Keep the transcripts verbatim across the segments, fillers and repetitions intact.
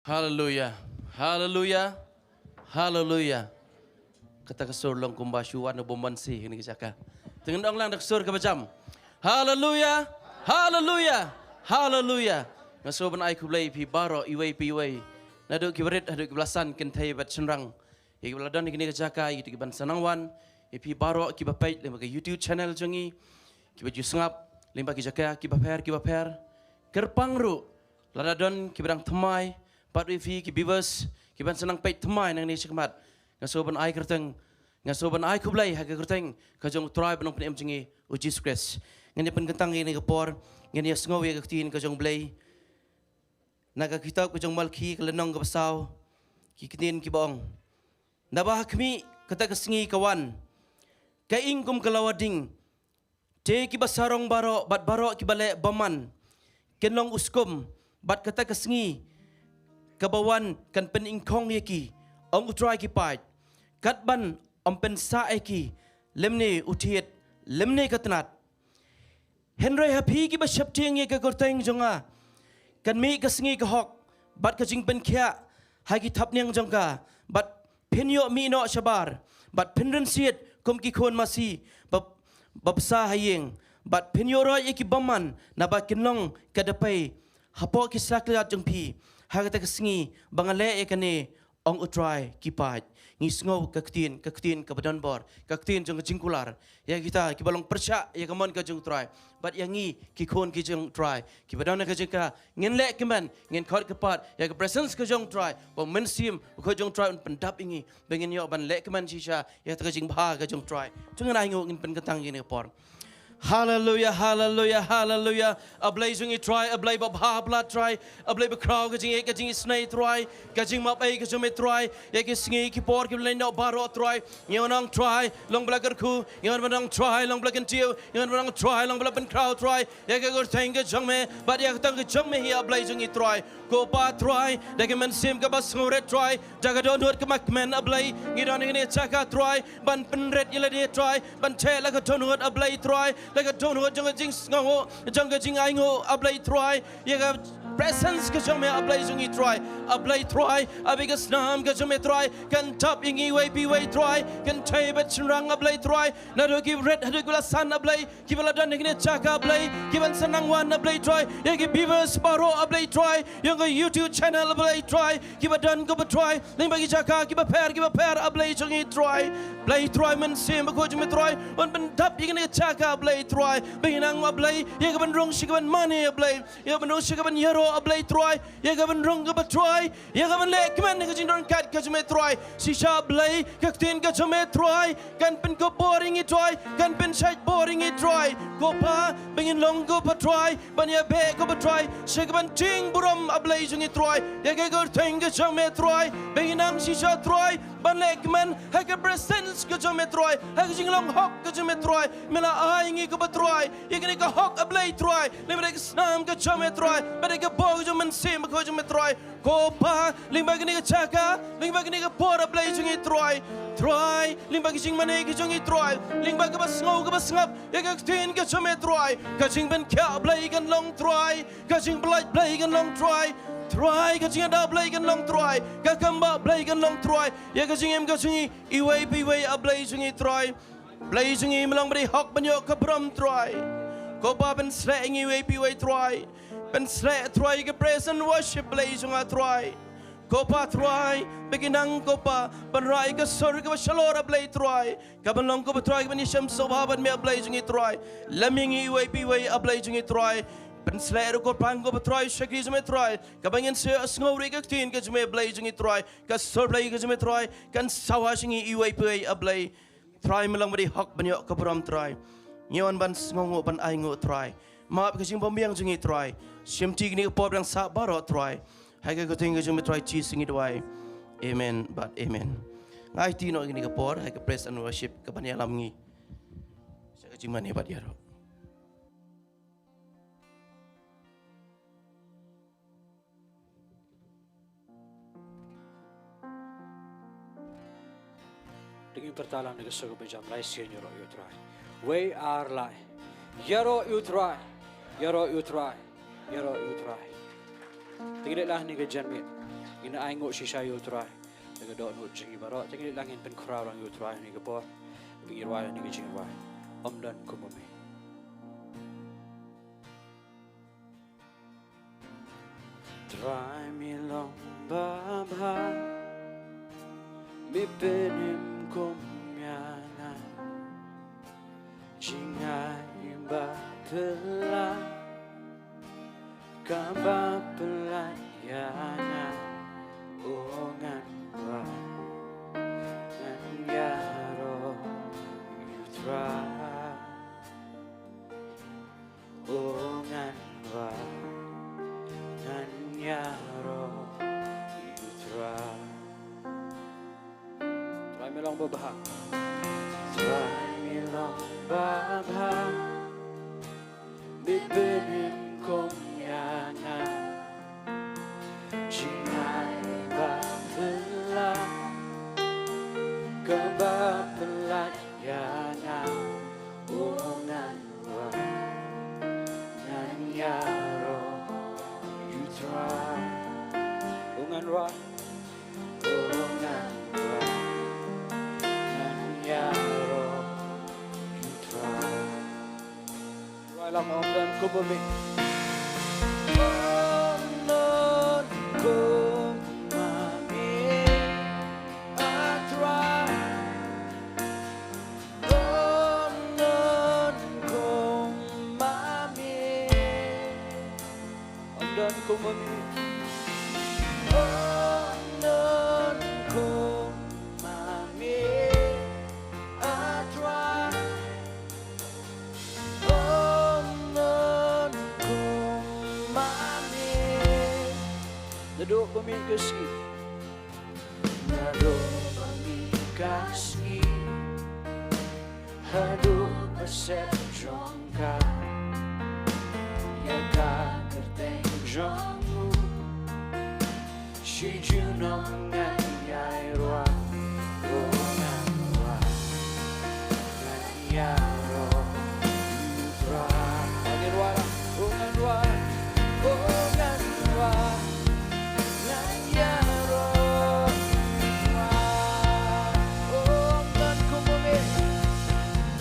Haleluya. Haleluya. Haleluya. Kata ka sur long kumba shu wan u bym wan si ha kane ka jaka. Te ngin ong lang da ka sur kaba jam. Haleluya. Haleluya. Haleluya. Nga sngewbha ban ai khublei ïa phi baroh iwei pa iwei. Naduh kiba rit haduh kiba la san, kynthei bad shynrang. Ïa kiba la don ha kane ka jaka, ïa kito kiban sa nang wan, ïa phi baroh kiba peit lyngba ka YouTube channel jong ngi, kiba ju sngap lyngba ki jaka kiba pher kiba pher. Kyrpang ruh lada don kiba dang thymmai bad ïa phi ki viewers kiban sa nang peit thymmai nangne shakhmat, nga sngewbha ban ai kyrteng, nga sngewbha ban ai khublei ha ka kyrteng ka jong U Trai bad U Nongpynim jong ngi, U Jisu Khrist. Ngin ïa pynkyntang ïa kane ka por, ngin ïa sngew ïa ka ktien ka jong U Blei. Na ka kitab ka jong Malakhi ka lynnong kaba saw, ki ktien kiba ong: Naba ha khmih kata ka sngi ka wan, ka ing kum ka lawa ding. Te kiba sarong baroh bad baroh kiba leh bymman kin long u skum, bad kata ka sngi kaba wan kan pyningkhong ïa ki, ong U Trai ki paid, katba ym pynsah ïa ki lymne u thied lymne ka tnat. Hynrei ha phi kiba sheptieng ïa ka kyrteng jong nga, kan mih ka sngi ka hok bad ka jingpynkhiah ha ki thapniang jong ka, bad phin ïoh mih noh shabar, bad phin rynsied kum ki khun masi ba, ba bsa ha ïing, bad phin ïoh roit ïa ki bymman, naba kin long ka da pei hapoh ki sakliat jong phi ha kata ka sngi ba nga leh ïa kane, ong U Trai ki paid. Ngi sngew ka ktien, ka ktien kaba don bor, ka ktien jong ka jingkular ïa kita kiba long pyrshah ïa ka mon ka jong U Trai. Bad ïa ngi ki khun ki jong U Trai kiba don ha ka jaka, ngin leh kmen, ngin khot kyrpad ïa ka presence ka jong U Trai, ba U Mynsiem Bakhuid jong U Trai un pyndap ïa ngi, ba ngin ïoh ban leh kmen shisha ïa kata ka jingbha ka jong U Trai. To ngin ainguh, ngin pynkyntang ïa kane ka por. Haleluya, haleluya, haleluya. A Blei jong ngi Trai, A Blei ba bha palat Trai, A Blei ba khraw ka jingïeit ka jingisynei Trai, ka jingmap ei ka jong me Trai. Ïa ki sngi ki por kiba la leit noh baroh Trai, ngi wan ong Trai, long ba la kyrkhu, ngi wan ong Trai, long ba la kyntiew, ngi wan ong Trai, long ba la pynkhraw Trai. Ïa ka kyrteng ka jong me bad ïa ka kyrteng ka jong me hi A Blei jong ngi Trai. Ko Pa Trai, da ka mynsiem kaba sngewrit Trai, da ka dohnud kaba kmen A Blei, ngi don ha kane ka jaka Trai, ban pynrit ïa lade Trai, ban theh la ka dohnud A Blei Trai, la ka dohnud jong ka jingsngewnguh, jong ka jingainguh A Blei Trai, ïa ka presence ka jong me A Blei jong ngi Trai, A Blei Trai, A Blei ka snam ka jong me Trai, kan tap ïa ngi iwei pa iwei Trai, kynthei bad shynrang A Blei Trai, naduh kiba rit haduh kiba la san A Blei, kiba la don ha kane ka jaka A Blei, kiban sa nang wan A Blei Trai, ïa ki viewers baroh A Blei Trai, ïa ka YouTube channel A Blei Trai, kiba don ko Pa Trai lyngba ki jaka kiba pher kiba pher A Blei jong ngi Trai. Blei Trai, Mynsiem Bakhuid jong me Trai un pyndap ïa kane ka jaka A Blei Trai, ba ngin nang A Blei ïa kaban rung sha kaban mane A Blei, ïa kaban rung sha kaban ïaroh A Blei Trai, ïa kaban rung ko Pa Trai, ïa kaban leh kmen ha ka jingdon kat ka jong me Trai. Shisha Blei, ka ktien ka jong me Trai kan pynkupbor ïa ngi Trai, kan pynshait bor ïa ngi Trai. Ko Pa, ba ngin long ko Pa Trai ban ïabeh ko Pa Trai sha kaban tieng burom A Blei jong ngi Trai, ïa ka kyrteng ka jong me Trai, ba ngin nang shisha Trai ban leh kmen ha ka presence ka jong me Trai, ha ka jinglong hok ka jong me Trai. Me la ai ïa ngi ko Pa Trai ïa kane ka hok A Blei Trai, lem da ka snam ka jong me Trai, bad da ka bor ka jong Mynsiem Bakhuid jong me Trai. Ko Pa, lyngba kane ka jaka, lyngba kane ka por A Blei jong ngi Trai. Trai, lyngba ka jingmane ka jong ngi Trai, lyngba kaba sngew kaba sngap ïa ka ktien ka jong me Trai, ka jingpynkhiah Blei kan long Trai, ka jingpyllait Blei kan long Trai. Trai, ka jingada Blei kan long Trai, ka kam bah Blei kan long Trai, ïa ka jingim ka jong ngi iwei pa iwei A Blei jong ngi Trai. Blei jong ngi, me long ba dei hok ban ïoh ka burom Trai. Ko Pa, pynshlei ïa ngi iwei pa iwei Trai. Pynshlei Trai ka praise and worship Blei jong nga Trai. Ko Pa Trai, ba ngin nang ko Pa ban rah ïa ka sur kaba shalor A Blei Trai, kaban long ko Pa Trai kaban ïashem sngewbha bad me A Blei jong ngi Trai. Lem ïa ngi iwei pa iwei A Blei jong ngi Trai. Pynshlei ruh ko Pa, ko Pa Trai, sha ki jong me Trai, kaba ngin sa sngew ruh ïa ka ktien ka jong me A Blei jong ngi Trai. Ka sur Blei ka jong me Trai kan sawa sha ngi iwei pa iwei A Blei. Trai, me long ba dei hok ban ïoh ka burom Trai. Ngi wan ban sngewnguh ban ainguh Trai. Map ka jingbymbiang jong ngi Trai. Shimti kane ka por ba dang sah baroh Trai, ha ka kyrteng ka jong me Trai Jisu ngi duwai. Amen bad amen. Ngi aiti noh kane ka por ha ka praise and worship kaban ïalam ngi sha ka jingmane bad ïaroh. Dang ïa pyrta lang da ka sur kaba jam, lai sien, ïaroh ïa u Trai. Wei ar lai. Ïaroh ïa u Trai. Ïaroh ïa u Trai. Ïaroh ïa u Trai. Te ngi leit lang ha kane ka janmiet. Ngin ai nguh shisha ïa u Trai da ka dohnud jong ngi baroh. Te ngin ïa nang ngin pynkhraw lang ïa u Trai ha kane ka por, ba ngin rwai ïa kane ka jingrwai Ym Don Kum U Me. Trai, me long babha, me pynim kum ïa nga. Jingai ba phylla, kaba pynlait ïa nga. O ngan rwai, ngan ïaroh ïa u Trai. O ngan rwai, ngan ïaroh ïa u Trai. Trai, me long babha. Trai, me long babha, me pynim kum ïa nga. Jingai ba phylla, kaba pynlait ïa nga. O ngan rwai, ngan ïaroh ïa u Trai. O ngan rwai, o ngan rwai, ngan ïaroh ïa u Trai. Rwai lang, Ym Don Kum U Me. Ym don kum ma me, ah Trai. Ym don kum ma me. Ym don kum ma me. Ym don kum ma me, ah Trai. Ym don kum ma me. Naduh ba mih ka sngi. Naduh ba mih ka sngi haduh ba sep jong ka, ïa ka kyrteng jong u shi junom ngan ïai rwai. O ngan rwai, ngan ïaroh ïa u Trai. Ngan rwai, o ngan rwai, o ngan rwai, ngan ïaroh ïa u Trai. Ym don kum ma me,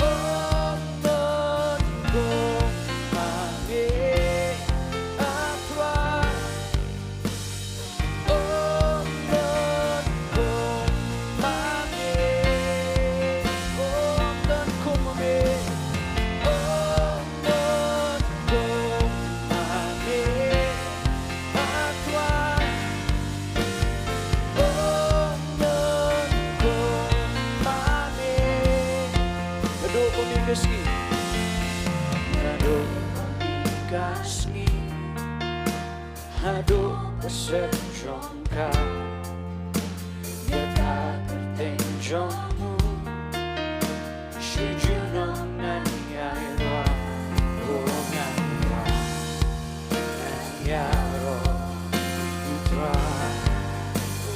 ym don kum ma me, ah Trai. Ym don kum ma me. Ym don kum ma me. Ym don kum ma me, ah Trai. Ym don kum ma me. Naduh ba mih ka sngi. Naduh ba mih ka sngi haduh ba sep jong ka, ïa ka kyrteng jong u shi junom ngan ïai rwai. O ngan rwai, ngan ïaroh ïa u Trai.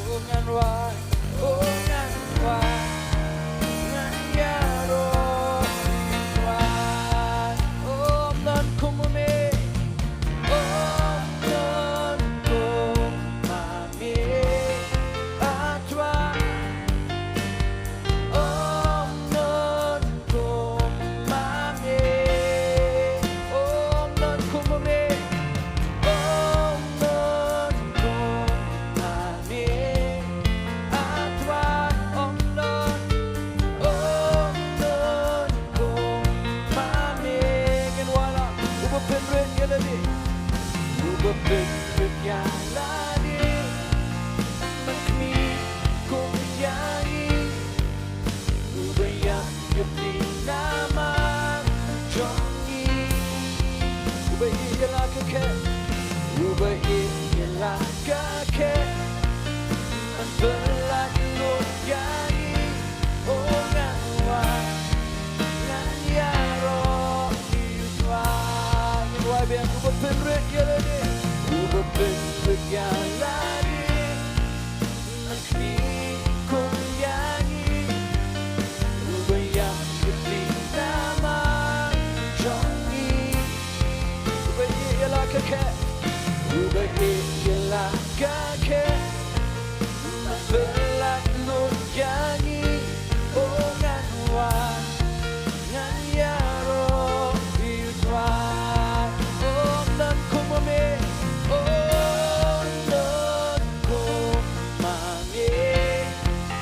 O ngan rwai, o ngan rwai, ngan ïaroh ïa u Trai. Ym don kum ma me. Ym don kum ma me, ah Trai. Ym don kum ma me. Ym don kum ma me. Ym don kum ma me, ah Trai. Ym don, ym don kum ma me. Ngin rwai lang. Uba pynrit ïa lade, uba pynrit ïa lade, man khmih kum ïa ngi. Uba ïap ïa phi namar jong ngi. Uba ïeit ïa la ka khet, uba ïeit ïa la ka khet, man pynlait lut ïa ngi. O ngan rwai, ngan ïaroh ïa u Trai. Ngin rwai biang. Uba pynrit ïa lade, uba pynrit ïa lade, man khmih kum ïa ngi. Uba ïap ïa phi namar jong ngi. Uba ïeit ïa la ka khet, uba ïeit ïa la ka khet, Pynlait lut ïa ngi, o ngan wan, ngan ïaroh ïa u Trai. O ym don kum ma me, o ym don kum ma me,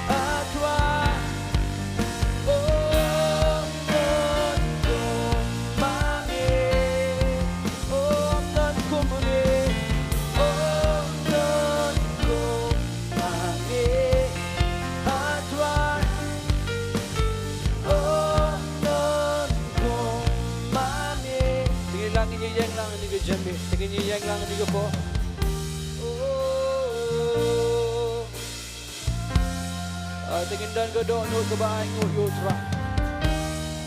a Trai. O ym don kum ma me, o ym don kum ma me, o ym don kum ma me, a Trai. O ym don kum ma me. Te ngin ïeng lang, ngin ïeng lang ïa kane ka janmiet. Te ngin ïeng lang ïa kane ka por. Oh. Ah, te ngin don ka dohnud kaba ainguh ïa u Trai.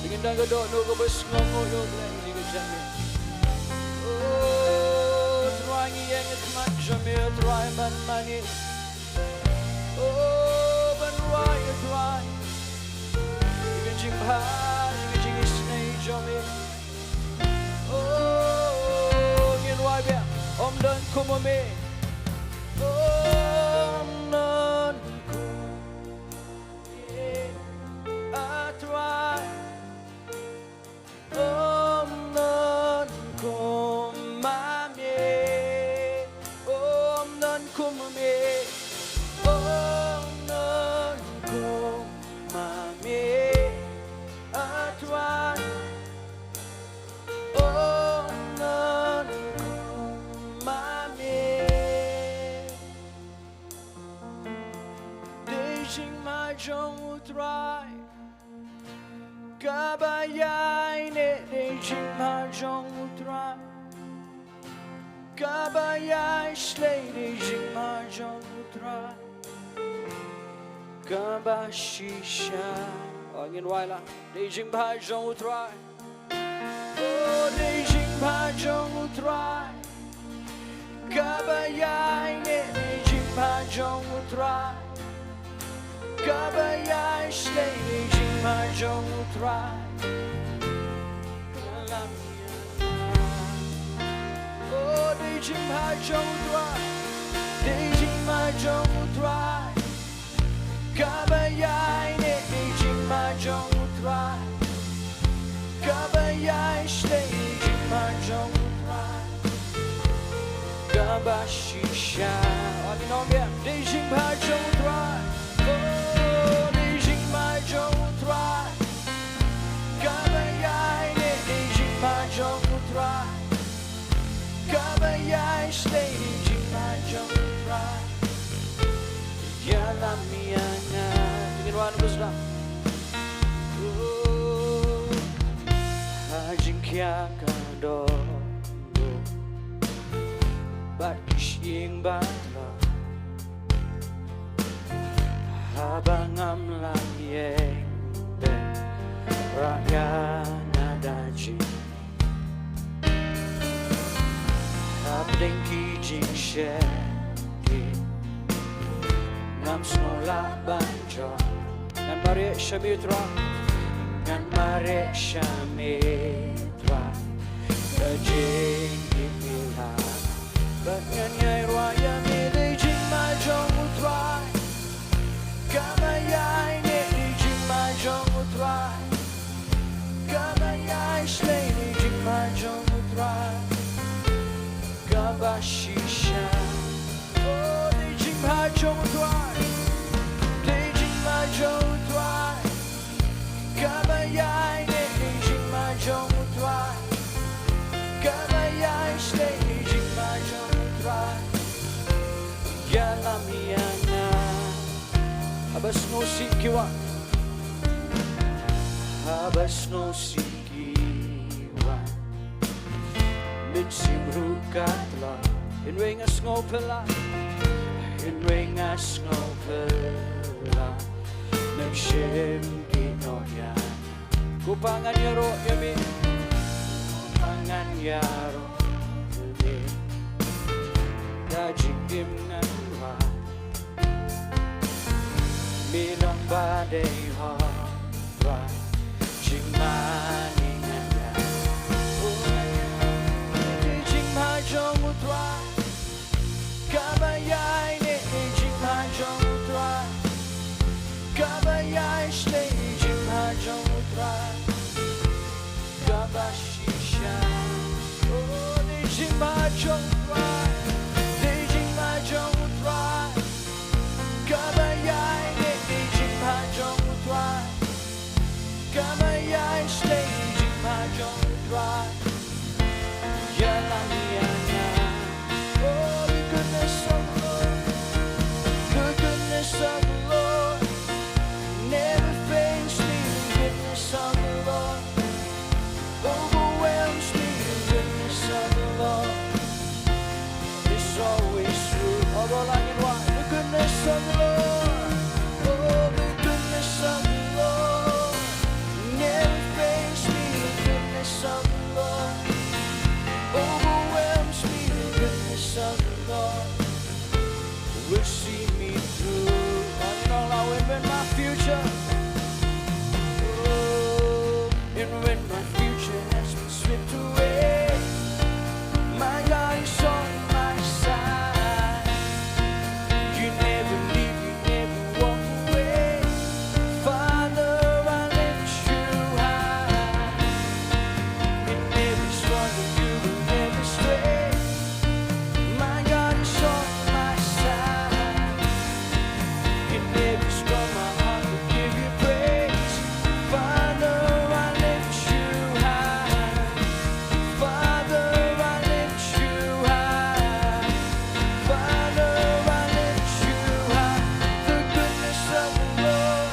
Te ngin don ka dohnud kaba sngewnguh ïa u Blei ïa kane ka janmiet. Oh, Trai ngi ïeng ha khmat jong me, oh Trai ban mane. Oh, ban rwai ïa u Trai. Ïa ka jingbha, ïa ka jingisynei jong me. Oh, ngin rwai biang. Ym don kum ma me. Ym don kum ma me, a Trai. Ym don kum ma me. Ym don kum ma me. Ym don kum ma me, a Trai. Ym don kum ma me. Dei jingma jong u Trai kaba ïaineh, dei jingma jong u Trai kaba ïaishlei, dei jingma jong u Trai kaba shisha. Oh, ngin rwai lang. Dei jingbha jong u Trai. Oh, dei jingbha jong u Trai kaba ïaineh, dei jingbha jong u Trai kaba ïaishlei, dei jingma jong u Trai. Ïalam ïa nga. Oh, dei jingbha jong u Trai. Dei jingma jong u Trai kaba ïaineh, dei jingma jong u Trai kaba ïaishlei, dei jingma jong u Trai kaba shisha. Oh, ngin ong biang. Dei jingbha jong u Trai. Oh, dei jingma jong u Trai kaba ïaineh, dei jingma jong u Trai kaba ïaishlei, dei jingma jong u Trai. Ïalam ïa nga. Te ngin wan bad sdang. Oh, ha jingkhia ka dohnud bad ki shynrang ba la, haba ngam lah ïeng, rah ïa nga da jingim. Hapdeng ki jingsheptieng ngam sngew lah ban jop. Ngan mareh sha me Trai. Ngan mareh sha me Trai. Ka jingim ïa nga. Bad ngan ïai rwai ïa me, dei jingma jong u Trai kaba ïaineh, dei jingma jong u Trai kaba ïaishlei, dei jingma jong u Trai kaba shisha. Oh, dei jingbha jong u Trai. Dei jingma jong u Trai kaba ïaineh, dei jingma jong u Trai kaba ïaishlei, dei jingma jong u Trai. Ïalam ïa nga. Haba sngewsih ki wan. Haba sngewsih ki wan. Mynsiem ruh ka tlot. Hynrei nga sngewphylla. Hynrei nga sngewphylla. Mynsiem ki nongïalam. Ko Pa ngan ïaroh ïa me. Ko Pa ngan ïaroh ïa me. Da jingim ngan wan. Me long ba dei hok Trai. Jingmane ngan ïa. Dei jingma jong u Trai. Kaba ïaineh dei jingma jong u Trai. jong U Trai, dei jingbha jong U Trai. Kaba ïaineh dei jingbha jong U Trai. Kaba ïaishlei dei jingbha jong U Trai. Ïalam ïa nga. Oh, the goodness of the Lord. The goodness of the Lord never fails me. The goodness of the Lord overwhelms me. The goodness of the Lord is always true. Oh, the goodness of the Lord. Oh, the goodness of the Lord never fails me. The goodness of the Lord overwhelms me. The goodness of the Lord will see me through. All in all, I win when my future. Oh, and when my future has been stripped away, my God is on my side. You never leave, you never walk away. Father, I lift you high. In every struggle, you will never stray. My God is on my side. In every storm, my heart will give you praise. Father, I lift you high. Father, I lift you high. Father, I lift you high. The goodness of the Lord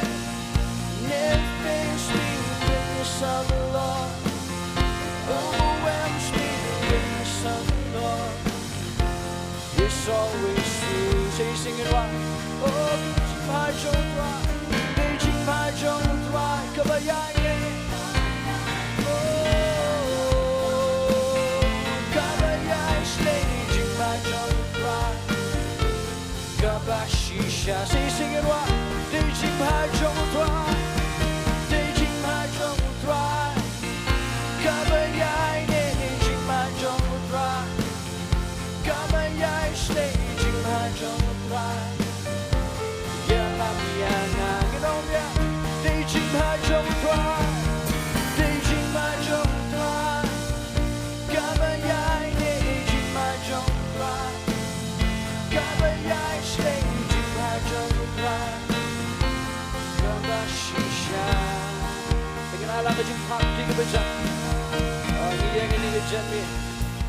never fails me. The goodness of the Lord overwhelms me. The goodness of the Lord is always true. Say, sing it right. Oh, dei jingbha jong U Trai, dei jingbha jong U Trai. Kaba ïaineh. Oh, kaba ïaishlei dei jingbha jong U Trai. Kaba shisha. Say, sing it right. Dei jingbha jong U Trai. Dei jingbha jong U Trai. Kaba ïaineh dei jingbha jong U Trai. Kaba ïaishlei dei jingbha jong U Trai. Ïalam ïa nga. Ngin ong ïa. Dei jingbha jong U Trai. Dei jingbha jong U Trai. Kaba ïaineh dei jingbha jong U Trai. Kaba ïaishlei dei jingbha jong U Trai. Kaba shisha. Te ngin ai lang ka jingpang kti kaba jam. Ah, ngi ïeng ïa kane ka jingmih.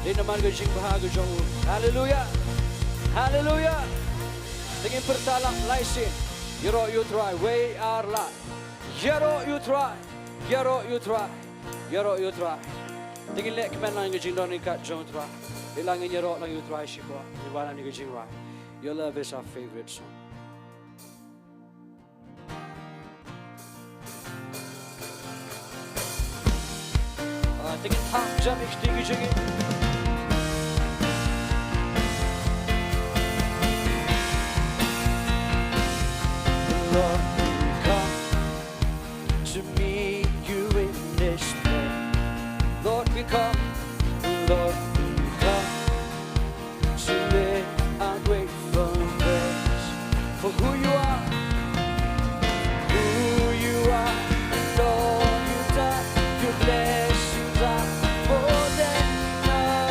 Dei namar ka jingbha ka jong U. Haleluya. Haleluya. Te ngin pyrta lang lai sien. Ïaroh ïa U Trai, wei ar lad. Ïaroh ïa U Trai. Ïaroh ïa U Trai. Ïaroh ïa U Trai. Te ngin leh kmen lang ïa ka jingdon ryngkat jong U Trai. Te lang ngin ïaroh lang ïa U Trai shipor. Ngi wan lang ïa ka jingrwai. Your love is our favorite song. Ah, te ngin thap jam ïa kti ki jingim. Lord, we come to meet you in this place. Lord, we come. Lord, we come to lift our grateful praise for who you are, who you are, and all you've done. Your blessings are more than enough.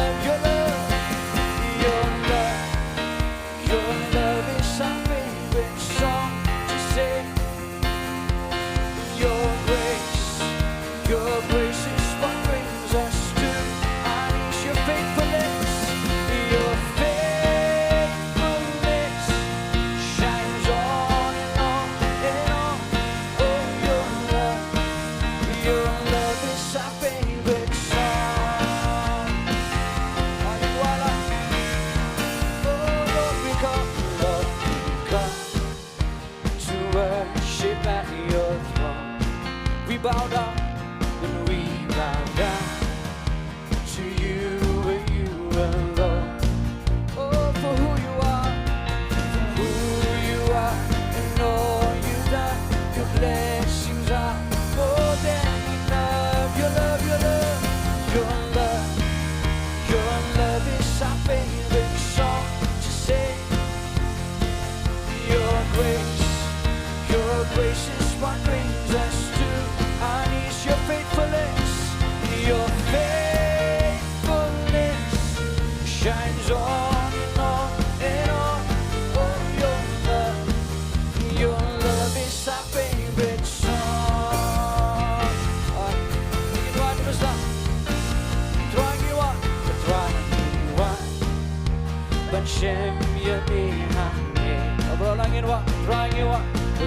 Ban shem ïa me hangne. Baroh lang ngin wad, Trai ngi wad,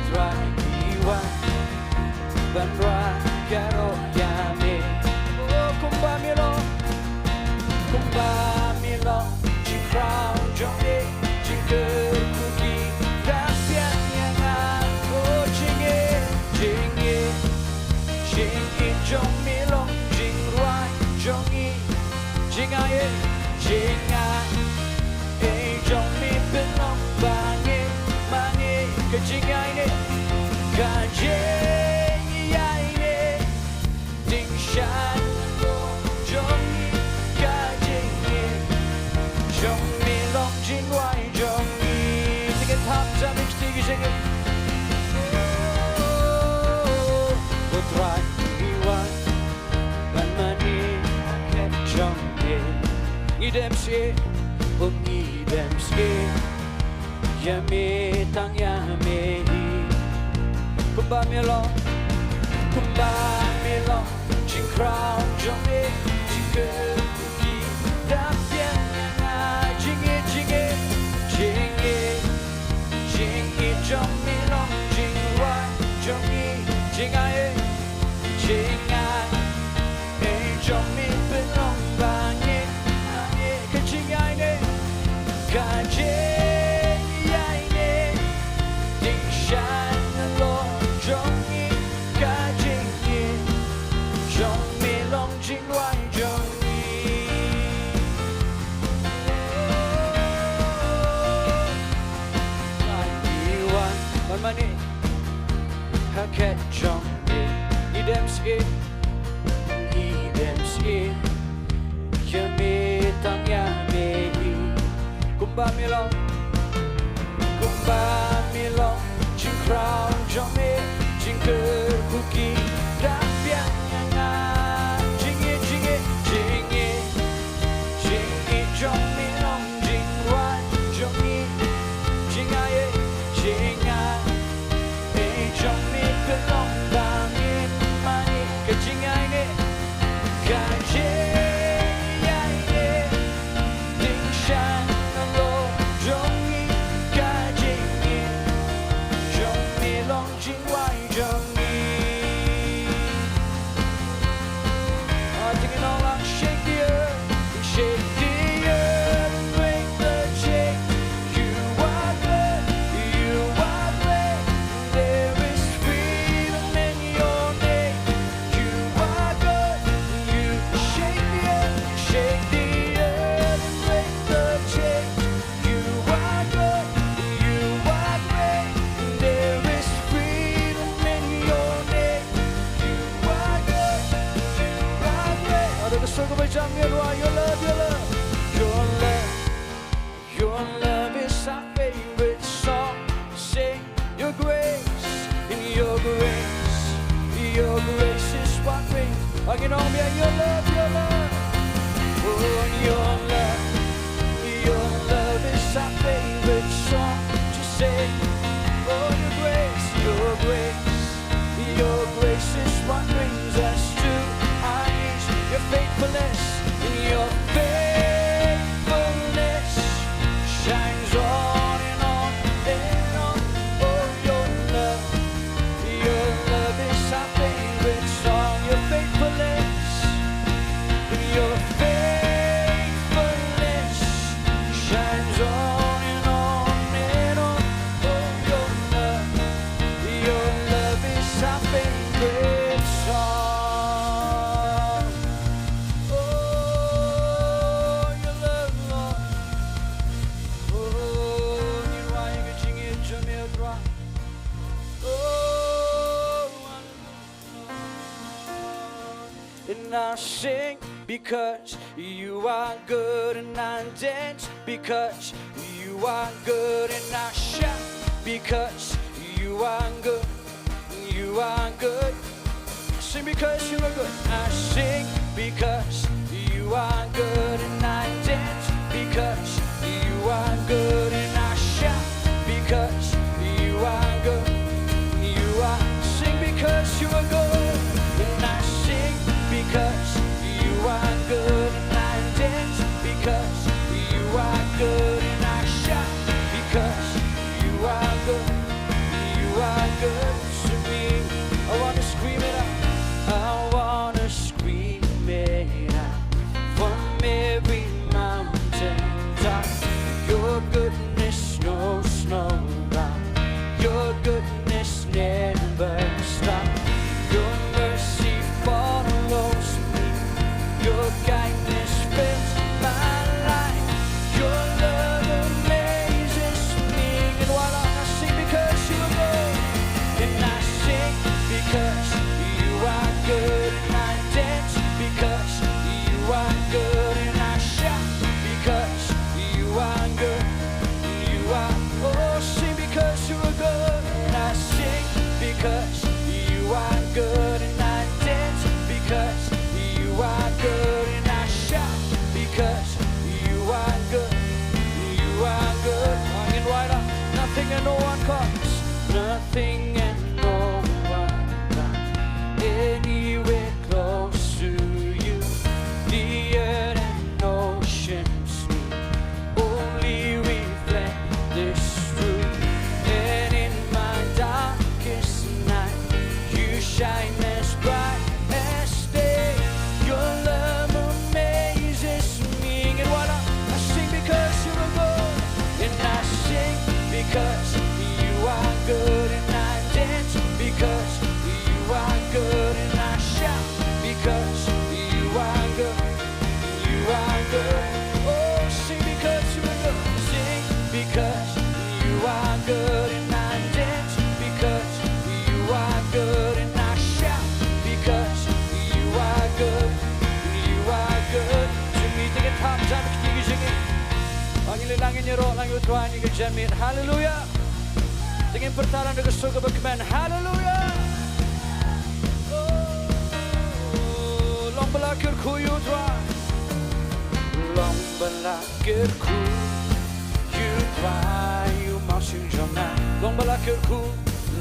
Trai ngi wad. Ban rwai baroh ïa me. Oh, kumba me long, kumba me long. Jingkhraw jong me, jingkyrkhu ki da pdiang ïa nga. Oh, jingïeit, jingïeit, jingïeit jong me long jingrwai jong ngi. Jingai, jingai jong me pynlong ba ngi, ba ngi, ka jingai ne, ka jingai ne. Dingshan long jong ngi, ka jingïeit jong me long jingrwai jong ngi. Te ngin thap sha me kti ki jingïeit. Oh, oh, Trai ngi wan ban mane ha khet jong me. Ngi dem sih, oh ngi dem sih. Ïa me tang ïa me hi. Kumba me long, kumba me long. Jingkhraw jong me, jingkyrkhu ki da pdiang ïa nga. Jingïeit, jingïeit, jingïeit, jingïeit jong me long jingrwai jong ngi. Jingai, jingai jong me pynlong ba ngi, ba ngi, ka jingai ne, ka jingai ne. Dingshan long jong ngi, ka jingïeit jong me long jingrwai jong ngi. Ngi wan ban mane ha khet jong me. Ngi dem sih, ngi dem sih. Ïa me tang ïa me hi. Kumba me long, kumba me long. Jingkhraw jong me, jingkyrkhu ki da pdiang ïa nga. Jingïeit, jingïeit, jingïeit, jingïeit jong me long jingrwai jong ngi. Jingai, jingai jong me pynlong ba ngi, ba ngi, ka jingai ne, ka jingai ne. Dingshan long jong ngi, ka jingïeit jong me long jingrwai jong ngi. Ah, sing it all out, shake the earth, shake the earth and break the chains. You are good, you are great. There is freedom in your name. You are good, you shake the earth, shake the earth and break the chains. You are good, you are great. There is freedom in your name. You are good, you are great. Ada ka song kaba jam ïa, your love, your love, your love. Your love is our favorite song. Sing your grace, and your grace, your grace is what brings. Again, on me, your love, your love. Oh, your love, your love is our favorite song to sing. Oh, your grace, your grace, your grace is what brings us to our knees. Your faithfulness, and your faithfulness shines on and on and on. Oh, your love, your love is our favorite song. Your faithfulness, your faithfulness shines on and on and on. Oh, your love, your love is our favorite song. Oh, your love, Lord. Oh, you are good, you are good. Oh, and I sing because you are good, and I dance because you are good, and I shout because you are good, you are good. Sing because you are good. I sing because you are good, and I dance because you are good, and I shout because you are good, you are. Sing because you are good, and I sing because you are good, and I dance because you are good. and no one comes. Nothing and no one comes anywhere close to you. The earth and oceans need only reflect this truth. And in my darkest night, you shine as bright as day. Your love amazes me. And why not? I sing because you are good. And I sing because you are good. And I dance because you are good. And I shout because you are good. You are good. Oh, sing because you are good. Sing because you are good. And I dance because you are good. And I shout because you are good. You are good to me. Take a top time, can you sing it? Ong ngi la ngi ïaroh lang ïa u Trai, ngi ka jan miet. Haleluya. Te ngin pyrta lang da ka sur kaba kmen. Haleluya. Oh, long ba la kyrkhu ïa u Trai. Long ba la kyrkhu ïa u Trai, u Master jong nga. Long ba la kyrkhu,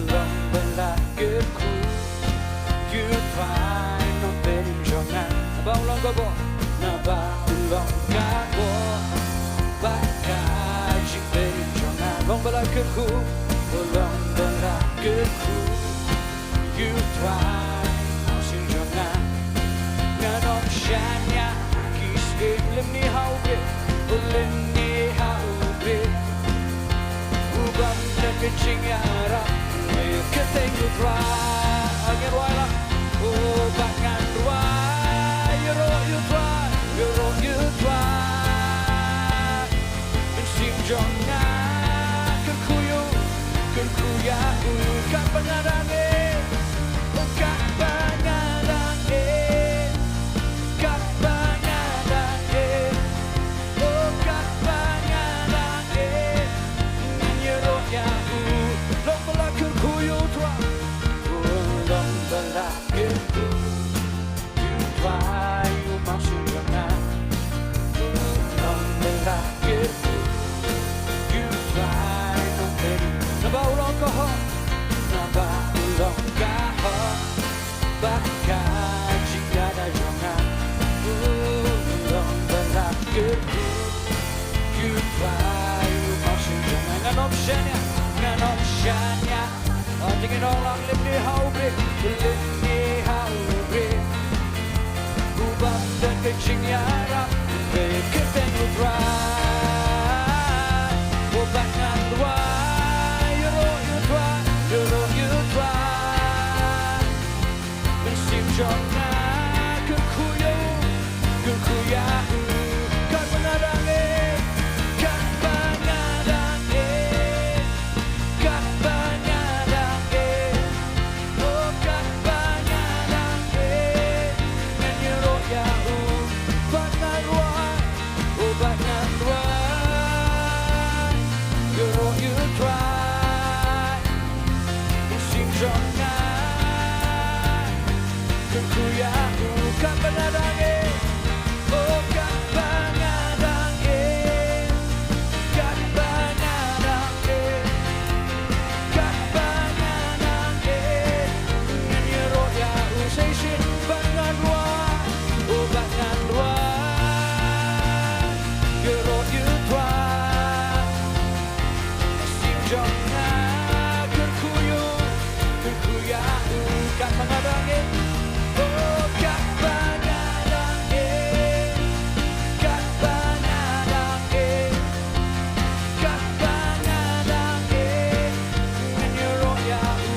long ba la kyrkhu ïa u Trai, nongpynim jong nga. Naba u long ka bor, naba u long ka bor bad ka jingpynim jong nga. Long ba la kyrkhu, long ba la kyrkhu ïa u Trai, u Master jong nga. Ngan ym shaniah ha ki syiem, lymne ha u briew, lymne ha u briew. U bym don ka jingïarap, kyrteng u Trai. Ngan rwai lang. Oh, bad ngan rwai, ïaroh ïa u Trai, ïaroh ïa u Trai. Mynsiem jong nga kyrkhu ïa u, kyrkhu ïa u, katba nga dang eh, katba nga dang eh, katba nga dang eh, oh katba nga dang eh, ngan ïaroh ïa u. Long ba la kyrkhu ïa u Trai, oh long ba la kyrkhu ïa u Trai, u Master jong nga. Long ba la kyrkhu ïa u Trai, nongpynim. Naba u long ka hok, naba u long ka hok bad ka jingïada jong nga. Long ba la kyrkhu ïa u Trai, u Master jong nga. Ngan ym shaniah, ngan ym shaniah. Te ngin ong lang, lymne ha u briew, lymne ha u briew. U bym don ka jingïarap, kyrteng u Trai. Oh bad ngan rwai, ïaroh ïa u Trai, ïaroh ïa u Trai. Mynsiem jong nga kyrkhu ïa u, kyrkhu ïa u, katba nga dang eh, katba nga dang eh, katba nga dang eh, oh katba nga dang eh, ngan ïaroh ïa u, bad ngan rwai, oh bad ngan rwai, ïaroh ïa u Trai. Mynsiem jong nga kyrkhu ïa u, katba nga dang eh, oh katba nga dang eh, katba nga dang eh, katba nga dang eh, ngan ïaroh ïa u. Sa shisien, bad ngan rwai, oh bad ngan rwai, ïaroh ïa u Trai. Mynsiem jong nga kyrkhu ïa u, kyrkhu ïa u, katba nga dang eh, oh katba nga dang eh, katba nga dang eh, katba nga dang eh, ngan ïaroh ïa u.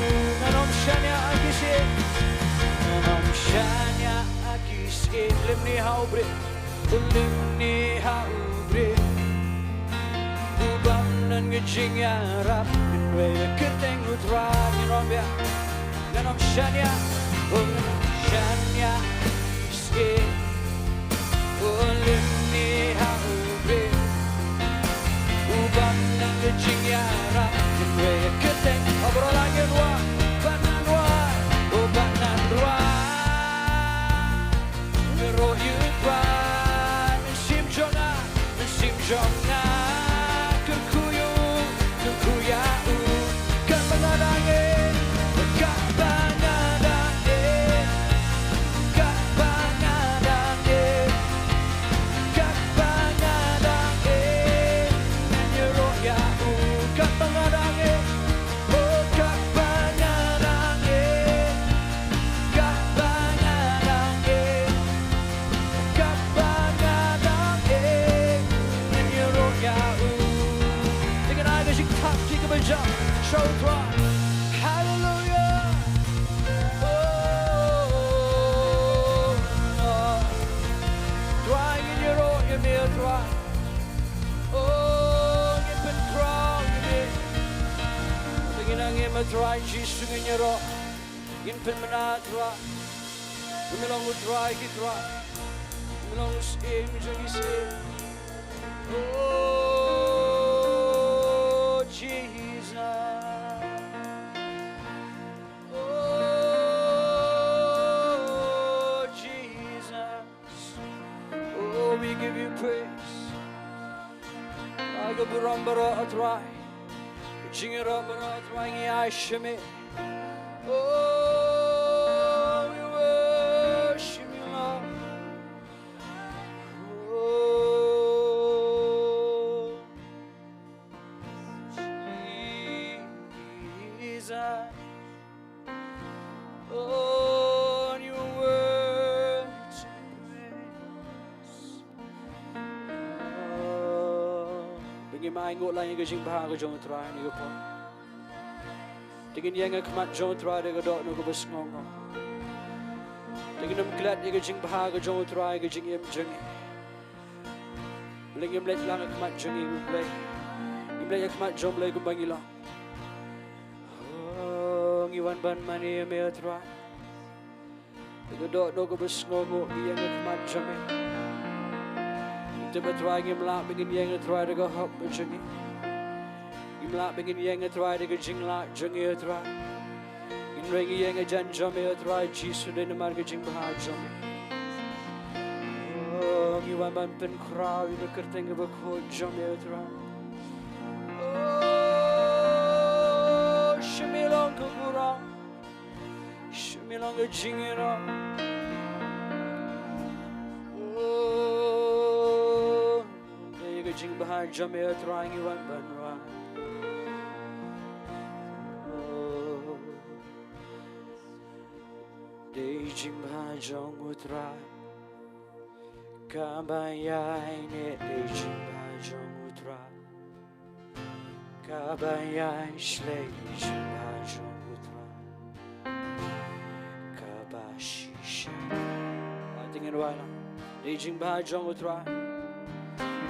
Ngan ym shaniah ha ki syiem, ngan ym shaniah ha ki syiem, lymne ha u briew, lymne ha u briew. U bym don ka jingïarap, ngan rwai ïa kyrteng u Trai. Ngin ong biang. Ngan ym shaniah, oh ngan ym shaniah ha ki syiem, oh lymne ha u briew. U bym don ka jingïarap, ngan rwai ïa kyrteng, oh baroh lah ngin rwai, bad ngan rwai, oh bad ngan rwai. Ïaroh ïa u Trai, mynsiem jong nga, mynsiem jong nga kyrkhu ïa u, kyrkhu ïa Jump, show Trai. Hallelujah. Oh, Trai, ngin ïaroh ïa me, Trai. Oh, ngin pynkhraw ïa me. Ngin angim, Trai Jisu, ngin ïaroh. Ngin pynmynat, Trai. Ngin long u Trai ki trai. Ngin long u Syiem jong ki syiem. Oh, Jesus. Oh, Jesus. Oh, we give you praise. Ai ka burom baroh, Trai. Ka jingïaroh baroh, Trai, ngi ai sha me. Oh, we worship you, Lord. Oh, Jesus. Oh, you worthy to be praised. Oh, ba ngim ai nguh lang ïa ka jingbha ka jong u Trai ha kane ka por. Te ngin ïeng ha khmat jong u Trai da ka dohnud kaba sngewnguh. Te ngin ym klet ïa ka jingbha ka jong u Trai ha ka jingim jong ngi. Balei ngim leit lang ha khmat jong ngi, U Blei? Ngim leit ha khmat jong U Blei kumba ngi long. Oh, ngi wan ban mane ïa me, Trai. Da ka dohnud kaba sngewnguh ngi ïeng ha khmat jong me. Te ba Trai, ngim lah ba ngin ïeng, Trai, da ka hok jong ngi. Ngim lah ba ngin ïeng, Trai, da ka jingleh jong ngi, Trai. Hynrei ngi ïeng hajan jong me, Trai Jisu, dei namar ka jingbha jong me. Oh, ngi wan ban pynkhraw ïa ka kyrteng kaba khuid jong me, Trai. Oh, sha me long ka burom. Sha me long ka jingïaroh. Oh, dei ka jingbha jong me, Trai, ngi wan ban rwai. Oh, dei jingbha jong u Trai. Kaba ïaineh dei jingbha jong u Trai. Kaba ïaishlei dei jingbha jong u Trai. Kaba shisha. Ba te ngin rwai lang. Dei jingbha jong u Trai.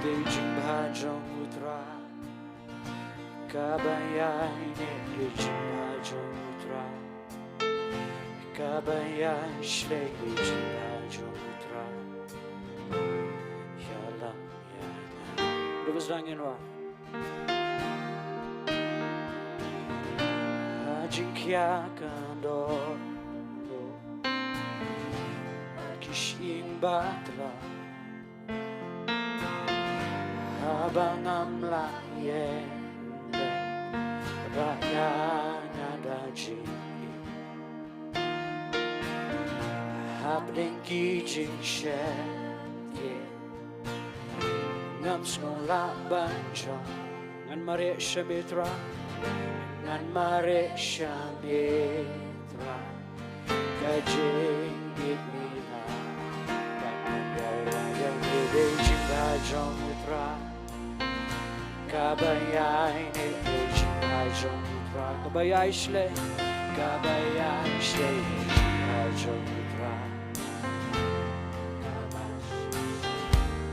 Dei jingbha jong u Trai. Kaba ïaineh dei jingbha jong u Trai. Kaba ïaishlei dei jingbha jong u Trai. Ïalam ïa nga. Dei ba sdang ngin rwai. Ha jingkhia ka dohnud, ki shynbathla. Haba ngam lah ïeng, rah ïa nga da jingim. Hapdeng ki jingsheptieng, ngam sngewlah ban jop. Ngan mareh sha me, Trai. Ngan mareh sha me, Trai. Ka jingim ïa nga. Ba ngan ïai rwai ïa me dei jingbha jong u Trai. Kaba ïaineh dei jingbha jong u Trai. Kaba ïaishlei. Kaba ïaishlei dei jingbha jong u Trai. Kaba shisha.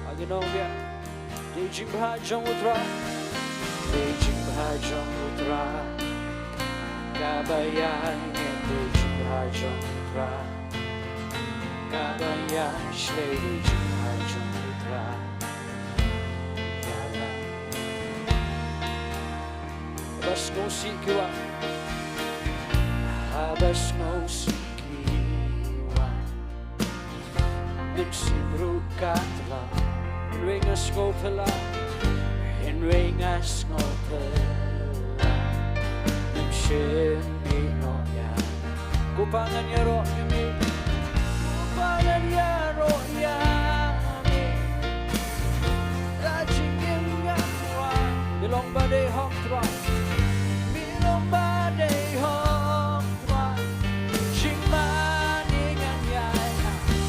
Agi nong biang. Dei jingbha jong u Trai. Dei jingbha jong u Trai. Kaba ïaineh dei jingbha jong u Trai. Kaba ïaishlei dei jingbha jong u Trai. Ïalam. Haba sngewsih ki wan. Haba sngewsih ki wan. Mynsiem ruh ka tla. Hynrei nga sngewphylla. Hynrei nga sngewphylla. Mynsiem ïehnoh ïa. Ko Pa ngan ïaroh ïa me. Ko Pa ngan ïaroh ïa me. Da jingim ngan rwai. Me long ba dei hok Trai. Me long ba dei hok. Trai, jingmane ngan ïai,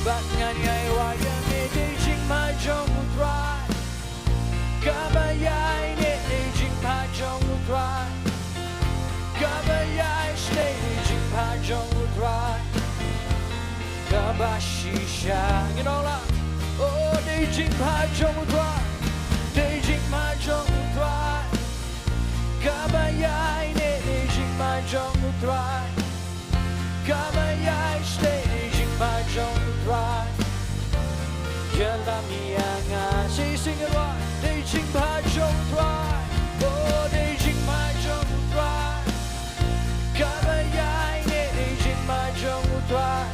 bad ngan ïai rwai ïa me dei jingbha jong u Trai. Kaba ïaineh dei jingbha jong u Trai. Ba shisha. Ngin ong lang. Oh, dei jingbha jong U Trai. Dei jingbha jong U Trai. Kaba ïaineh dei jingbha jong U Trai. Kaba ïaishlei dei jingbha jong U Trai. Ïalam ïa nga. Sing, sing it right. Dei jingbha jong U Trai. Oh, dei jingbha jong U Trai. Kaba ïaineh dei jingbha jong U Trai.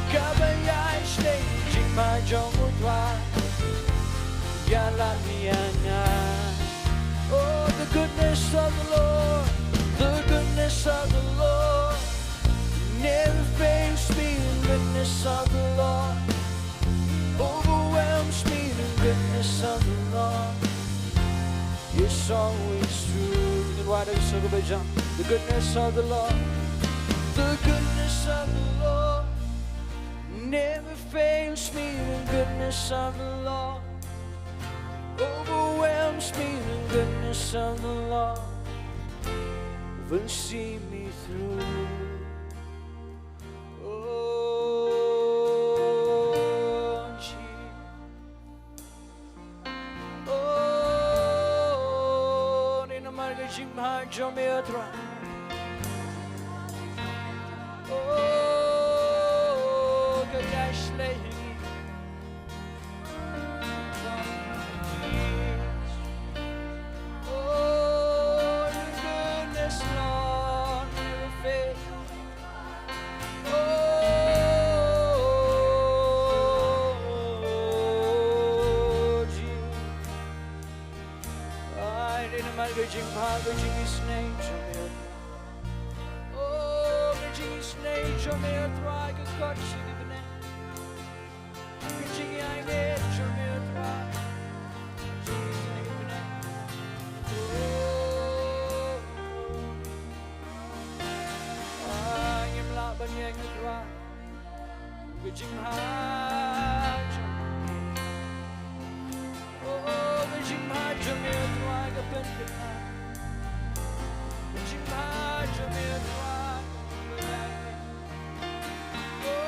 Kaba ïaishlei dei jingbha jong U Trai. Ïalam ïa nga. Oh, the goodness of the Lord, the goodness of the Lord never fails me, the goodness of the Lord overwhelms me, the goodness of the Lord is always true. Ngin wad da ka sur kaba jam. The goodness of the Lord, the goodness of the Lord never fails me, the goodness of the Lord overwhelms me, the goodness of the Lord will see me through. Oh, Jesus. Oh, dei namar ka jingbha jong me, O Trai. Oh, ka ïaishlei. Oh, your goodness, Lord, never fails. Oh, Jesus. Ai, dei namar ka jingbha, ka jingisynei jong me, O Trai. Oh, ka jingisynei jong me, O Trai, ka kot sha ki bneng. Ka jingïaineh jong me, O Trai. Ka jingisynei ka bneng. Oh. Ah, ngim lah ban ïeng, O Trai. Ka jingbha jong me. Oh, ka jingbha jong me, O Trai, ka pynkynmaw. Ka jingbha jong me, O Trai. Oh,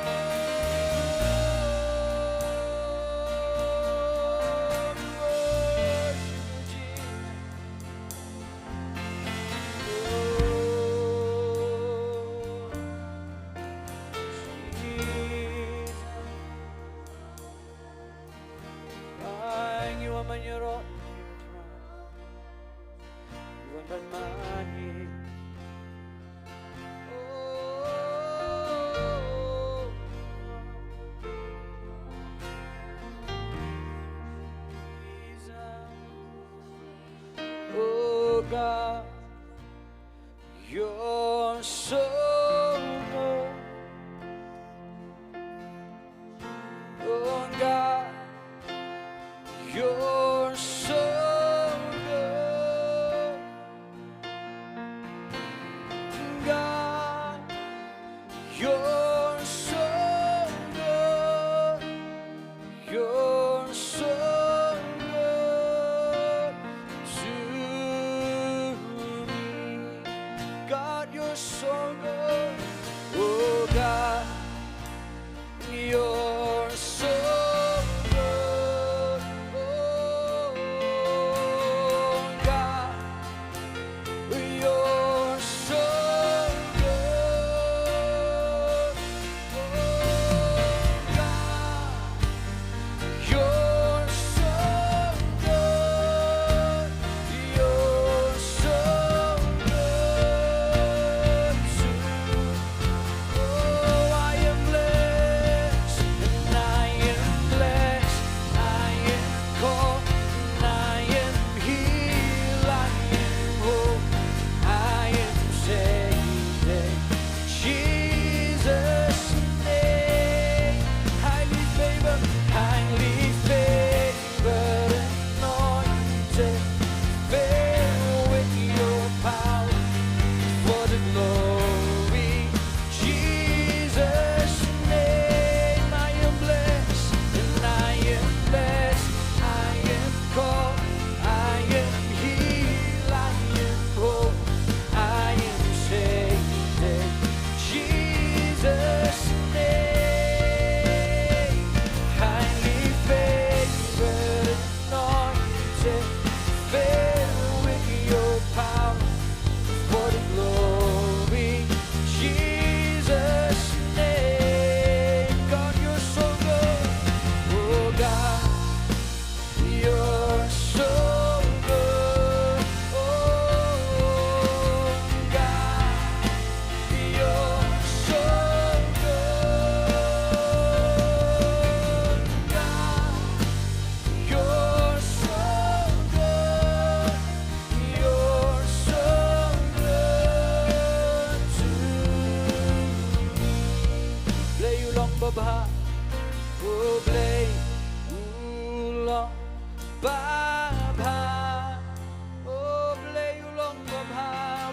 we worship you, Jesus. Oh God, you're so good. Oh God, you're so good.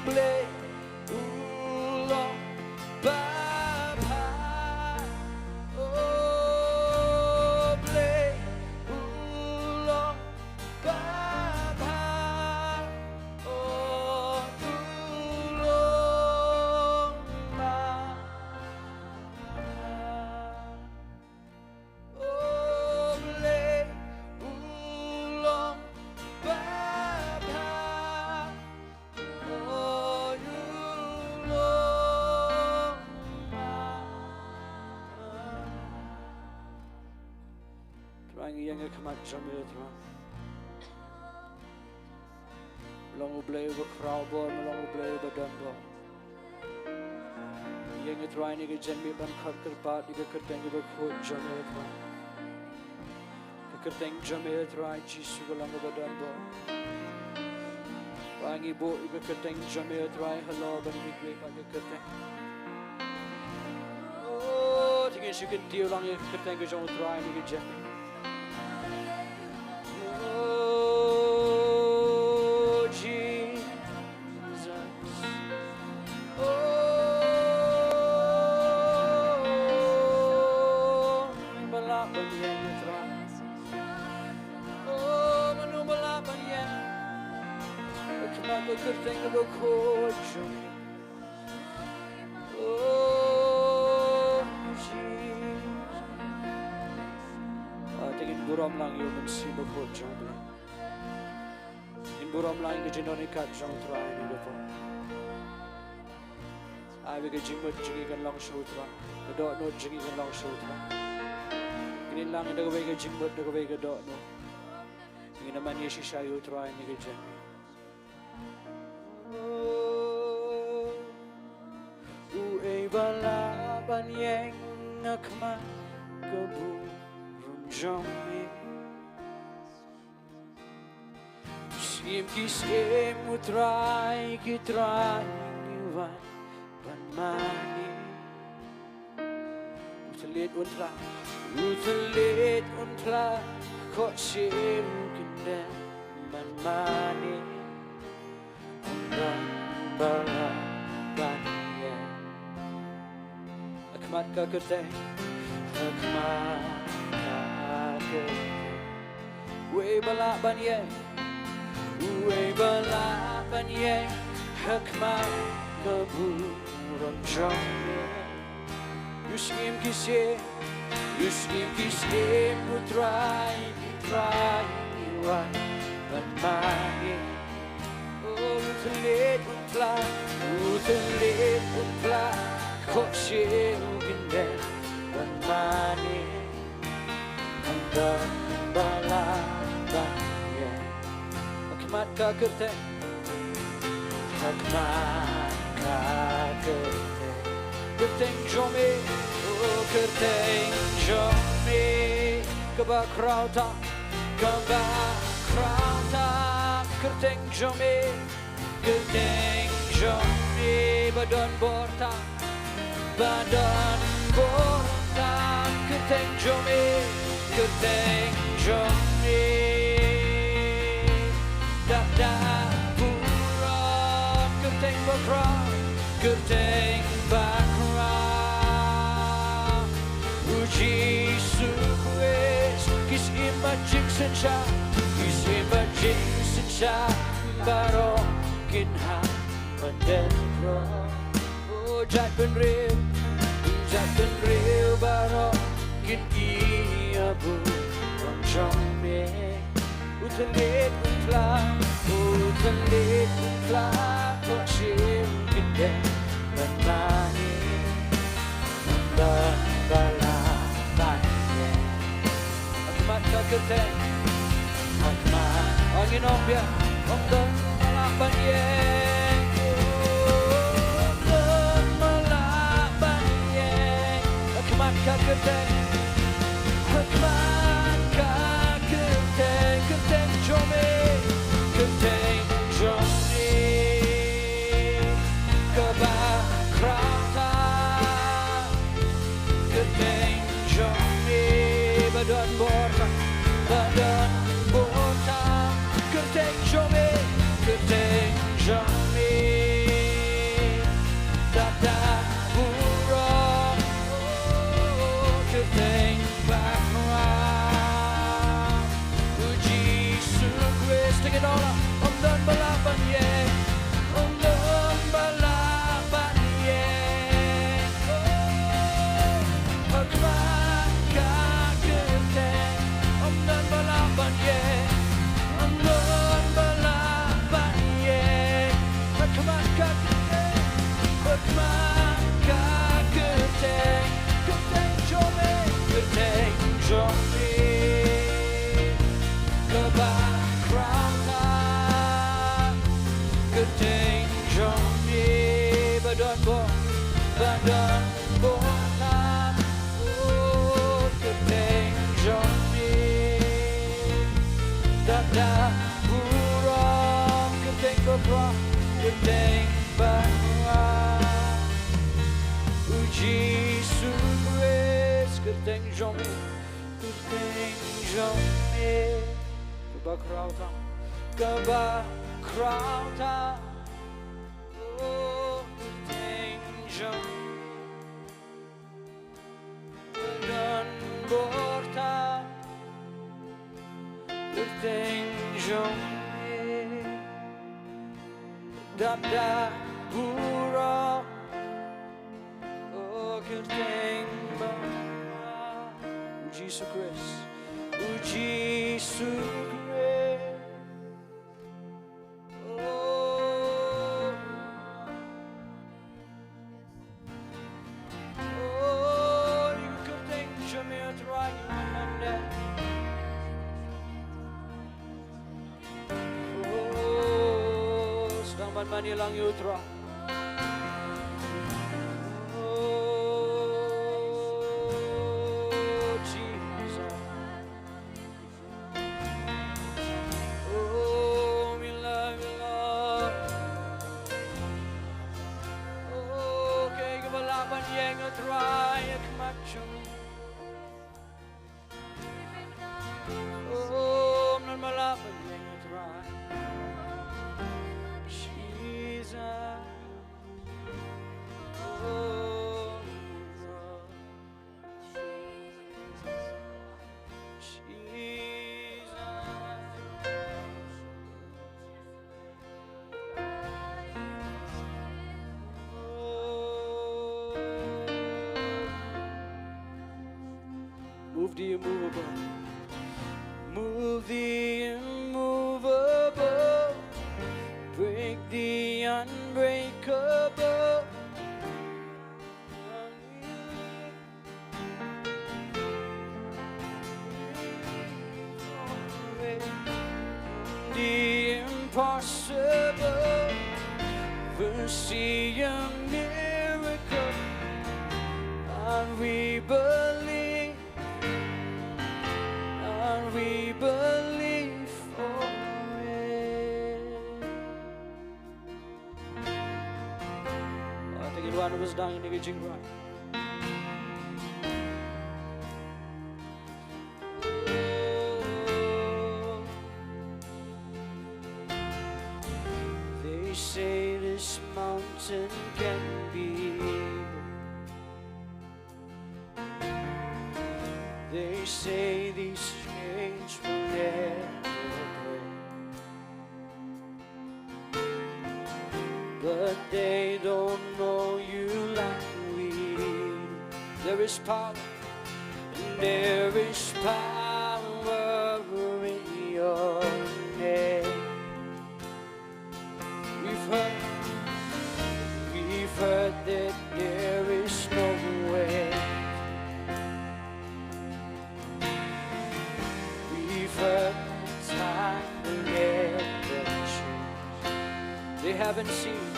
Blei u long babha. O Blei u long babha. O u long babha. O Blei u long babha. O u long babha. Trai, ngi ïeng ha khmat jong me, Trai. Me long U Blei uba khraw bor, me long U Blei uba don bor. Ngi ïeng, Trai, ha kane ka jingmih ban khot kyrpad ïa ka kyrteng kaba khuid jong me, Trai. Ka kyrteng jong me, Trai Jisu, ka long kaba don bor. Trai, ngi buh ïa ka kyrteng jong me, Trai, halor ban ïa ka kyrteng. O, te ngin shu kyntiew lang ïa ka kyrteng ka jong U Trai ha kane ka jingmih. O Jesus. O, mano ba lah ban ïeng, Trai? O, mano ba lah ban ïeng ha khmat ka kyrteng kaba khuid jong me? O Jesus. Ah, te ngin burom lang ïa U Mynsiem Bakhuid jong U Blei. Ngin burom lang ïa ka jingdon ryngkat jong U Trai ha kane ka por. Ai ba ka jingmut jong ngi kan long sha U Trai, ka dohnud jong ngi kan long sha U Trai. Ngin ïeng lang da kawei ka jingmut, da kawei ka dohnud. Ngin ïa mane shisha ïa U Trai ha kane ka jingmih. Uei ba lah ban ïeng ha khmat ka burom jong me? Syiem ki syiem, U Trai ki trai, ngi wan ban mane. U thylliej un tla, u thylliej un tla, khohsiew kyndem ban mane. Ym don ba lah ban ïeng ha khmat ka kyrteng, ha khmat ka kyrteng. Uei ba lah ban ïeng, uei ba lah ban ïeng ha khmat ka burom jong me? U Syiem ki syiem, u Syiem ki syiem, U Trai ki trai, ngi wan ban mane. O, u thylliej un tla, u thylliej un tla, khohsiew kyndem ban mane. Ym don ba lah ban ïeng ha khmat ka kyrteng, ha khmat ka kyrteng. Kyrteng jong me, o kyrteng jong me, kaba khraw tam, kaba khraw tam. Kyrteng jong me, kyrteng jong me, ba don bor tam, ba don bor tam. Kyrteng jong me, kyrteng jong me, da da burom. Kyrteng ba khraw, kyrteng ba khraw, U Jisu Khrist. Ki syiem bad jingsynshar, ki syiem bad jingsynshar, baroh kin hap ban dep khraw. O, jaitbynriew, jaitbynriew baroh kin ïa burom jong me. U thylliej un tla, u thylliej un tla, khohsiew kyndem ban mane. Ym don ba lah ban ïeng ha khmat ka kyrteng, ha khmat. Ngin ong biang, ym don ba lah ban ïeng, ym don ba lah ban ïeng ha khmat ka kyrteng, ha khmat ka kyrteng. Kyrteng jong me, kyrteng jong me, kaba khraw tam. Kyrteng jong me, ba don bor tam, ba don bor tam. Kyrteng jong me, kyrteng jong me, Ba don bor tam, oh, kyrteng jong me. Dap da burom, kyrteng ba khraw, kyrteng ba khraw. U Jisu Khrist, kyrteng jong me, kyrteng jong me. Kaba khraw tam, kaba khraw tam. Oh, kyrteng jong me. Don bor tam, kyrteng jong me. Dap da burom, oh, kyrteng ba khraw. U Jisu Khrist, U Jisu Khrist. Oh. Oh, ïa ka kyrteng jong me, U Trai, ngi wan ban leh. Oh, sdang ban mane lang ïa U Trai. Oh, Jesus. Oh, we love you, Lord. Oh, kaei kaba lah ban ïeng, U Trai, ha khmat jong me. Oh, ym don ba lah ban ïeng, U Trai. Jesus. Oh, Jesus. Move the immovable. Move the immovable. Break the unbreakable. The impossible, we'll see a miracle, and we believe, and we believe for it. Ah, thank you, everyone, who's down in the giving, right? They say this mountain can be moved. They say these chains will never break. But they don't know you like we do. There is power, there is power in your name. We've heard, we've heard that there is no way. We've heard time will never change. They haven't seen,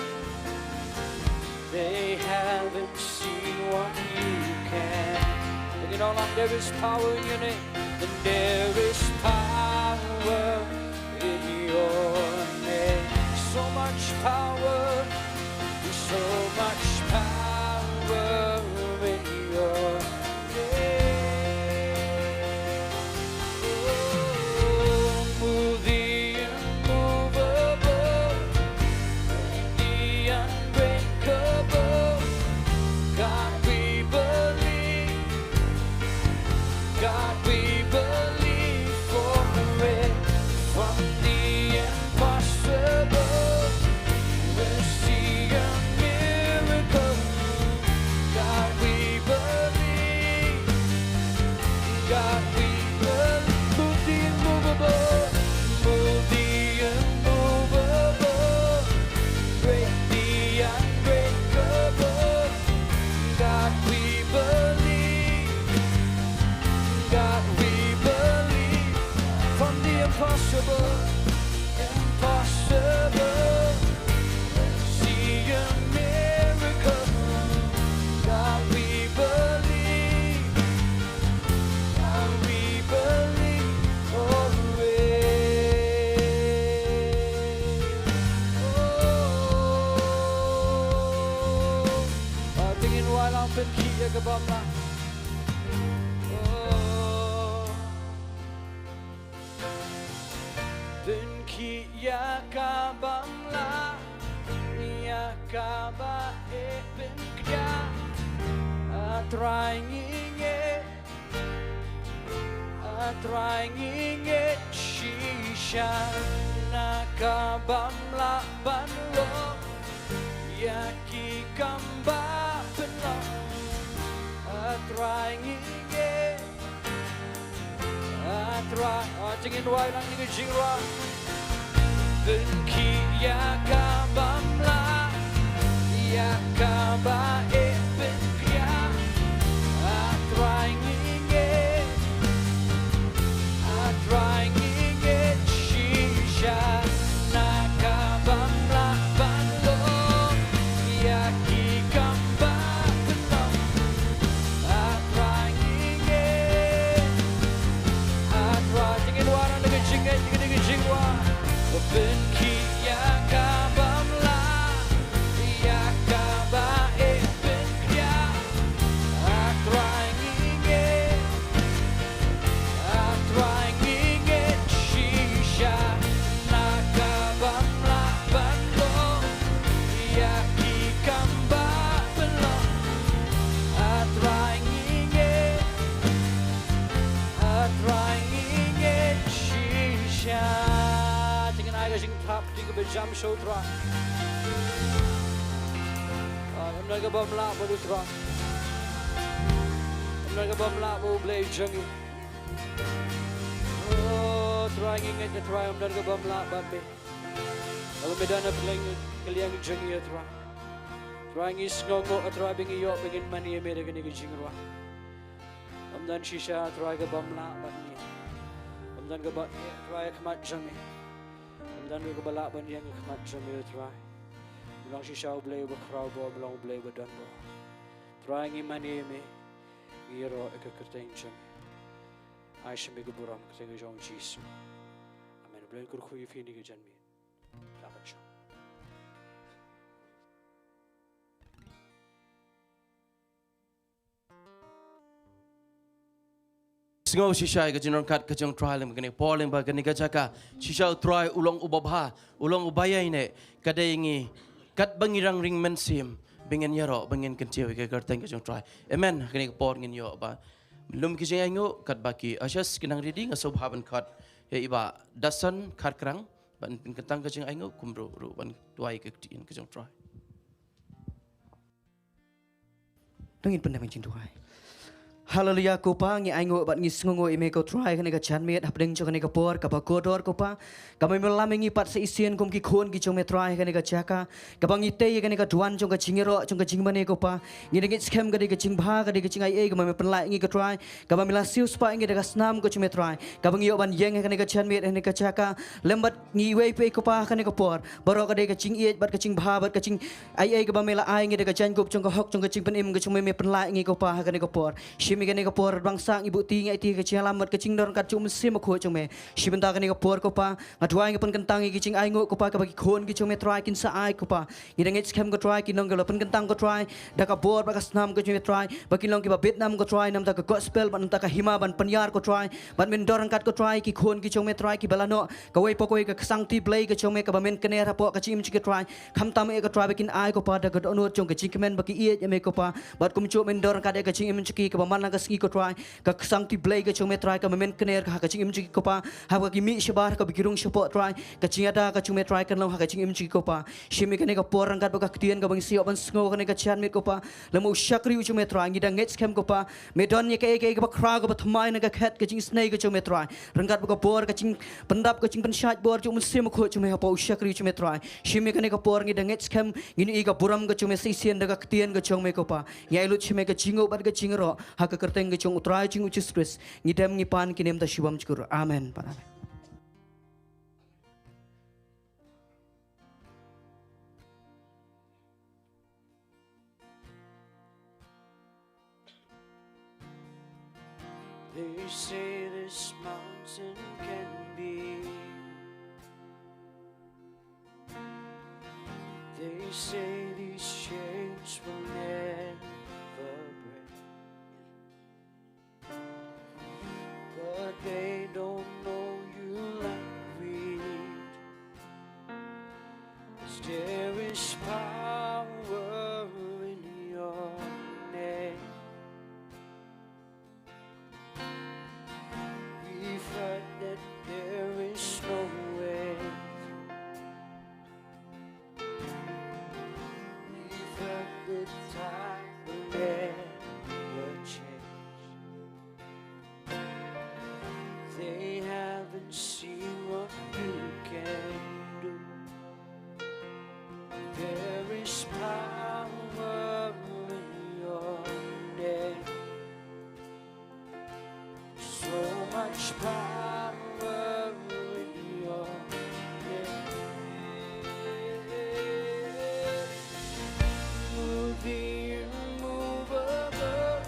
they haven't seen what you can. Sing it all out. There is power in your name. And there is power in your name. So much power, so much power in your name. Oh, move the immovable, the unbreakable. God, we believe. God, we believe for it. From the impossible, we'll see a miracle. Pynkhih ïa ka bym lah. Oh. Pynkhih ïa ka bym lah, ïa kaba eh pynkhia. A Trai ngi ngeit, A Trai ngi ngeit shisha na ka bym lah ban long ïa ki kam ba pynlong. A Trai ngi ngeit, A Trai, a, jingin wai lang ni ka jingrwai. Pynkhih ïa ka bym lah, ïa kaba eh pynkhia. A Trai ngi ngeit, A Trai ngi ngeit shisha na ka bym lah ban long ïa ki kam ba pynlong. A Trai ngi ngeit, A Trai, jingin wai lang da ka jingngeit, da ka jingwai. Pynkhih ïa ka bym lah, ïa kaba eh pynkhia. A Trai ngi ngeit, A Trai ngi ngeit shisha na ka bym lah ban long ïa ki kam ba pynlong. A Trai ngi ngeit, A Trai ngi ngeit shisha. Te ngin ai ka jingthap, te kaba jam sha U Trai. Ah, ym don ka bym lah bad U Trai. Ym don ka bym lah bad U Blei jong ngi. Oh, Trai ngi ngeit, A Trai, ym don ka bym lah bad me. Haba me don ha pdeng ka liang jong ngi, A Trai. Trai ngi sngewnguh, A Trai, ba ngi ïoh ba ngin mane ïa me da kane ka jingrwai. Ym don shisha, A Trai, ka bym lah bad me. Ym don kaba eh, A Trai, ha khmat jong me. Ym don kaba lah ban ïeng ha khmat jong me, A Trai. Me long shisha U Blei uba khraw bor, me long U Blei uba don bor. Trai ngi mane ïa me, ngi ïaroh ïa ka kyrteng jong me. Ai sha me ka burom, kyrteng ka jong U Jisu. Amen. U Blei un kyrkhu ïa phi ha kane ka janmiet. La ka jong. Sngew shisha ïa ka jingryngkat ka jong U Trai lyngba kane ka por, lyngba kane ka jaka. Shisha U Trai u long uba bha, u long uba ïaineh. Ka dei ngi katba ngi rangring mynsiem ba ngin ïaroh, ba ngin kyntiew ïa ka kyrteng ka jong U Trai. Amen. Ha kane ka por ngin ïoh ba lum ki jingainguh, katba ki ushers ki nang ready, nga sngewbha ban khot ïa i Bah Dason Kharkrang ban pynkyntang ka jingainguh, kumjuh ruh ban duwai ïa ka ktien ka jong U Trai. To ngin pyndem ka jingduwai. Haleluia, ko Pa, ngi ainguh bad ngi sngewnguh ïa me ko Trai, ha kane ka janmiet, hapdeng jong kane ka por kaba kordor ko Pa, kaba me lam ïa ngi pat sa shisien kum ki khun ki jong me Trai, ha kane ka jaka, kaba ngi tei ïa kane ka duwan jong ka jingïaroh, jong ka jingmane ko Pa. Ngi da ngeit skhem ka dei ka jingbha, ka dei ka jingaiei kaba me pynlah ïa ngi ko Trai, kaba me la siewspah ïa ngi da ka snam ka jong me Trai, kaba ngi ïoh ban ïeng ha kane ka janmiet, ha kane ka jaka lem bad ngi iwei pa iwei ko Pa, ha kane ka por. Baroh ka dei ka jingïeit bad ka jingbha bad ka jingaiei kaba me la ai ïa ngi da ka jaiñkup jong ka hok jong ka jingpynim ka jong me, me pynlah ïa ngi ko Pa, ha kane ka por. Shim ïa kane ka por, bad bangsa ngi buh ti ngi aiti ha ka jingïalam bad ka jingdon ryngkat jong U Mynsiem Bakhuid jong me. Shibynta kane ka por ko Pa, nga duwai, nga pynkynthang ïa ka jingainguh ko Pa, kaba ki khun ki jong me Trai kin sa ai ko Pa. Ngi da ngeit skhem ko Trai, kin long kiba la pynkyntang ko Trai da ka bor bad ka snam ka jong me Trai, ba kin long kiba bit nam ko Trai na ka bynta ka gospel bad na ka bynta ka hima ban pynïar ko Trai, bad men don ryngkat ko Trai ki khun ki jong me Trai, kiba la noh kawei pa kawei ka ksangti Blei ka jong me kaba men kner hapoh ka jingim jong ki Trai. Khamtam eh ko Trai, ba kin ai ko Pa da ka dohnud jong ka jingkmen ba ki ïeit ïa me ko Pa, bad kumjuh men don ryngkat eh ka jingim jong ki kaba man la ka sngi ko Trai, ka ksangti Blei ka jong me Trai kaba men kner ha ka jingim jong ki ko Pa, haba ki mih shabar, haba ki rung shapoh Trai, ka jingïada ka jong me Trai kan long ha ka jingim jong ki ko Pa. Shim ïa kane ka por ryngkat bad ka ktien kaba ngi sa ïoh ban sngew ha kane ka janmiet ko Pa. Lem bad u shakri u jong me Trai, ngi da ngeit skhem ko Pa, me don ïa kaei kaei kaba khraw kaba thymmai na ka khet ka jingisynei ka jong me Trai, ryngkat bad ka bor, ka jingpyndap, ka jingpynshait bor jong U Mynsiem Bakhuid jong me hapoh u shakri u jong me Trai. Shim ïa kane ka por, ngi da ngeit skhem, ngin ïohi ka burom ka jong me sa shisien da ka ktien ka jong me ko Pa. Ngi ai lut sha me ka jingnguh bad ka jingïaroh ha ka kyrteng ka jong U Trai jong ngi U Jisu Khrist, ngi dem ngi pan, ki nym da shibun jingkyrkhu. Amen. Pan amen. They say this mountain can be. They say these chains will never There's power in your name. We've heard that there is no way. We've heard the tide will never change. They haven't seen what you can do. There is power in your name. So much power in your name. Move the immovable,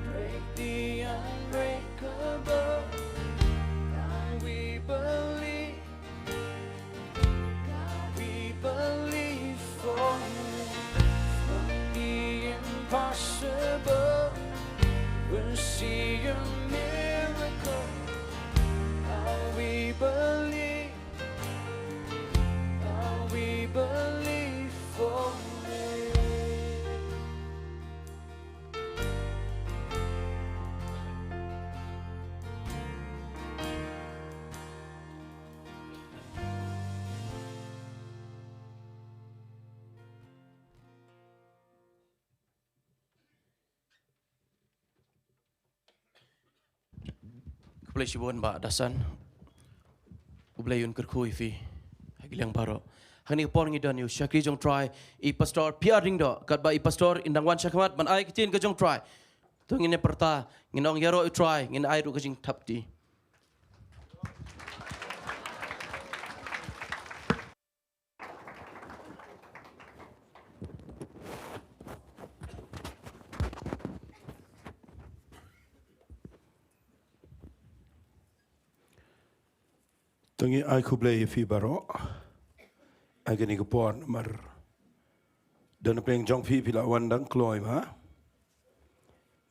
break the unbreakable. God, we believe. God, we believe for you. From the impossible, we'll see a miracle. God, we believe. God, we believe for you. Khublei shibun Bah Dasan. Khublei un kyrkhu ïa phi ha ki liang baroh. Hangne ka por ngi don ïa u shakri jong Trai, i Pastor P R Lyngdoh, katba i Pastor in dang wan shakhmat ban ai ka ktien ka jong Trai. To ngin ïa pyrta, ngin ong ïaroh ïa u Trai, ngin ai ruh ka jingthap kti. To ngi ai khublei ïa phi baroh ha kane ka por namar don na pdeng jong phi phi la wan dang kloi ma.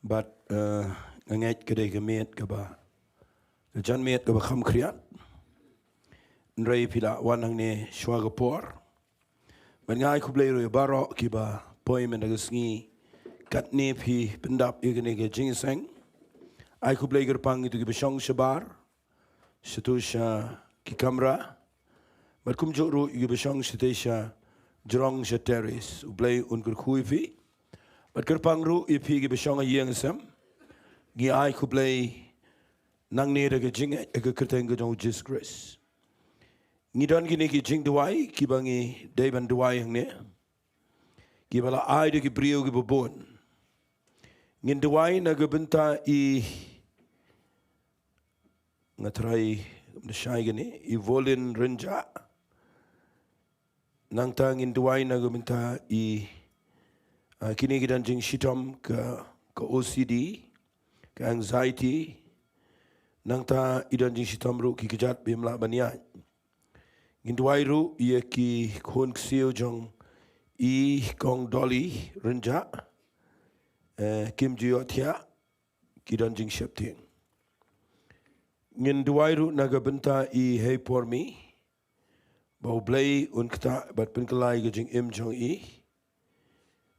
Bad, eh, nga ngeit ka dei ka miet kaba, ka janmiet kaba kham khriat. Hynrei phi la wan hangne shuwa ka por. Bad nga ai khublei ruh ïa baroh kiba poi mynta ka sngi katne phi pyndap ïa kane ka jingïaseng. Ai khublei kyrpang ïa kito kiba shong shabar, shato sha ki kamra. Bad kumjuh ruh ïa kiba shong shatei sha jrong sha terrace. U Blei un kyrkhu ïa phi. Bad kyrpang ruh ïa phi kiba shong ha ïing ha sem. Ngi ai khublei nangne da ka jingngeit ha ka kyrteng ka jong u Jisu Khrist. Ngi don kine ki jingduwai kiba ngi dei ban duwai hangne, kiba la ai da ki briew kiba bun. Ngin duwai na ka bynta i, nga trai, nga shai kane, i Volin Rynjah. Nangta ngin duwai na ka bynta i, ah, kine ki don jingshitom ka, ka O C D, ka anxiety. Nangta i don jingshitom ruh ki kjat ba im lah ban ïaid. Ngin duwai ruh ïa ki khun ksiew jong i Kong Dolly Rynjah, eh, kim ju ïohthiah, ki don jingsheptieng. Ngin duwai ruh na ka bynta i Hei Pormi, ba U Blei un ktah bad pynkylla ïa ka jingim jong i.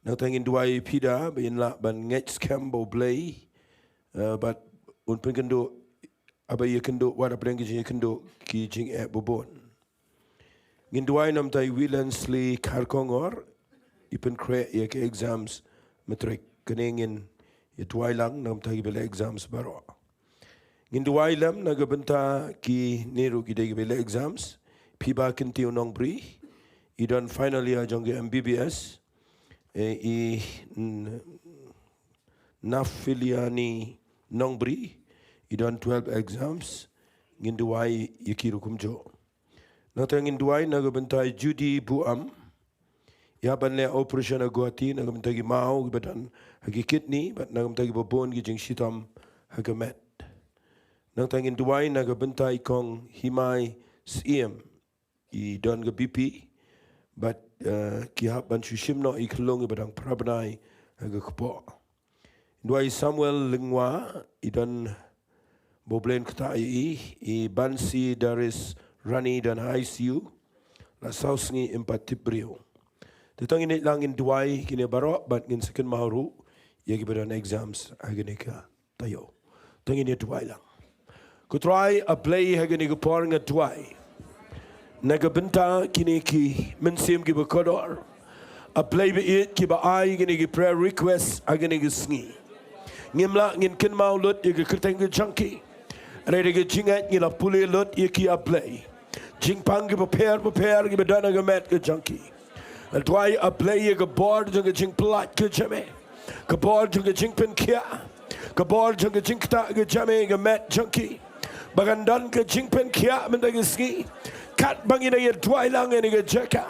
Nangta ngin duwai ïa phi da ba in lah ban ngeit skhem ba U Blei, eh, bad un pynkynduh, haba ïakynduh, wat hapdeng ki jingïakynduh ki jingeh ba bun. Ngin duwai namar i Willensley Kharkongor, i pynkhreh ïa ki exams matric. Kane ngin ïa duwai lang namar ki ba leh exams baroh. Ngin duwai lem na ka bynta kine ruh ki dei ki ba leh exams. Phi ba Kyntiew Nongbri, i don final year jong ki M B B S. Eh, i, n-, Nafiliani Nongbri, i don twelve exams. Ngin duwai ïa ki ruh kumjuh. Nangta ngin duwai na ka bynta i Judy Buam. I hap ban leh operation ha Guwahati na ka bynta ki maw kiba don ha ki kidney, bad na ka bynta kiba bun ki jingshitom ha ka met. Nangta ngin duwai na ka bynta i Kong Himai Syiem, i don ka B P, bad, eh, ki hap ban shu shim noh i khyllung iba dang phra bnai ha ka kpoh. Duwai Samuel Lyngwa, i don, ba U Blei un ktah ïa i, i Bansi Darius Rani don ha I C U, la saw sngi im pat tip briew. Te to ngin ïaid lang ngin duwai kine baroh bad ngin sa kynmaw ruh ïa kiba don exams ha kane ka taïew. To ngin ïa duwai lang. Ko Trai A Blei, ha kane ka por nga duwai na ka bynta kine ki mynsiem kiba kordor, A Blei ba ïeit, kiba ai kine ki prayer request ha kane ka sngi. Ngim lah ngin kynmaw lut ïa ka kyrteng ka jong ki. Hynrei da ka jingngeit ngi la pule lut ïa ki, A Blei. Jingpang kiba pher bapher kiba don ha ka met ka jong ki. Nga duwai, A Blei, ïa ka bor jong ka jingpyllait ka jong me, ka bor jong ka jingpynkhiah, ka bor jong ka jingktah ka jong me ha ka met jong ki, ba kan don ka jingpynkhiah mynta ka sngi. Katba ngi dang ïa duwai lang ha kane ka jaka,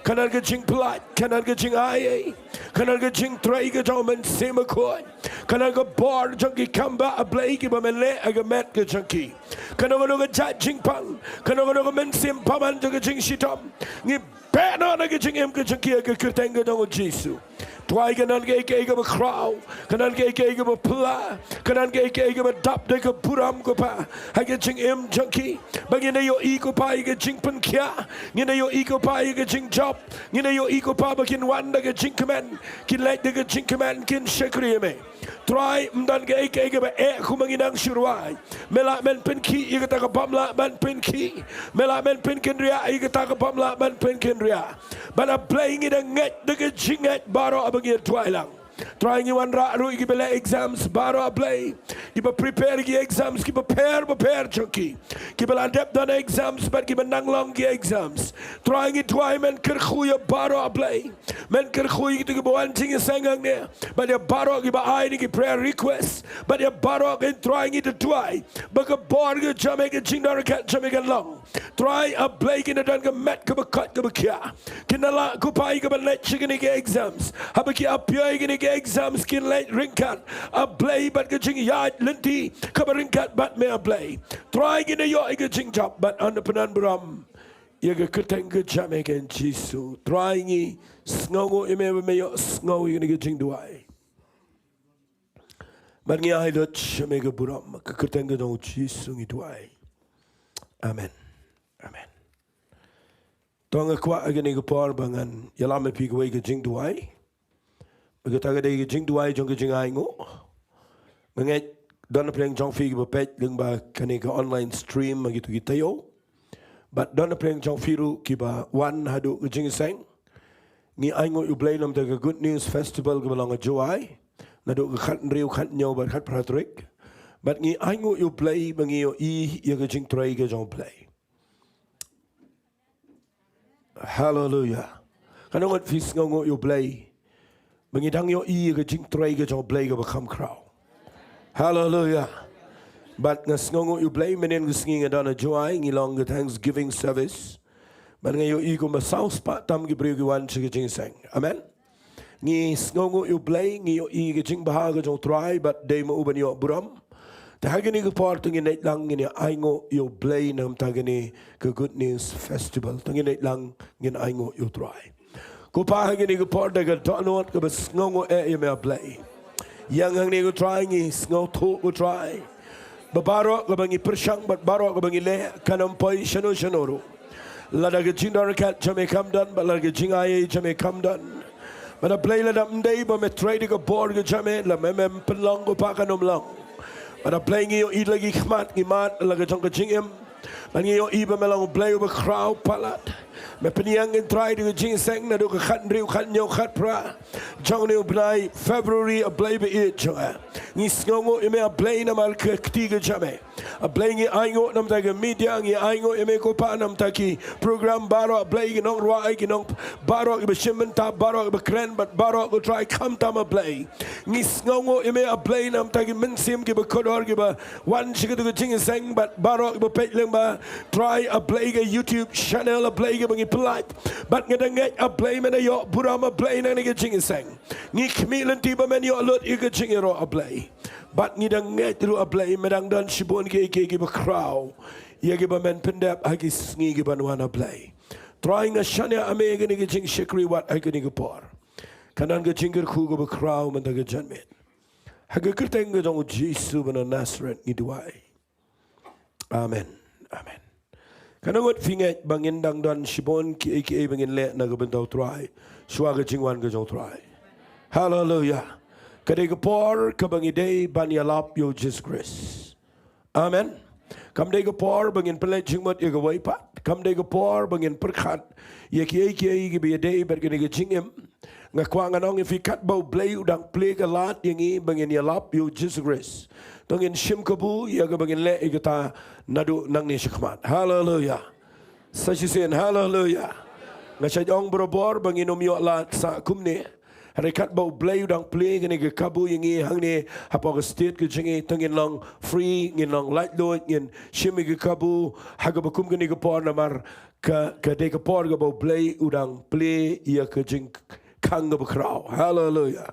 kan don ka jingpyllait, kan don ka jingai ei, kan don ka jingtrei ka jong U Mynsiem Bakhuid, kan don ka bor jong ki kambah, A Blei, kiba men leh ha ka met ka jong ki. Kano kano ka jait jingpang, kano kano ka mynsiem bymman jong ka jingshitom, ngi beh noh na ka jingim ka jong ki ha ka kyrteng ka jong U Jisu. Duwai kan don kaei kaei kaba khraw, kan don kaei kaei kaba pla, kan don kaei kaei kaba dap da ka burom, ko Pa, ha ka jingim jong ki. Ba ngin ïohi, ko Pa, ïa ka jingpynkhiah, ngin ïohi, ko Pa, ïa ka jingjop, ngin ïohi, ko Pa, ba kin wan da ka jingkmen, kin leit da ka jingkmen, kin shakri ïa me. Trai, ym don kaei kaei kaba eh kum ma ngi nang shuwa. Me lah men pynkhih ïa kata ka bym lah ban pynkhih. Me lah men pynkynriah ïa kata ka bym lah ban pynkynriah. Bad A Blei, ngi dang ngeit da ka jingngeit baroh ba ngi duwai lang. Trai, ngi wanrah ruh ïa kiba leh exams baroh, A Blei, kiba prepare ki exams kiba pher bapher jong ki, kiba la dep don exams bad kiba nang long ki exams. Trai, ngi duwai men kyrkhu ïa baroh, A Blei. Men kyrkhu ïa kito kiba wan jingïaseng hangne, bad ïa baroh kiba ai na ki prayer request, bad ïa baroh, ko Trai, ngi duwai ba ka bor ka jong me, ka jingdon ryngkat jong me kan long. Trai, A Blei, kin da don ka met kaba koit kaba khiah, kin da lah, ko Pa, ïa kaban leit sha kine ki exams. Haba ki ap ïa kine ki exams kin leit ryngkat, A Blei, bad ka jingïaid lynti kaba ryngkat bad me, A Blei. Trai, kin da ïoh ïa ka jingjop bad yn da pynban burom ïa ka kyrteng ka jong me, ko Jisu. Trai, ngi sngewnguh ïa me ba me ïohsngew ïa kane ka jingduwai. Bad ngi ai lut sha me ka burom, ha ka kyrteng ka jong U Jisu ngi duwai. Amen. Amen. To nga kwah ha kane ka por ba ngan ïalam ïa phi kawei ka jingduwai. Bad kata ka dei ka jingduwai jong ka jingainguh. Nga ngeit don na pdeng jong phi kiba peit lyngba kane ka online stream ha kito ki taïew. Bad don na pdeng jong phi ruh kiba wan haduh ka jingïaseng. Ngi ainguh ïa U Blei namar ka Good News Festival kaba long ha Jowai naduh ka khathynriew, khathynñiew bad khatphra tarik. Bad ngi ainguh ïa U Blei ba ngi ïohi ïa ka jingtrei ka jong U Blei. Haleluia. Katno ngut phi sngewnguh ïa U Blei ba ngi dang ïohi ïa ka jingtrei ka jong U Blei kaba kham khraw? Haleluia. Bad nga sngewnguh ïa U Blei, mynnin ka sngi nga don ha Jowai, ngi long ka Thanksgiving service. Bad nga ïohi kumba saw spah tam ki briew ki wan sha ka jingïaseng. Amen. Ngi sngewnguh ïa U Blei, ngi ïohi ka jingbha ka jong U Trai, bad dei ma u ban ïoh burom. Te ha kane ka por to ngin ïaid lang ngin ïa ainguh ïa U Blei namar kane ka Good News Festival. To ngin ïaid lang ngin ainguh ïa U Trai. Ko Pa, ha kane ka por da ka dohnud kaba sngewnguh eh ïa me, A Blei. Ïa hangne, ko Trai, ngi sngewthuh, ko Trai, ba baroh kaba ngi pyrshang bad baroh kaba ngi leh kan ym poi shano shano ruh lada ka jingdon ryngkat jong me kam don, bad lada ka jingai ei jong me kam don. Bad A Blei, lada ym dei ba me trei da ka bor ka jong me, lada me, mem pynlong, ko Pa, kan ym long. Bad A Blei, ngi ïohi la ki khmat ngi mad la ka jong ka jingim. Bad ngi ïohi ba me long U Blei uba khraw palat. Me pynïeng, ko Trai, da ka jingïaseng naduh ka khathynriew, khathynñiew, khatphra jong une u bnai February, A Blei ba ïeit jong nga. Ngi sngewnguh ïa me, A Blei, namar ka kti ka jong me. A Blei, ngi ainguh namar ka media, ngi ainguh ïa me, ko Pa, namar ki program baroh, A Blei, ki nongrwai, ki nong baroh, kiba shim bynta, baroh kiba kren, bad baroh, ko Trai, khamtam, A Blei. Ngi sngewnguh ïa me, A Blei, namar ki mynsiem kiba kordor kiba wan sha katu ka jingïaseng, bad baroh kiba peit lyngba, Trai, A Blei, ka YouTube channel, A Blei, kiba ngi pyllait. Bad nga da ngeit, A Blei, men da ïoh burom, A Blei, na kane ka jingïaseng. Ngi khmih lynti ba men ïoh lut ïa ka jingïaroh, A Blei. Bad ngi da ngeit ruh, A Blei, me dang don shibun kiei kiei kiba khraw ïa kiba men pyndep ha ki sngi kiban wan, A Blei. Trai, nga shaniah ha me ïa kane ka jingshakri wat ha kane ka por. Kan don ka jingkyrkhu kaba khraw mynta ka janmiet. Ha ka kyrteng ka jong U Jisu ba na Nasareth ngi duwai. Amen. Amen. Katno ngut phi ngeit ba ngin dang don shibun kiei kiei ba ngin leh na ka bynta U Trai shuwa ka jingwan ka jong U Trai? Haleluya. Ka dei ka por kaba ngi dei ban ïalap ïa U Jisu Khrist. Amen. Kam dei ka por ba ngin pynleit jingmut ïa kawei pat. Kam dei ka por ba ngin pyrkhat ïa kiei kiei kiba ïadei bad kane ka jingim. Nga kwah ngan ong ïa phi, katba U Blei u dang plie ka lad ïa ngi ba ngin ïalap ïa U Jisu Khrist, to ngin shim kabu ïa kaba ngin leh ïa kata naduh nangne shakhmat. Haleluya. Sa shisien, haleluya. Nga shait ong barabor ba ngin ym ïoh lad sah kumne. Hynrei katba U Blei u dang plie kane ka kabu ïa ngi hangne hapoh ka state ka jong ngi, to ngin long free, ngin long laitluid, ngin shim ïa ka kabu ha kaba kum kane ka por, namar ka, ka dei ka por kaba U Blei u dang plie ïa ka jingkhang kaba khraw. Haleluya.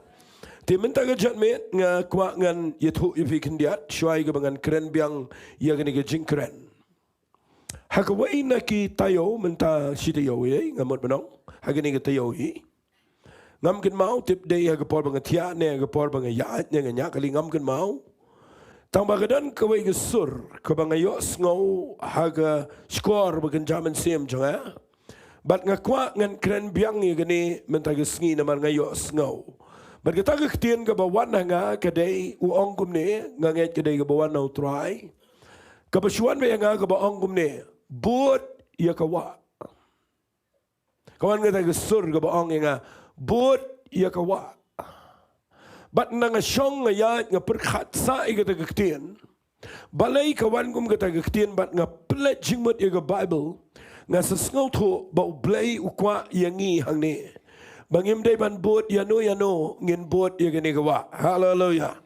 Te mynta ka janmiet nga kwah ngan ïathuh ïa phi khyndiat shuwa ïa kaba ngan kren biang ïa kane ka jingkren. Ha kawei na ki taïew, mynta shi taïew hi, nga mut ban ong, ha kane ka taïew hi, ngam kynmaw, tip dei ha ka por ba nga thiah ne ha ka por ba nga ïaid ne nga ñiah kali, ngam kynmaw. Tangba ka don kawei ka sur kaba nga ïohsngew ha ka shkor ba kynja mynsiem jong nga. Bad nga kwah ngan kren biang ïa kane mynta ka sngi namar nga ïohsngew. Bad kata ka ktien kaba wan ha nga ka dei, u ong kumne, nga ngeit ka dei kaba wan na U Trai. Kaba shu wan beit ha nga kaba ong kumne: Bud ïa ka wah. Ka wan kata ka sur kaba ong ïa nga: Bud ïa ka wah. Bad nga shong, nga ïaid, nga pyrkhat sah ïa kata ka ktien. Balei ka wan kum kata ka ktien, bad nga pynleit jingmut ïa ka Baibl, nga sa sngewthuh ba U Blei u kwah ïa ngi hangne ba ngim dei ban bud ïano ïano, ngin bud ïa kane ka wah. Haleluya.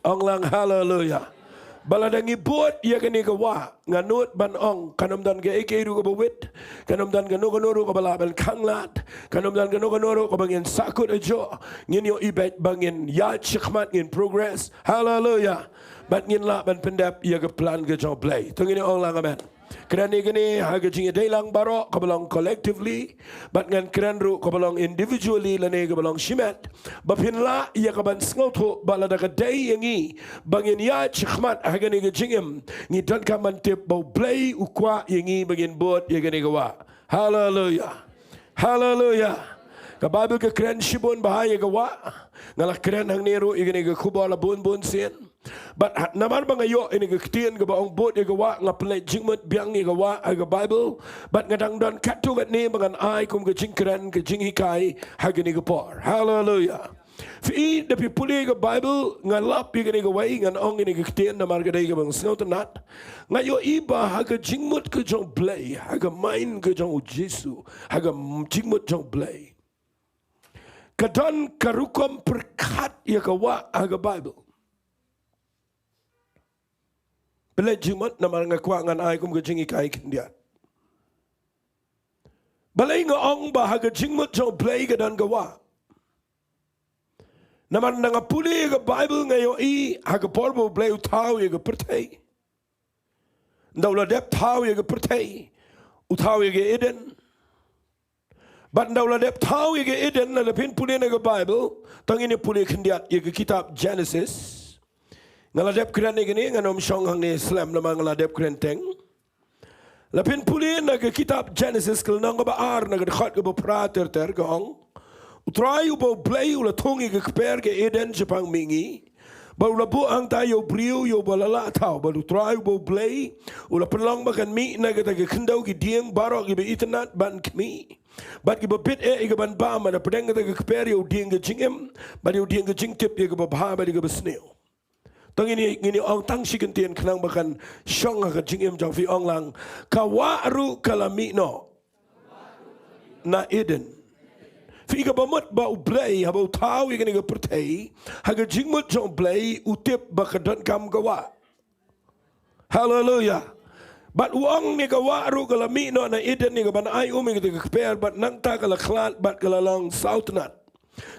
Ong lang haleluya. Ba lada ngi bud ïa kane ka wah, nga nud ban ong, kan ym don kaei kaei ruh kaba wit, kan ym don kano kano ruh kaba lah ban khanglad, kan ym don kano kano ruh kaba ngin sahkut hajuh. Ngin ïohi beit ba ngin ïaid shakhmat, ngin progress. Haleluya. Bad ngin lah ban pyndep ïa ka plan ka jong U Blei. To ngin ong lang amen. Kren ïa kane ha ka jingïadei lang baroh kaba long collectively, bad ngan kren ruh kaba long individually lane kaba long shimet, ba phin lah ïa ka ban sngewthuh ba lada ka dei ïa ngi ba ngin ïaid shakhmat ha kane ka jingim, ngi donkam ban tip ba U Blei u kwah ïa ngi ba ngin bud ïa kane ka wah. Haleluya. Haleluya. Ka Baibl ka kren shibun bha ïa ka wah. Nga la kren hangne ruh ïa kane ka khubor la bun bun sien. Bad ha, namar ba nga ïoh ïa kane ka ktien kaba ong bud ïa ka wah, nga pynleit jingmut biang ïa ka wah ha ka Baibl. Bad nga dang don katto katne ba ngan ai kum ka jingkren, ka jinghikai ha kane ka por. Haleluya. Phi i, da phi pule ïa ka Baibl, nga lap ïa kane kawei, ngan ong ïa kane ka ktien namar ka dei kaba nga sngewtynnat. Nga ïohi ba ha ka jingmut ka jong U Blei, ha ka mind ka jong U Jisu, ha ka m-, jingmut jong U Blei, ka don ka rukom pyrkhat ïa ka wah ha ka Baibl. Pynleit jingmut namar nga kwah ngan ai kum ka jinghikai khyndiat. Balei nga ong ba ha ka jingmut jong U Blei ka don ka wah? Namar ynda nga pule ïa ka Baibl nga ïohi ha ka por ba U Blei u thaw ïa ka pyrthei, ynda u la dep thaw ïa ka pyrthei, u thaw ïa ka Eden. Bad ynda u la dep thaw ïa ka Eden, lada phin pule na ka Baibl, to ngin ïa pule khyndiat ïa ka kitab Genesis. Nga la dep kren ïa kane, ngan ym shong hangne slem namar nga la dep kren teng. Lada phin pule na ka kitab Genesis, ka lynnong kaba ar, na ka dkhot kaba phra ter ter, ka ong: U Trai uba U Blei u la thung ïa ka kper ka Eden shaphang mihngi, bad u la buh hangta ïa u briew, ïa uba la lah thaw. Bad U Trai uba U Blei u la pynlong ba kan mih na kata ka khyndew ki dieng baroh kiba itynnat ban khmih, bad kiba bit eh ïa ka ban bam, bad hapdeng kata ka kper ïa u dieng ka jingim, bad ïa u dieng ka jingtip ïa kaba bha bad ïa kaba sniew. To ngin ïa, ngin ïa ong tang shi kyntien khnang ba kan shong ha ka jingim jong phi. Ong lang: Ka wah ruh ka la mih noh na Eden. Phi i, kaba mut ba U Blei haba u thaw ïa kane ka pyrthei, ha ka jingmut jong U Blei u tip ba ka donkam ka wah. Haleluya. Bad u ong ne ka wah ruh ka la mih noh na Eden ïa ka ban ai um ïa kata ka kper, bad nangta ka la khlad bad ka la long sawtynnat.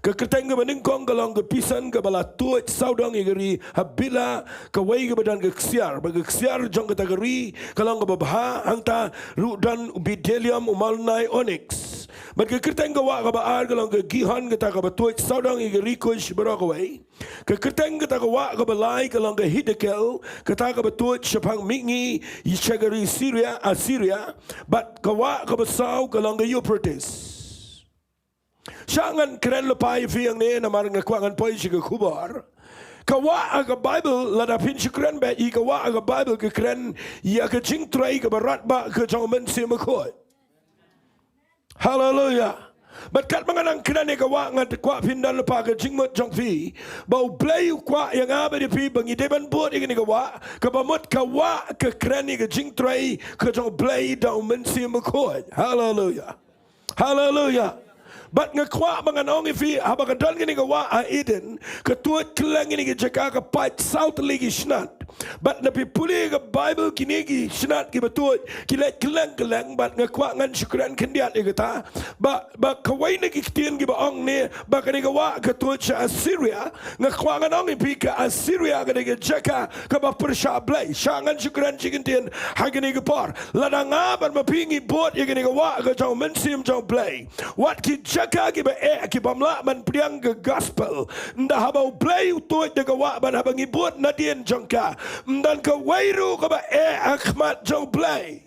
Ka kyrteng kaba nyngkong ka long ka pison, kaba la tuid sawdong ïa ka ri Habilah, kawei kaba don ka ksiar. Bad ka ksiar jong kata ka ri ka long kaba bha, hangta ruh don u bdellium, u mawnai, onyx. Bad ka kyrteng ka wah kaba ar ka long ka Gihon, kata kaba tuid sawdong ïa ka ri Kush baroh kawei. Ka kyrteng kata ka wah kaba lai ka long ka Hiddekel, kata kaba tuid shaphang mihngi ïa sha ka ri Syria, Assyria. Bad ka wah kaba saw ka long ka Euphrates. Sha ngan kren lypa ïa phi hangne namar nga kwah ngan poi sha ka khubor. Ka wah ha ka Baibl, lada phin shu kren beit ïa ka wah ha ka Baibl, ka kren ïa ka jingtrei kaba radbah ka jong u Mynsiem Bakhuid. Haleluya. Bad katba nga nang kren ïa ka wah, nga kwah phin don lypa ka jingmut jong phi ba U Blei u kwah ïa nga bad ïa phi ba ngi dei ban bud ïa kane ka wah. Kaba mut ka wah ka kren ïa ka jingtrei ka jong U Blei da u Mynsiem Bakhuid. Haleluya. Haleluya. Bad nga kwah ba ngan ong ïa phi, haba ka don kane ka wah ha Eden, ka tuid kylleng ïa kane ka jaka, ka pait saw tylli ki snat. Bad lada phi pule ka Baibl, kine ki snat kiba tuid ki leit kylleng kylleng. Bad nga kwah ngan shu kren khyndiat ïa kata. Ba, ba kawei na ki ktien kiba ong ne ba kane ka wah ka tuid sha Assyria. Nga kwah ngan ong ïa phi, ka Assyria ka dei ka jaka kaba pyrshah Blei. Sha ngan shu kren shi kyntien ha kane ka por. Lada nga bad ma phi ngi bud ïa kane ka wah ka jong u Mynsiem jong U Blei, wat ki jaka kiba eh, ki bym lah ban pdiang ka gospel. Ynda haba U Blei u tuid da ka wah bad haba ngi bud nadien jong ka, ym don kawei ruh kaba eh ha khmat jong U Blei.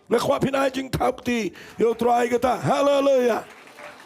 Nga kwah phin ai jingthap kti ïa U Trai kata. Haleluya.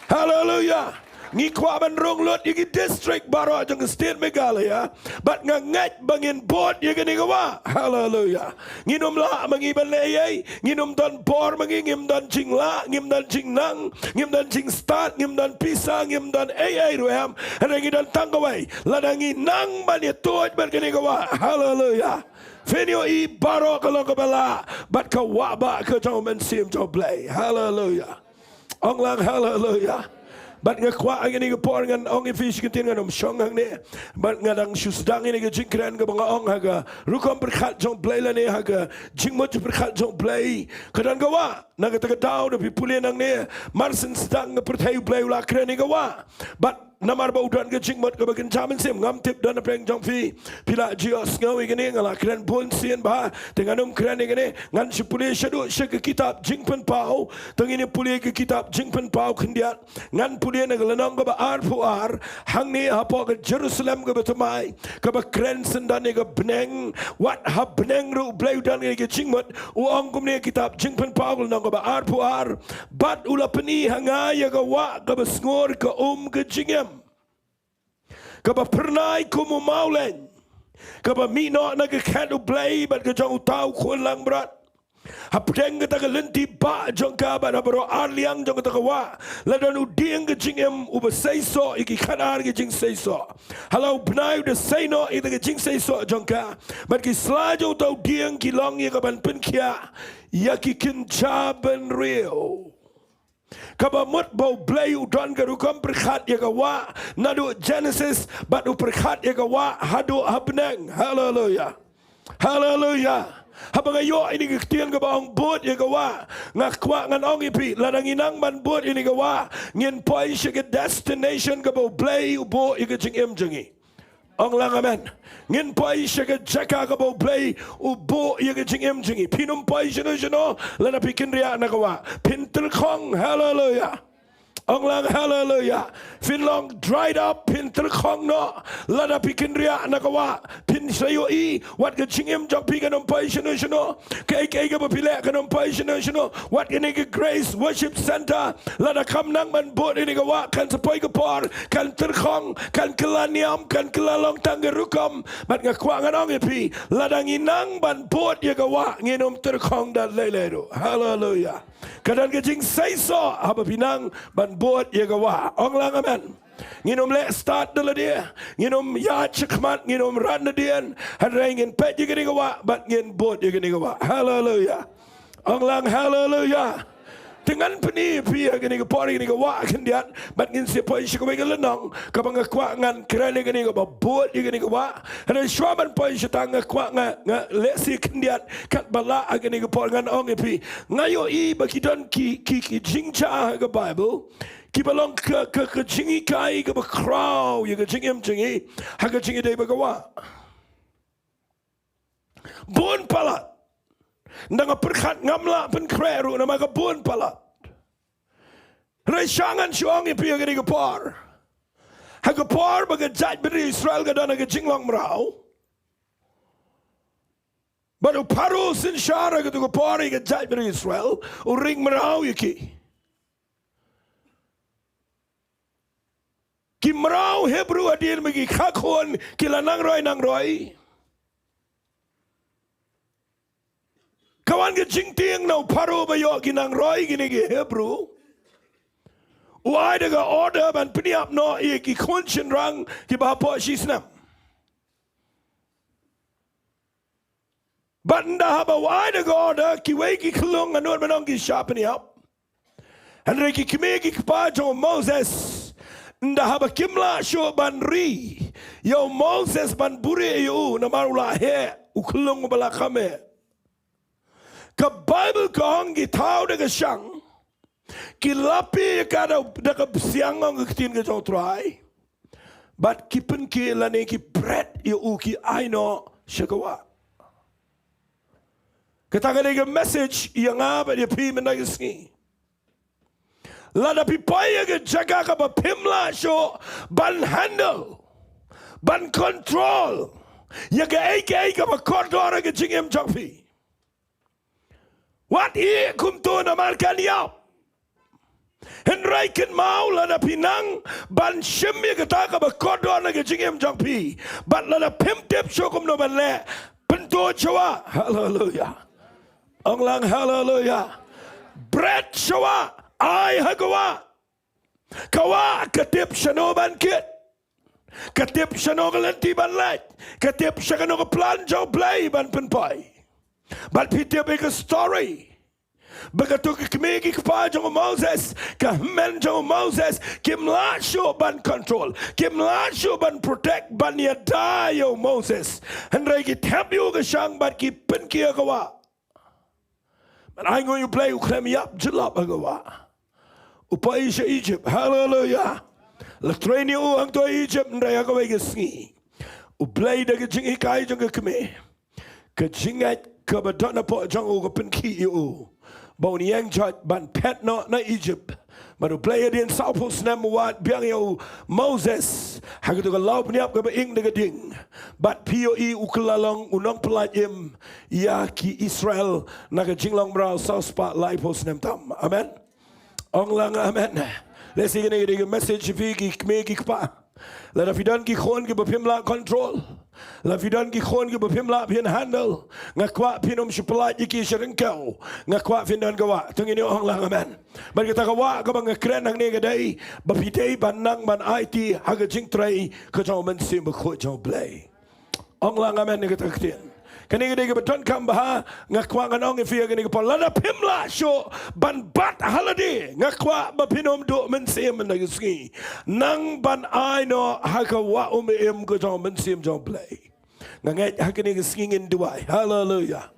Haleluya. Ngi kwah ban rung lut ïa ki district baroh jong ka state Meghalaya. Bad nga ngeit ba ngin bud ïa kane ka wah. Haleluya. Ngin ym lah ma ngi ban leh ei ei. Ngin ym don bor ma ngi, ngim don jinglah, ngim don jingnang, ngim don jingstad, ngim don pisa, ngim don ei ei ruh em. Hynrei ngi don tang kawei. Lada ngi nang ban ïa tuid bad kane ka wah. Haleluya. Phin ïohi baroh ka long kaba lah bad ka wah bah ka jong u Mynsiem jong U Blei. Haleluya. Ong lang haleluya. Bad nga kwah ha kane ka por ngan ong ïa phi shi kyntien, ngan ym shong hangne. Bad nga dang shu sdang ïa kane ka jingkren kaba nga ong ha ka rukom pyrkhat jong U Blei lane ha ka jingmut jingpyrkhat jong U Blei. Ka don ka wah, na kata ka daw lada phi pule nangne, mar shen sdang ka pyrthei U Blei u la kren ïa ka wah. Bad namar ba u don ka jingmut kaba kynja mynsiem, ngam tip don napdeng jong phi. Phi la ju ïohsngew ïa kane, nga la kren bun sien bha, te ngan ym kren ïa kane. Ngan shu pule shaduh sha ka kitab Jingpynpaw. To ngin ïa pule ka kitab Jingpynpaw khyndiat. Ngan pule na ka lynnong kaba arphew ar, hangne hapoh ka Jerusalem kaba thymmai, kaba kren syndon ïa ka bneng. Wat ha bneng ruh U Blei u don ïa ka jingmut. U ong kumne, kitab Jingpynpaw ka lynnong kaba arphew ar: Bad u la pyni ha nga ïa ka wah kaba sngur ka um ka jingim, kaba phyrnai kum u mawleiñ, kaba mih noh na ka khet U Blei bad ka jong uta U Khun Langbrot. Hapdeng kata ka lynti bah jong ka bad ha baroh ar liang jong kata ka wah la don u dieng ka jingim uba seisoh ïa ki khatar ki jingseisoh. Ha la u bnai u da sei noh ïa kata ka jingseisoh jong ka, bad ki sla jong uta u dieng ki long ïa kaban pynkhiah ïa ki kynja bynriew. Kaba mut ba U Blei u don ka rukom pyrkhat ïa ka wah naduh Genesis, bad u pyrkhat ïa ka wah haduh ha bneng. Haleluya. Haleluya. Haba nga ïoh ïa kane ka ktien kaba ong bud ïa ka wah, nga kwah ngan ong ïa phi, lada ngi nang ban bud ïa kane ka wah, ngin poi sha ka destination kaba U Blei u buh ïa ka jingim jong ngi. Ong lang amen. Ngin poi sha ka jaka kaba U Blei u buh ïa ka jingim jong ngi. Phin ym poi shano shano lada phi kynriah na ka wah. Phin tyrkhong. Haleluya. Ong lang haleluya. Phin long dried up, phin tyrkhong noh lada phi kynriah na ka wah. Phin sa ïohi wat ka jingim jong phi kan ym poi shano shano. Kaei kaei kaba phi leh kan ym poi shano shano. Wat kane ka Grace Worship Centre, lada kam nang ban bud ïa kane ka wah, kan sa poi ka por kan tyrkhong, kan kylla niam, kan kylla long tang ka rukom. Bad nga kwah ngan ong ïa phi, lada ngi nang ban bud ïa ka wah, ngin ym tyrkhong da lei lei ruh. Haleluya. Ka don ka jingseisoh haba phi nang ban bud ïa ka wah. Ong lang amen. Ngin ym leh stad da lade, ngin ym ïaid shakhmat, ngin ym ran nadien, hynrei ngin peit ïa kane ka wah bad ngin bud ïa kane ka wah. Haleluya. Ong lang haleluya. Te ngan pyni ïa phi ha kane ka por ïa kane ka wah khyndiat, bad ngin sa poi sha kawei ka lynnong kaba nga kwah ngan kren ïa kane kaba bud ïa kane ka wah. Hynrei shuwa ban poi shata nga kwah nga, nga leh sha khyndiat katba lah ha kane ka por. Ngan ong ïa phi, nga ïohi ba ki don ki, ki, ki jingjia ha ka Baibl kiba long ka, ka, ka jinghikai kaba khraw ïa ka jingim jong ngi ha ka jingïadei bad ka wah. Bun palat. Nda nga pyrkhat ngam lah pynkhreh ruh namar ka bun palat. Hynrei sha ngan shu ong ïa phi ha kane ka por, ha ka por ba ka jaitbynriew Israel ka don ha ka jinglong mraw, bad u Pharaoh u synshar ha kato ka por ïa ka jaitbynriew Israel, u ring mraw ïa ki. Ki mraw Hebru hadien ba ki kha khun ki la nang roi nang roi. Ka wan ka jingtieng na u Pharaoh ba ïoh ki nang roi kine ki Hebru. U ai da ka order ban pynïap noh ïa ki khun shynrang kiba hapoh shi snem. Bad ynda haba u ai da ka order, kiwei ki khyllung, nga nud ban ong, ki shah pynïap. Hynrei ki kmie ki kpa jong u Moses, ynda haba kim lah shuh ban ri ïa u Moses ban buhrieh ïa u, namar u la heh, u khyllung uba la kham heh. Ka Baibl ka ong ki thaw da ka shang, ki lap ïa ka da, da ka bsiang, ong ka ktien ka jong u Trai. Bad ki pynkhih lane ki bret ïa u, ki ai noh sha ka wah. Kata ka dei ka message ïa nga bad ïa phi mynta ka sngi. Lada phi poi ïa ka jaka kaba phim lah shuh ban handle, ban control ïa kaei kaei kaba kordor ha ka jingim jong phi, wat ïeh kumto, namar kan ïap. Hynrei kynmaw, lada phi nang ban shim ïa kata kaba kordor na ka jingim jong phi, bad lada phim tip shuh kumno ban leh, pyntud sha wah. Haleluya. Ong lang haleluya. Bret sha wah, ai ha ka wah. Ka wah ka tip shano ban kit. Ka tip shano ka lynti ban leit. Ka tip sha kano ka plan jong u Blei ban pynpoi. Bad phi tip ïa ka story ba kato ka kmie ki kpa jong u Moses, ka hynmen jong u Moses, kim lah shuh ban control, kim lah shuh ban protect, ban ïada ïa u Moses. Hynrei ki thep ïa u ka shang bad ki pynkhih ha ka wah. Bad ainguh ïa u Blei, u khlem ïap jyllop ha ka wah. U poi sha Egypt. Haleluya. La train ïa u hangto ha Egypt, hynrei ha kawei ka sngi, u Blei da ka jinghikai jong ka kmie, ka jingngeit kaba don hapoh jong u ka pynkhih ïa u ba un ïeng jot ban phet noh na Egypt. Bad u Blei hadien sawphew snem u wad biang ïa u Moses ha kato ka law pynïap kaba ing da ka ding. Bad phi ïohi u kylla long u nongpyllait im ïa ki Israel na ka jinglong mraw saw spah laiphew snem tam. Amen. Ong lang amen. Lehse kane ka dei ka message ïa phi ki kmie ki kpa. Lada phi don ki khun kiba phim lah control, lada phi don ki khun kiba phim lah phin handle, nga kwah phin ym shu pyllait ïa ki sha ryngkew. Nga kwah phin don ka wah. To ngin ong lang amen. Bad kata ka wah kaba nga kren hangne ka dei ba phi dei ban nang ban aiti ha ka jingtrei ka jong u Mynsiem Bakhuid jong u Blei. Ong lang amen ïa kata ka ktien. Kane ka dei kaba donkam bha. Nga kwah ngan ong ïa phi ha kane ka por, lada phim lah shuh ban bat ha lade, nga kwah ba phin ym duh mynsiem mynta ka sngi. Nang ban ai noh ha ka wah um im ka jong u Mynsiem jong u Blei. Nga ngeit ha kane ka sngi ngin duwai. Haleluya.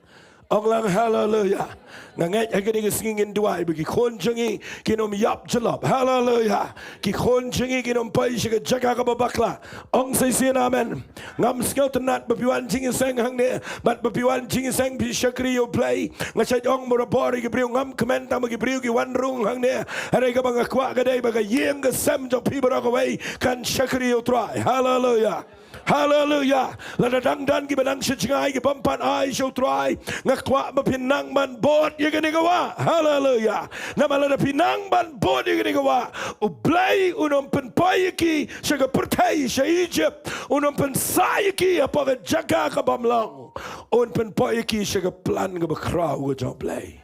Ong lang haleluya. Nga ngeit ha kane ka sngi ngin duwai ba ki khun jong ngi kin ym ïap jyllop. Haleluya. Ki khun jong ngi kin ym poi sha ka jaka kaba bakla. Ong sa shisien amen. Ngam sngewtynnat ba phi wan jingïaseng hangne bad ba phi wan jingïaseng phi shakri ïa u Blei. Nga shait ong barabor ïa ki briew, ngam kmen tang ba ki briew ki wan rung hangne. Hynrei kaba nga kwah ka dei ba ka ïing ka sem jong phi baroh kawei kan shakri ïa u Trai. Haleluya. Haleluya. Lada dang don kiba nang sha jngai ki bym pat ai sha u Trai, nga kwah ba phin nang ban bud ïa kane ka wah. Haleluya. Namar lada phin nang ban bud ïa kane ka wah, u Blei un ym pynpoi ïa ki sha ka pyrthei sha Egypt. Un ym pynsah ïa ki hapoh ka jaka ka bym long. Un pynpoi ïa ki sha ka plan kaba khraw ka jong u Blei.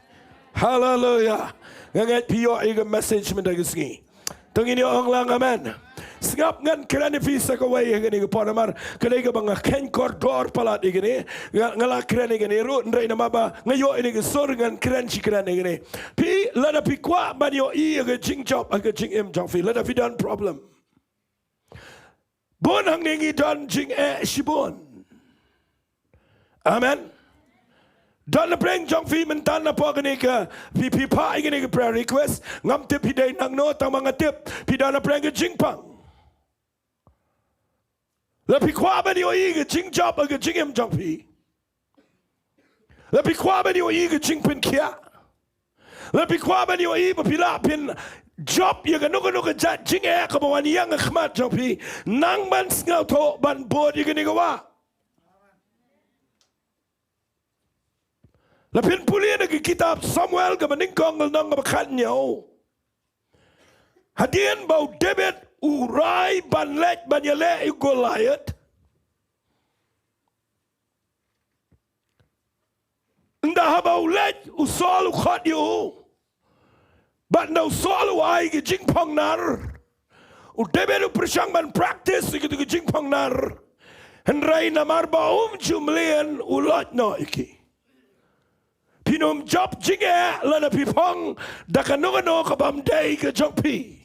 Haleluya. Nga ngeit phi ïoh ïa ka message mynta ka sngi. To ngin ïa ong lang amen. Sngap, ngan kren ïa phi sa kawei ha kane ka por namar ka dei kaba nga kheiñ kordor palat ïa kane. Nga, nga la kren ïa kane ruh hynrei namar ba nga ïoh ïa kane ka sur ngan kren shi kren ïa kane. Phi, lada phi kwah ban ïohi ïa ka jingjop ha ka jingim jong phi, lada phi don problem. Bun hangne ngi don jingeh shibun. Amen. Don na pdeng jong phi mynta napoh kane ka, phi, phi phah ïa kane ka prayer request. Ngam tip phi dei nangno, tang ba nga tip phi don na pdeng ka jingpang. La phi kwah ban ïohi ka jingjop ha ka jingim jong phi. La phi kwah ban ïohi ka jingpynkhiah. Lada phi kwah ban ïohi ba phi lah phin jop ïa kano kano ka jait jingeh kaba wan ïeng ha khmat jong phi, nang ban sngewthuh ban bud ïa kane ka wah. Lada phin pule na ka kitab Samuel kaba nyngkong, ka lynnong kaba khathynñiew. Hadien ba u David u rai ban leit ban ïaleh ïa u Goliath, ynda haba u leit, u Saul u khot ïa u. Bad ynda u Saul u ai ka jingphong nar, u David u pyrshang ban practice ïa kito ki jingphong nar. Hynrei namar ba um ju mlien, u loit noh ïa ki. Phin ym jop jingeh lada phi phong da kano kano ka bym dei ka jong phi.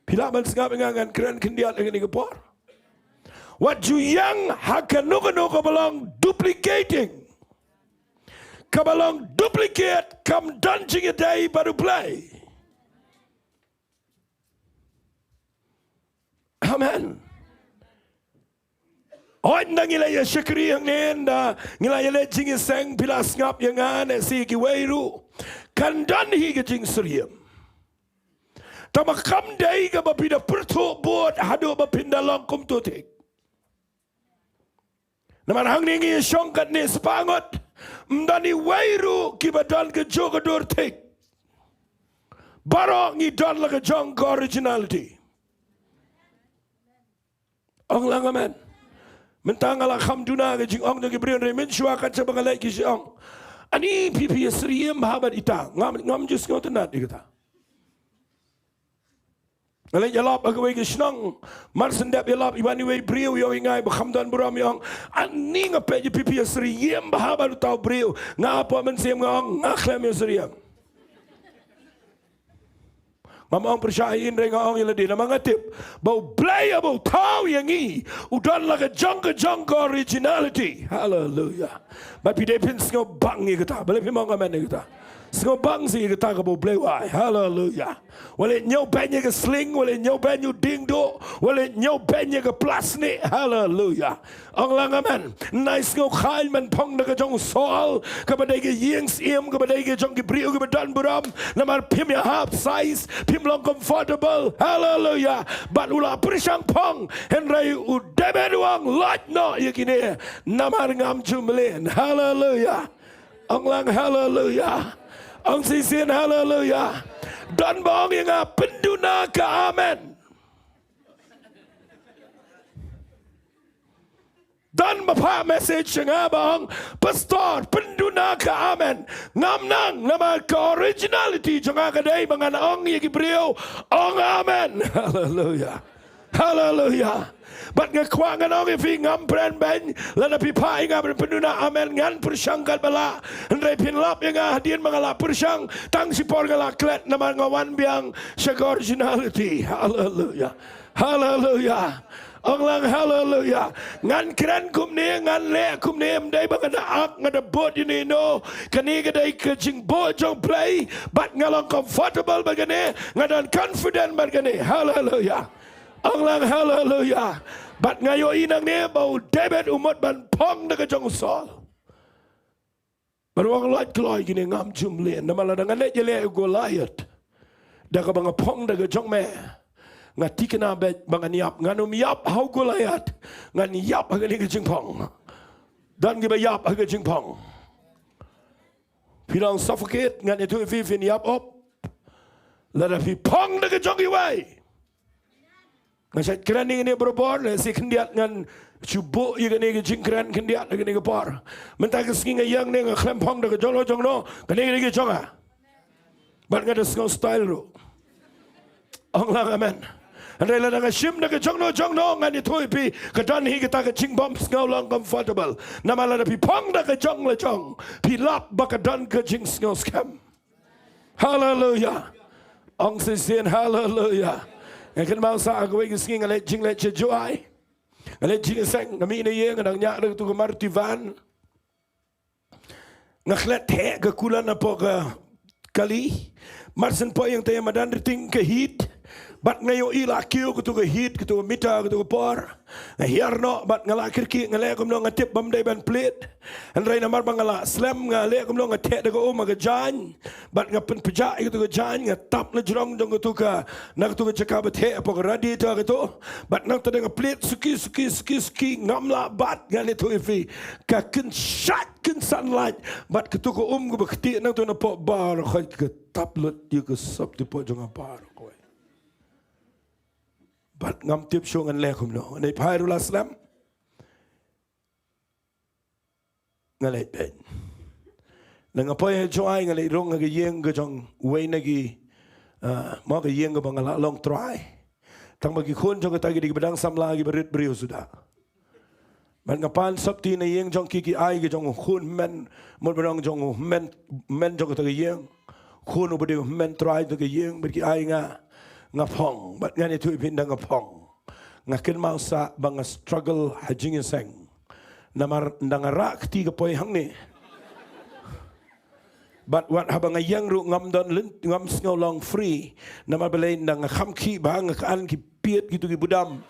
Phi lah ban sngap ïa nga, ngan kren khyndiat ïa kane ka por. Wat ju ïeng ha kano kano kaba long duplicating, kaba long duplicate, kam don jingïadei bad U Blei. Amen. Hooid, ynda ngi la ïa shakri hangne, ynda ngi la ïa leit jingïaseng, phi la sngap ïa nga, ne shi kiwei ruh, kan don hi ka jingsyriem. Tangba kam dei kaba phi da pyrthuh bud haduh ba phin da long kumto thik. Namar hangne ngi ïa shong katne spah ngut, ym don iwei ruh kiba don kajuh ka dur thik. Baroh ngi don la ka jong ka originality. Ong lang amen. Mynta nga la kham duna ka jingong jong ki briew, hynrei mynshuwa katba nga leit ki shu ong, ani phi, phi ïasyriem bha bad ita. Ngam, ngam ju sngewtynnat ïa kata. Nga leit ïalap ha kawei ka shnong, mar shen dep ïalap, i wan iwei i briew ïa ong ïa nga ba kham don burom, i ong, ani nga peit ïa phi, phi ïasyriem bha bad uta u briew. Nga hapoh mynsiem nga ong, nga khlem ïasyriem. Ngam ong pyrshah ïa i, hynrei nga ong ïa lade, namar nga tip ba U Blei haba u thaw ïa ngi, u don la ka jong ka jong ka originality. Haleluya. Bad phi dei phin sngewbang ïa kata. Balei phim ong amen ïa kata? Sngewbang seh ïa kata kaba U Blei u ai. Haleluya. Wat leit ñiewbeiñ ïa ka sling, wat leit ñiewbeiñ u diengduh, wat leit ñiewbeiñ ïa ka plastik. Haleluya. Ong lang amen. Nai sngewkhlaiñ ban phong da ka jong u Saul, kaba dei ka ïing syiem, kaba dei ka jong ki briew kiba don burom. Namar phim ïahap size, phim long comfortable. Haleluya. Bad u la pyrshang phong, hynrei u David u ong, loit noh ïa kine, namar ngam ju mlien. Haleluya. Ong lang haleluya. Ong shisien haleluya. Don ba ong ïa nga, pynduna ka amen. Don ba phah message sha nga ba ong, pastor, pynduna ka amen. Ngam nang, namar ka originality jong nga ka dei ba ngan ong ïa ki briew, ong amen. Haleluya. Haleluya. Bad nga kwah ngan ong ïa phi, ngam pynbeiñ, lada phi phah ïa nga ban pynduna amen, ngan pyrshang katba lah. Hynrei phin lap ïa nga hadien ba nga la pyrshang, tang shipor nga la klet, namar nga wan biang sha ka originality. Haleluya. Haleluya. Ong lang haleluya. Ngan kren kumne, ngan leh kumne, ym dei ba nga da ak, nga da bud ïa no ïa no. Kane ka dei ka jingbud jong U Blei, bad nga long comfortable bad kane, nga don confident bad kane. Haleluya. Ong lang haleluya. Bad nga ïohi nangne ba u David u mut ban phong da ka jong u Saul. Bad u ong, loit kloi kine, ngam ju mlien. Namar lada nga leit ïaleh ïa u Goliath da kaba nga phong da ka jong me, nga thikna beit ba ngan ïap. Ngan ym ïap ha u Goliath, ngan ïap ha kane ka jingphong. Don kiba ïap ha ka jingphong. Phi long suffocate, ngan ïathuh ïa phi, phin ïap op. Lada phi phong da ka jong kiwei. Nga shait kren ïa kane barabor, lehse khyndiat ngan shu buh ïa kane ka jingkren khyndiat ha kane ka por. Mynta ka sngi nga ïeng ne nga khlem phong da ka jong no jong no, kane ka dei ka jong nga. Bad nga da sngew style ruh. Ong lang amen. Hynrei lada nga shim da ka jong no jong no, ngan ïathuh ïa phi, ka don hi kata ka jingbym sngew long comfortable. Namar lada phi phong da ka jong la jong, phi lap ba ka don ka jingsngew skhem. Haleluya. Ong shisien haleluya. Nga kynmaw sa ha kawei ka sngi nga leit jingleit sha Jowai. Nga leit jingïaseng, nga mih na ïing, nga dang ñiah da katu ka Maruti van. Nga klet heh ka kular napoh ka kali. Mar shen poi ïa nga te madan riting ka heat. Bad nga ïohi la kiew katu ka heat, katu ka mita, katu ka por. Nga hiar noh, bad nga la kyrkieh, nga leh kumno, nga tip bym dei ban plied. Hynrei namar ba nga la slem, nga leh kumno, nga theh da ka um ha ka jaiñ. Bad nga pynpjah ïa katu ka jaiñ, nga tap na jrong jong katu ka, na katu ka jaka ba theh hapoh ka radiator katu. Bad nangta da nga plied suki, suki, suki, suki, ngam lah bat, ngan ïathuh ïa phi. Ka kynshait kynsan lait. Bad katu ka um kaba ktieh nangta na poh bar, ka tap lut ïa ka sopti poh jong nga bar. Bad ngam tip shuh ngan leh kumno. Ngan ïa phai ruh la slem. Nga leit beit. Nga poi ha Jowai, nga leit rung ha ka ïing ka jong uwei na ki, ah, mo, ka ïing kaba nga la long trai. Tang ba ki khun jong kata ki dei kiba dang samla, kiba rit briew suda. Bad nga pan sopti na ïing jong ki, ki ai ka jong u khun hynmen, mut ba dang jong u hynmen, hynmen jong kata ka ïing. Khun uba dei u hynmen trai jong ka ïing, bad ki ai nga, nga phong, bad ngan ïathuh ïa phi, ynda nga phong, nga kynmaw sa ba nga struggle ha jingïaseng. Namar ynda nga rah kti ka poi hangne. Bad wat haba nga ïeng ruh ngam don lyn, ngam sngew long free. Namar balei, ynda nga kham khih bha, nga kan ki pied kitu ki budam.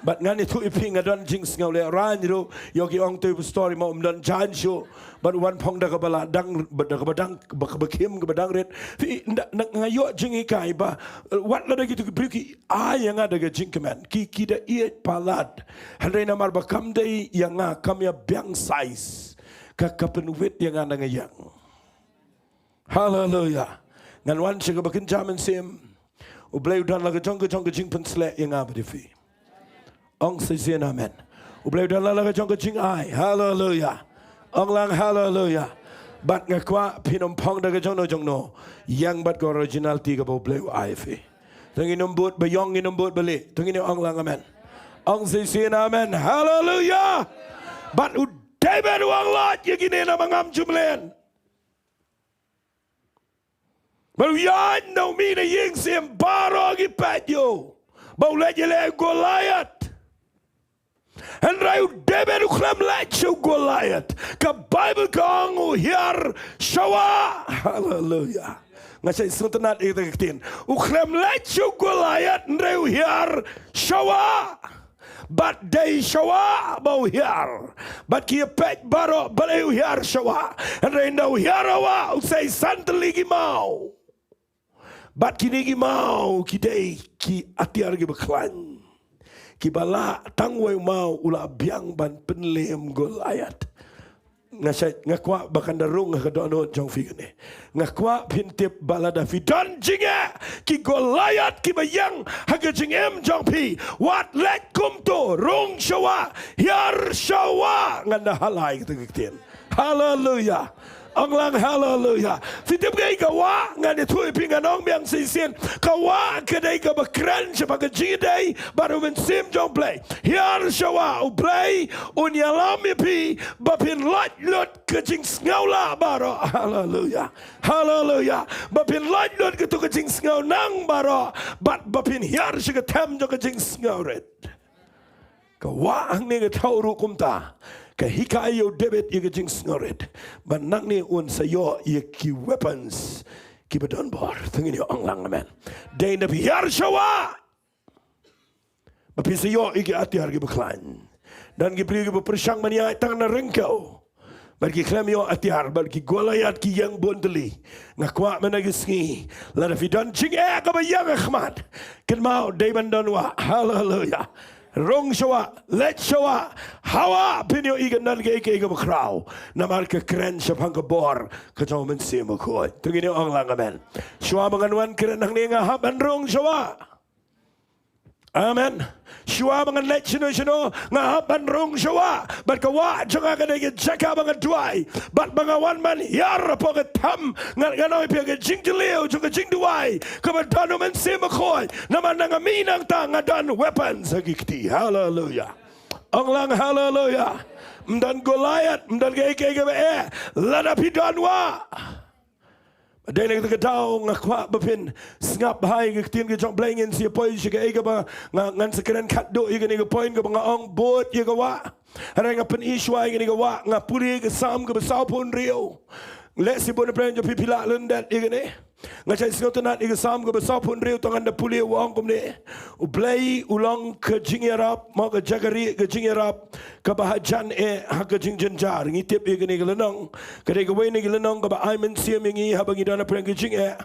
Bad ngan ïathuh ïa phi, nga don jingsngew lehraiñ ruh, ïoh ki ong te u pastor, mo, ym don jaiñ shuh. Bad wan phong da kaba la dang, da kaba dang, ba, ba khim kaba dang rit. Phi, ynda, ynda nga ïoh jinghikai ba, wat lada kitu ki briew ki ai ïa nga da ka jingkmen, ki, ki da ïeit palat. Hynrei namar ba kam dei ïa nga, kam ïa biang size, ka, ka pynwit ïa nga na nga ïeng. Haleluya. Ngan wan sha kaba kynja mynsiem. U Blei u don la ka jong ka jong ka jingpynsleh ïa nga bad ïa phi. Ong sa shisien amen. U Blei u don la ka jong ka jingai. Haleluya. Ong lang haleluya. Bad nga kwah phin ym phong da ka jong no jong no. Ïeng bad ka originality kaba U Blei u ai ïa phi. To ngin ym bud ba ïong, ngin ym bud ba lieh. To ngin ong lang amen. Ong sa shisien amen. Haleluya. Bad u David u ong, Lait ïa kine namar ngam ju mlien. Bad u ïaid na u mih na ïing siem, baroh ki peit ïa u ba u leit ïaleh Goliath. Hynrei u David u khlem leit sha u Goliath. Ka Baibl ka ong u hiar sha wah. Haleluya. Nga shait sngewtynnat ïa kata ka ktien. U khlem leit sha u Goliath, hynrei u hiar sha wah. Bad dei sha wah ba u hiar. Bad ki ïa peit baroh balei u hiar sha wah. Hynrei ynda u hiar ha wah, u sei san tylli ki maw. Bad kine ki maw ki dei ki atiar kiba khlaiñ, kiba lah tang uwei u maw u lah biang ban pynliem Goliath. Nga shait, nga kwah ba kan da rung ha ka dohnud jong phi kane. Nga kwah phin tip ba lada phi don jingeh, ki Goliath kiba ïeng ha ka jingim jong phi, wat leit kumto, rung sha wah, hiar sha wah. Ngan da ha lai kata ka ktien. Haleluya. Ong lang haleluya. Phi tip kaei ka wah? Ngan ïathuh ïa phi, ngan ong biang shisien. Ka wah ka dei kaba kren shaphang ka jingïadei bad u Mynsiem jong U Blei. Hiar sha wah, U Blei un ïalam ïa phi ba phin laitluid ka jingsngewlah baroh. Haleluya. Haleluya. Ba phin laitluid kato ka jingsngewnang baroh, bad ba phin hiar sha ka them jong ka jingsngewrit. Ka wah hangne ka thew ruh kumta. Ka hikai ïa u David ïa ka jingsngewrit. Bad nangne un sa ïoh ïa ki weapons kiba don bor. To ngin ïa ong lang amen. Dei na phi hiar sha wah ba phi sa ïoh ïa ki atiar kiba khlaiñ. Don ki briew kiba pyrshang ban ïaid tang na ryngkew. Bad ki khlem ïoh atiar, bad ki Goliath ki ïeng bun tylli. Nga kwah mynta ki sngi, lada phi don jingeh kaba ïeng ha khmat, kynmaw dei ban don wah. Haleluya. Rung sha wah, leit sha wah, ha wah phin ïohi kan don kaei kaei kaba khraw. Namar ka kren shaphang ka bor ka jong u Mynsiem Bakhuid. To ngin ïa ong lang amen. Shuwa ba ngan wan kren hangne, nga hap ban rung sha wah. Amen. Shuwa ba ngan leit shano shano, nga hap ban rung sha wah. Bad ka wah jong nga ka dei ka jaka ba nga duwai. Bad ba nga wan ban hiar hapoh ka them, ngan, ngan ong ïa phi, ka jingjylliew jong ka jingduwai kaba don u Mynsiem Bakhuid. Namar nga mih nangta, nga don weapons ha ki kti. Haleluya. Ong lang haleluya. Ym don Goliath, ym don kaei kaei kaba eh, lada phi don wah. Dei na kata ka daw nga kwah ba phin sngap bha ïa ka ktien ka jong U Blei. Ngin sa poi sha kaei kaba nga, ngan sa kren khatduh ïa kane ka point kaba nga ong bud ïa ka wah. Hynrei nga pyni shuwa ïa kane ka wah, nga pule ka Salm kaba sawphew hynriew. Lehse bun na pdeng jong phi phi lah lyndet ïa kane. Nga shait sngewtynnat ïa ka Salm kaba sawphew hynriew, tang ngan da pule, u ong kumne: U Blei u long ka jingïarap, mo, ka jaka rieh ka jingïarap kaba hajan eh ha ka jingjynjar. Ngi tip ïa kane ka lynnong, ka dei kawei na ki lynnong kaba ai mynsiem ïa ngi haba ngi don hapdeng ka jingeh.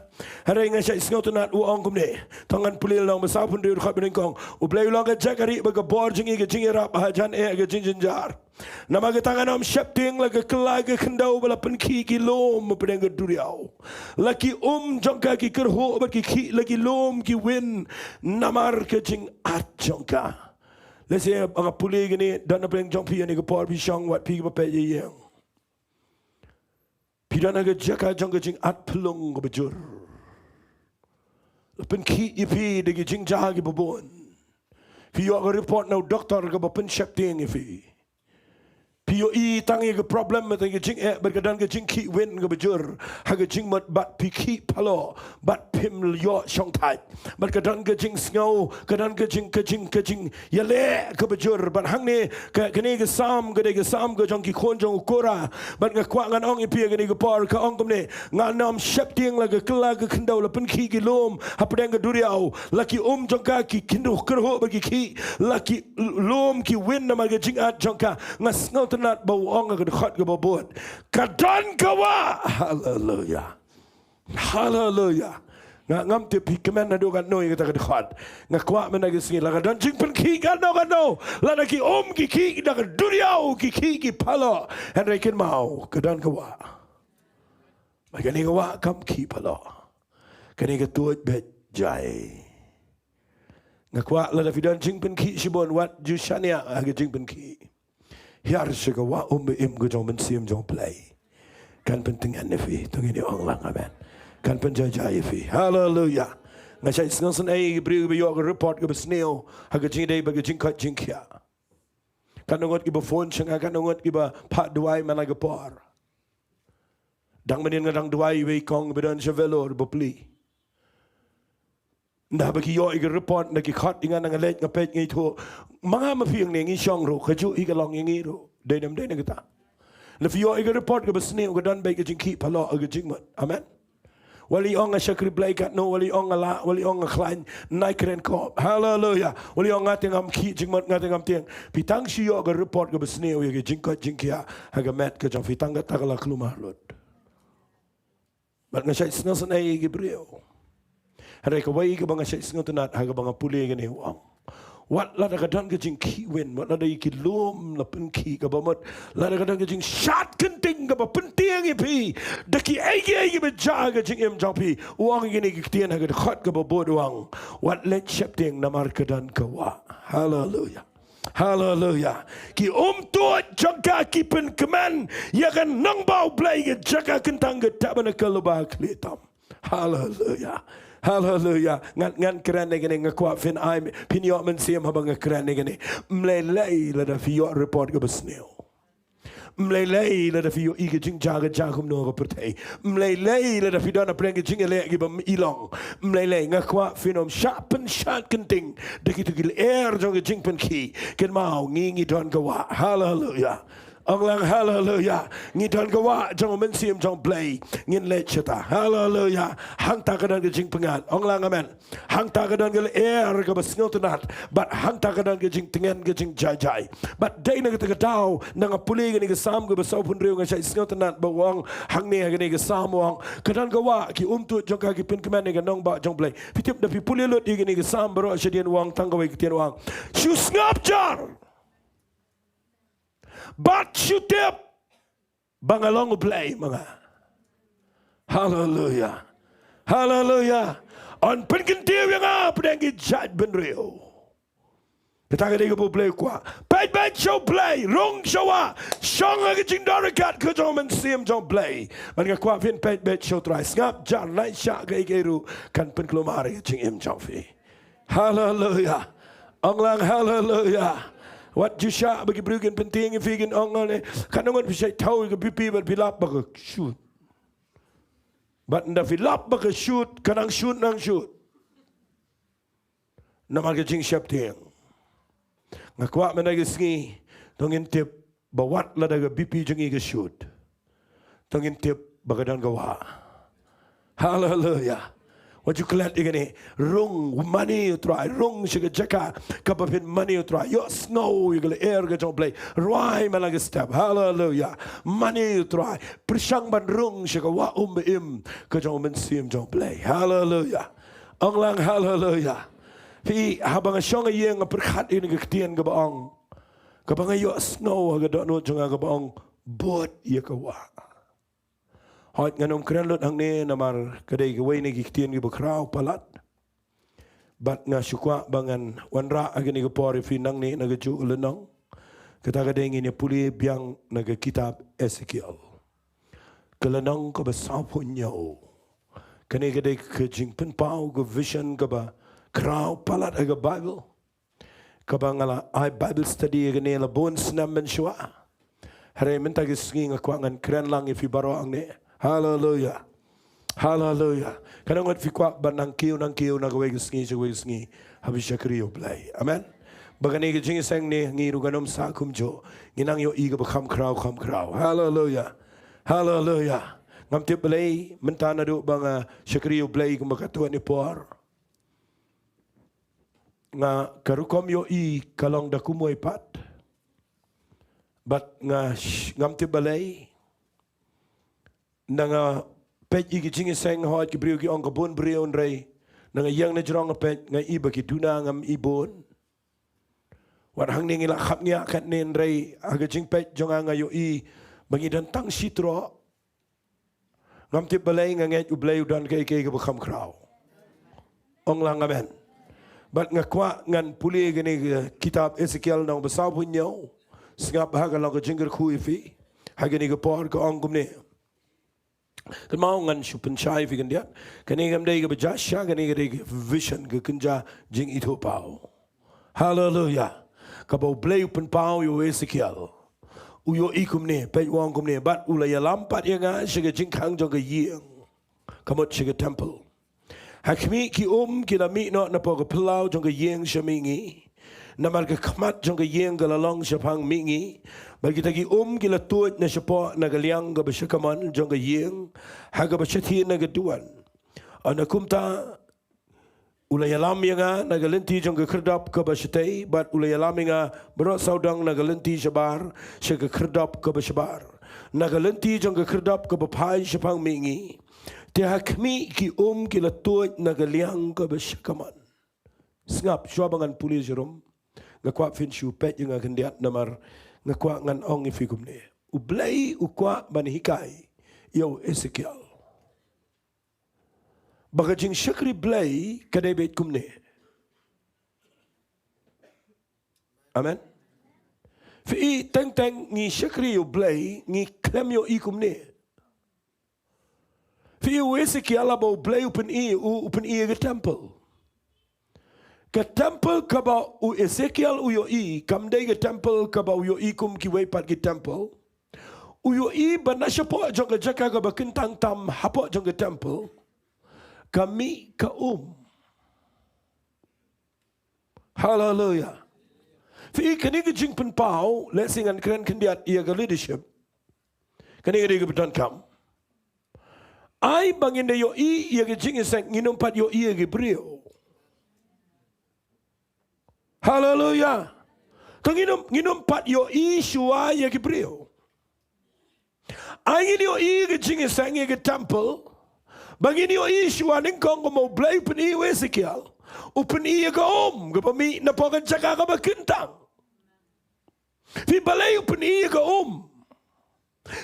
Hynrei nga shait sngewtynnat, u ong kumne, tang ngan pule lynnong ba sawphew hynriew, dkhot ba nyngkong: U Blei u long ka jaka rieh bad ka bor jong ngi, ka jingïarap hajan eh ha ka jingjynjar. Namar kata ngan ym sheptieng, la ka kylla ka khyndew ba la pynkhih ki lum hapdeng ka duriaw, la ki um jong ka ki kyrhuh bad ki khih, la ki lum ki win namar ka jingat jong ka. Lehse ba nga pule kane, don hapdeng jong phi ha kane ka por, phi shong, wat phi kiba peit ïa ïing. Phi don ha ka jaka jong ka jingat phyllung kaba jur. La pynkhih ïa phi da ki jingjia kiba bun. Phi ïoh ka report na u doktor kaba pynsheptieng ïa phi. Phi ïohi tang ïa ka problem, tang ïa ka jingeh, bad ka don ka jingkhih win kaba jur ha ka jingmut, bad phi khih phylla, bad phim ïoh shongthait. Bad ka don ka jingsngew, ka don ka jing, ka jing, ka jingïaleh kaba jur. Bad hangne, ka, kane ka Salm, ka dei ka Salm ka jong ki khun jong u Korah. Bad nga kwah ngan ong ïa phi ha kane ka por, ka ong kumne: Ngan ym sheptieng, la ka kylla ka khyndew la pynkhih ki lum hapdeng ka duriaw, la ki um jong ka ki kynduh kyrhuh bad ki khih, la ki lum ki win namar ka jingat jong ka. Nga sngewtynnat ba u ong ha ka dkhot kaba bud: Ka don ka wah. Haleluya. Haleluya. Nga, ngam tip phi kmen naduh katno ïa kata ka dkhot. Nga kwah mynta ka sngi, la ka don jingpynkhih katno katno, lada ki um ki khih, da ka duriaw ki khih ki phylla, hynrei kynmaw, ka don ka wah. Ba kane ka wah kam khih phylla. Kane ka tuid beit jai. Nga kwah lada phi don jingpynkhih shibun, wat ju shaniah ha ka jingpynkhih. Hiar sha ka wah um ba im ka jong u Mynsiem jong u Blei. Kan pyntngen ïa phi. To ngin ong lang amen. Kan pynjah jai ïa phi. Haleluya. Nga shait sngewsynei ïa ki briew kiba ïoh ka report kaba sniew ha ka jingïadei bad ka jingkoit jingkhiah. Katno ngut kiba phone sha nga, katno ngut kiba phah duwai man la ka por. Dang mynnin nga dang duwai ïa i kong ba don sha Vellore, ba plie. Nda ba ki ïoh ïa ka report, nda ki khot ïa nga, nga leit, nga peit, nga ithuh. Ma nga ma phi hangne ngi shong ruh, kajuh hi ka long ïa ngi ruh. Dei ne ym dei na kata? Nda phi ïoh ïa ka report kaba sniew, ka don beit ka jingkhih phylla ha ka jingmut. Amen. Wat la i ong nga shakri Blei katno, wat la i ong nga lah, wat la i ong nga khlaiñ, nai kren kop. Haleluya. Wat la i ong nga te ngam khih jingmut, nga te ngam tieng. Phi tang shu ïoh ka report kaba sniew ïa ka jingkoit jingkhiah ha ka met ka jong phi, tang kata ka la kulmar lut. Bad nga shait sngewsynei ïa ki briew. Hynrei kawei kaba nga shait sngewtynnat ha kaba nga pule kane, u ong: Wat lada ka don ka jingkhih win, wat lada ïa ki lum la pynkhih, kaba mut lada ka don ka jingshad kynting kaba pyntieng ïa phi da kiei kiei kiba jia ha ka jingim jong phi, u ong ïa kine ki ktien ha ka dkhot kaba bud, u ong: Wat leit sheptieng namar ka don ka wah. Haleluya. Haleluya. Ki um tuid jong ka ki pynkmen ïa ka nongbah u Blei, ka jaka kyntang, ka tabernacle uba ha khlieh tam. Haleluya. Haleluya. Ngan, ngan kren ïa kane, nga kwah phin ai, phin ïoh mynsiem haba nga kren ïa kane. Ym lei lei lada phi ïoh report kaba sniew. Ym lei lei lada phi ïohi ka jingjia ka jia kumno ha ka pyrthei. Ym lei lei lada phi don hapdeng ka jingïaleh kiba ym i long. Ym lei lei, nga kwah phin ym shah pynshad kynting da kito ki lyer jong ka jingpynkhih. Kynmaw, ngi ngi don ka wah. Haleluya. Ong lang haleluya. Ngi don ka wah jong u Mynsiem jong u Blei. Ngin leit shata. Haleluya. Hangta ka don ka jingpyngngad. Ong lang amen. Hangta ka don ka lyer kaba sngewtynnat, bad hangta ka don ka jingtngen, ka jingjai jai. Bad dei na kata ka daw, nda nga pule kane ka Salm kaba sawphew hynriew, nga shait sngewtynnat ba u ong hangne ha kane ka Salm, u ong: Ka don ka wah, ki um tuid jong ka ki pynkmen ïa ka nongbah jong u Blei. Phi tip, nda phi pule lut ïa kane ka Salm baroh shadien, u ong tang kawei ka ktien, u ong: Shu sngap jar bad shu tip ba nga long u Blei ma nga. Haleluya. Haleluya. Un pynkyntiew ïa nga hapdeng ki jaitbynriew. Kata ka dei kaba u Blei u kwah. Peit beit sha u Blei, rung sha u, shong ha ka jingdon ryngkat ka jong u Mynsiem jong u Blei. Bad nga kwah phin peit beit sha u Trai. Sngap jar, nai shah, kaei kaei ruh kan pynkulmar ïa ka jingim jong phi. Haleluya. Ong lang haleluya. Wat ju shah ba ki briew kin pyntieng ïa phi, kin ong ne, katno ngut phi shait thaw ïa ka B P bad phi lap ba ka shoot. Bad nda phi lap ba ka shoot, ka nang shoot, nang shoot. Namar ka jingsheptieng. Nga kwah mynta ka sngi, to ngin tip ba wat lada ka B P jong ngi ka shoot, to ngin tip ba ka don ka wah. Haleluia. Wat ju klet ïa kane. Rung, mane ïa u Trai, rung sha ka jaka kaba phin mane ïa u Trai. Ïohsngew ïa ka lyer ka jong u Blei. Rwai man la ka step. Haleluia. Mane ïa u Trai. Pyrshang ban rung sha ka wah um ba im ka jong u Mynsiem jong u Blei. Haleluia. Ong lang haleluia. Phi, haba nga shong ha ïing nga pyrkhat ïa kane ka ktien kaba ong, kaba nga ïohsngew ha ka dohnud jong nga kaba ong, bud ïa ka wah. Hooid, ngan ym kren lut hangne namar ka dei kawei na ki ktien kiba khraw palat. Bad nga shu kwah ba ngan wanrah ha kane ka por ïa phi nangne na kajuh ka lynnong. Kata ka dei ngin ïa pule biang na ka kitab Esekiel, ka lynnong kaba sawphew hynñiew. Kane ka dei ka jingpynpaw, ka vision kaba khraw palat ha ka Baibl, kaba nga la ai Bible study ïa kane la bun snem mynshuwa. Hynrei mynta ka sngi nga kwah ngan kren lang ïa phi baroh hangne. Haleluia. Haleluia. Katno ngut phi kwah ban nang kiew nang kiew na kawei ka sngi sha kawei ka sngi ha ba shakri ïa u Blei? Amen. Ba kane ka jingïaseng ne ngi ruh kan ym sah kumjuh. Ngi nang ïohi kaba kham khraw kham khraw. Haleluia. Haleluia. Ngam tip balei mynta naduh ba nga shakri ïa u Blei kumba katto katne por, nga ka rukom ïohi ka long da kumwei pat. Bad nga sh-, ngam tip balei, na nga peit ïa ki jingïaseng, hooid ki briew ki ong ka bun briew, hynrei na nga ïeng na jrong nga peit nga i ba ki duna, ngam i bun. Wat hangne ngi la khapngiah katne, hynrei ha ka jingpeit jong nga nga ïohi ba ngi don tang shi troh. Ngam tip balei nga ngeit u Blei u don kaei kaei kaba kham khraw. Ong lang amen. Bad nga kwah ngan pule kane ka kitab Esekiel lynnong ba sawphew hynñiew. Sngap ha ka long ka jingkyrkhu ïa phi ha kane ka por, ka ong kumne. Kynmaw ngan shu pynshai ïa phi khyndiat. Kane kam dei kaba jia sha, kane ka dei ka vision, ka kynja jingithuhpaw. Haleluia. Kaba u Blei u pynpaw ïa u Esekiel. U ïohi kumne, peit u ong kumne, bad u la ïalam pat ïa nga sha ka jingkhang jong ka ïing, ka mut sha ka temple. Ha khmih ki um ki la mih noh napoh ka phyllaw jong ka ïing sha mihngi. Namar ka khmat jong ka ïing ka la long shaphang mihngi. Bad kita ki um ki la tuid na shapoh na ka liang kaba sha kamon jong ka ïing, ha kaba shathie na ka duwan. Ynda kumta u la ïalam ïa nga na ka lynti jong ka khyrdop kaba shatei, bad u la ïalam ïa nga baroh sawdong na ka lynti shabar sha ka khyrdop kaba shabar, na ka lynti jong ka khyrdop kaba phai shaphang mihngi. Te ha khmih ki um ki la tuid na ka liang kaba sha kamon. Sngap, shuwa ba ngan pule sharum, nga kwah phin shu peit ïa nga khyndiat namar nga kwah ngan ong ïa phi kumne. U Blei u kwah ban hikai ïa u Esekiel ba ka jingshakri Blei ka dei beit kumne. Amen. Phi i, teng teng ngi shakri ïa u Blei ngi khlem ïohi kumne. Phi i, u Esekiel haba u Blei u pyni ïa u, u pyni ïa ka temple. Ka temple kaba u Esekiel u ïohi kam dei ka temple kaba u ïohi kum kiwei pat ki temple. U ïohi ba na shapoh jong ka jaka kaba kyntang tam hapoh jong ka temple ka mih ka um. Haleluia. Phi i, kane ka jingpynpaw, lehse ngan kren khyndiat ïa ka leadership. Kane ka dei kaba donkam. Ai ba ngin da ïohi ïa ka jingïaseng, ngin ym pat ïohi ïa ki briew. Haleluia. To ngin ym, ngin ym pat ïohi shuwa ïa ki briew. Ai ngin ïohi ka jingïaseng ïa ka temple, ba ngin ïohi shuwa nyngkong kumba u Blei u pyni ïa u Esekiel, u pyni ïa ka um kaba mih napoh ka jaka kaba kyntang. Phi, balei u pyni ïa ka um?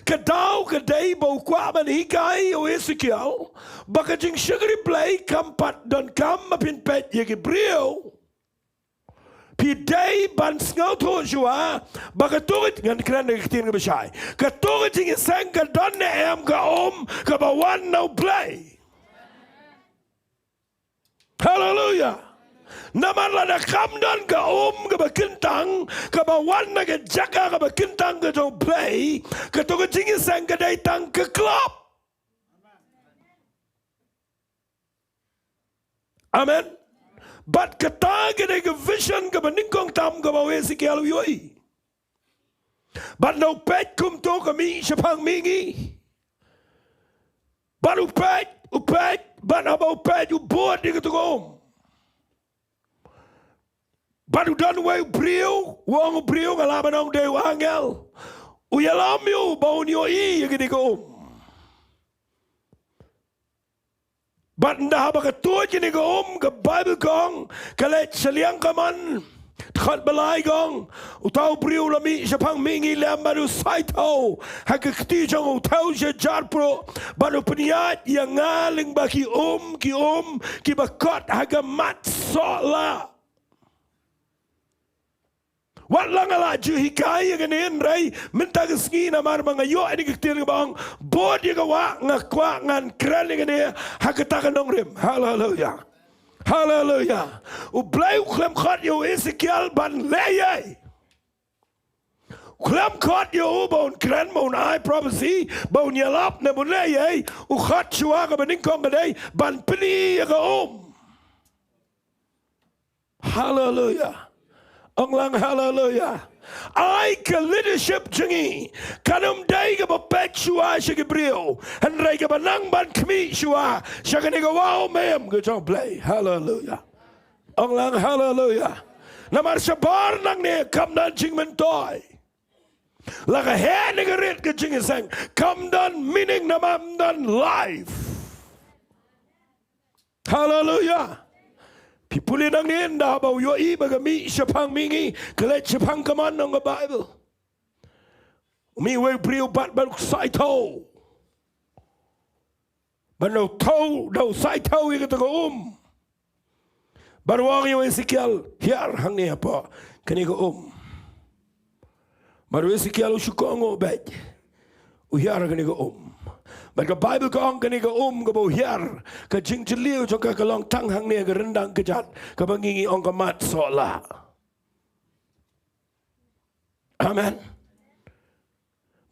Ka daw ka dei ba u kwah ban hikai ïa u Esekiel ba ka jingshakri Blei kam pat donkam ba phin peit ïa ki briew. Phi dei ban sngewthuh shuwa ba kato ka, ngan kren da ka ktien kaba shai, kato ka jingïaseng ka don ne em ka um kaba wan na u Blei. Haleluia. Namar lada kam don ka um kaba kyntang kaba wan na ka jaka kaba kyntang ka jong u Blei, kato ka jingïaseng ka dei tang ka klop. Amen. Bad kata ka dei ka vision kaba nyngkong tam kaba u Esekiel u ïohi. Bad ynda u peit kumto ka mih shaphang mihngi. Bad u peit, U peit, bad haba u peit u bud ïa kata ka um. Bad u don uwei u briew, u ong u briew, nga lah ban ong dei u angel. U ïalam ïa u ba un ïohi ïa kane ka um. Bad ynda haba ka tuid kane ka um, ka Baibl ka ong, ka leit sha liang kamon. Dkhot ba lai ka ong, uta u briew u la mih shaphang mihngi lem bad u saithew ha ka kti jong u, thew sha jar pruh, bad u pynïaid ïa nga lyngba ki um, ki um kiba kot ha ka mat sohlah. Wat la nga la ju hikai ïa kane, hynrei mynta ka sngi namar ba nga ïoh ïa kane ka ktien kaba ong, bud ïa ka wah, nga kwah ngan kren ïa kane ha kata ka nongrim. Haleluya. Haleluya. U Blei u khlem khot ïa u Esekiel ban leh ei ei. U khlem khot ïa u ba un kren, ba un ai prophecy, ba un ïalap, ne ba un leh ei ei. U khot shuwa kaba nyngkong ka dei ban pyni ïa ka um. Haleluya. Ong lang haleluya. Ai ka leadership jong ngi kan ym dei kaba peit shuwa sha ki briew, hynrei kaba nang ban khmih shuwa sha kane ka wah umem ka jong U Blei. Haleluya. Ong lang haleluya. Namar shabar nangne kam don jingmyntoi. La ka heh ne ka rit ka jingïaseng, kam don meaning, namar ym don life. Haleluya. Phi pule nangne, ynda ba u ïohi ba ka mih shaphang mihngi, ka leit shaphang kamon, ong ka Baibl. U mih uwei u briew bad, bad u saithew. Bad u thew, da u saithew ïa kata ka um. Bad u ong ïa u Esekiel, hiar hangne hapoh kane ka um. Bad u Esekiel u shu kohnguh beit. U hiar kane ka um. Bad ka Baibl ka ong kane ka um kaba u hiar, ka jingjylliew jong ka ka long tang hangne ha ka ryndang kjat kaba ngi ngi ong ka mat sohlah. Amen.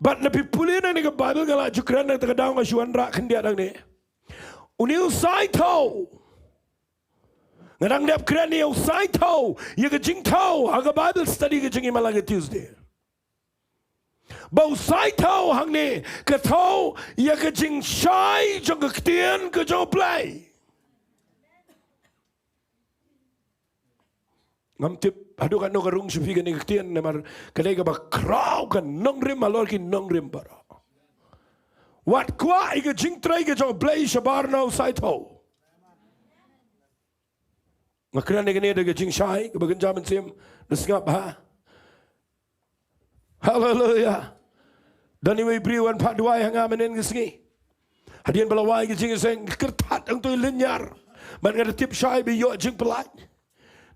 Bad lada phi pule nangne ka Baibl, nga la ju kren na kata ka daw, nga shu wanrah khyndiat hangne. Une u saithew. Nga dang dep kren ïa u saithew, ïa ka jingthew ha ka Bible study ka jong ngi man la ka Tuesday. Ba u saithew hangne ka thew ïa ka jingshai jong ka ktien ka jong U Blei. Ngam tip haduh katno ka rung sha phi kane ka ktien, namar ka dei kaba khraw, ka nongrim halor ki nongrim baroh. Wat kwah ïa ka jingtrei ka jong U Blei shabar na u saithew. Nga kren ïa kane da ka jingshai kaba kynja mynsiem, da sngap bha. Haleluya. Don iwei i briew wan phah duwai ha nga mynhynnin ka sngi. Hadien ba la wai ka jingïaseng, kyrthat hangto i lynñiar. Bad nga da tip shai ba i ïoh jingpyllait.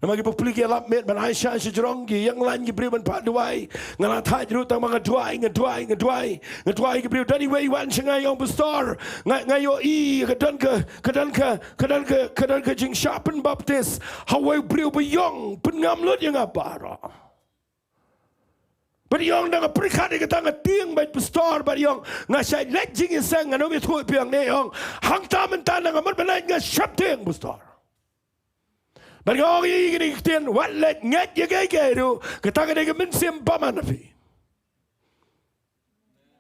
Namar ki bapli ki ïalap miet ban ai shai shajrong, ki ïeng lain ki briew ban phah duwai. Nga la thait ruh tang ba nga duwai, nga duwai, nga duwai. Nga duwai ki briew, don iwei i wan sha nga i ong, Pastor, nga, nga ïohi ka don ka, ka don ka, ka don ka, ka don ka jingshah pynbaptis ha uwei u briew ba ïong, pynngam lut ïa nga baroh. Bad i ong, da nga pyrkhat ïa kata nga tieng beit Pastor, bad i ong, nga shait leit jingïaseng, ngan ym ïathuh ïa phi hangne, i ong, hangta mynta na nga mut ban leit nga sheptieng Pastor. Bad nga ong ïa i kine ki ktien, wat leit ngeit ïa kiei kiei ruh, kata ka dei ka mynsiem bymman na phi.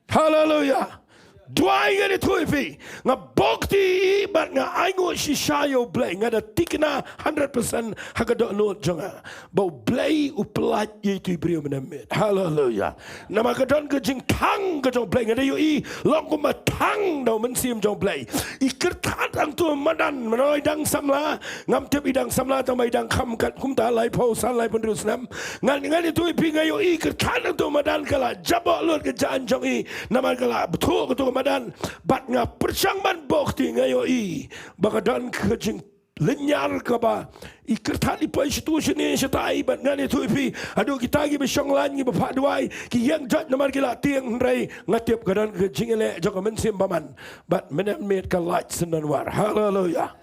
Haleluya. Duwai, ngan ïathuh ïa phi. Nga bokti bad nga ainguh shisha ïa U Blei. Nga da tikna hundred percent ha ka dohnud jong nga ba U Blei u pyllait ïa itu i briew mynhynnin. Haleluya. Namar ka don ka jingthang ka jong U Blei. Nga da ïohi long kumba thang da u Mynsiem jong U Blei. I kyrthat hangto madan, mynno i dang samla, ngam tip i dang samla tang ba i dang kham kat kumta laiphew san, laiphew hynriew snem. Ngan, ngan ïathuh ïa phi, nga ïohi kyrthat hangto madan ka la jaboh lut ka jaiñ jong i, namar ka la bthuh kato ka madan. Bad nga pyrshang ban bokti, nga ïohi ba ka don ka jing lynñiar kaba i kyrthat i poi shatu shane shatai, bad ngan ïathuh ïa phi, haduh kita kiba shong lain, kiba phah duwai, ki ïeng jot namar ki la tieng, hynrei nga tip ka don ka jingïaleh jong ka Mynsiem Bymman. Bad mynhynnin ka lait syndon war. Haleluya.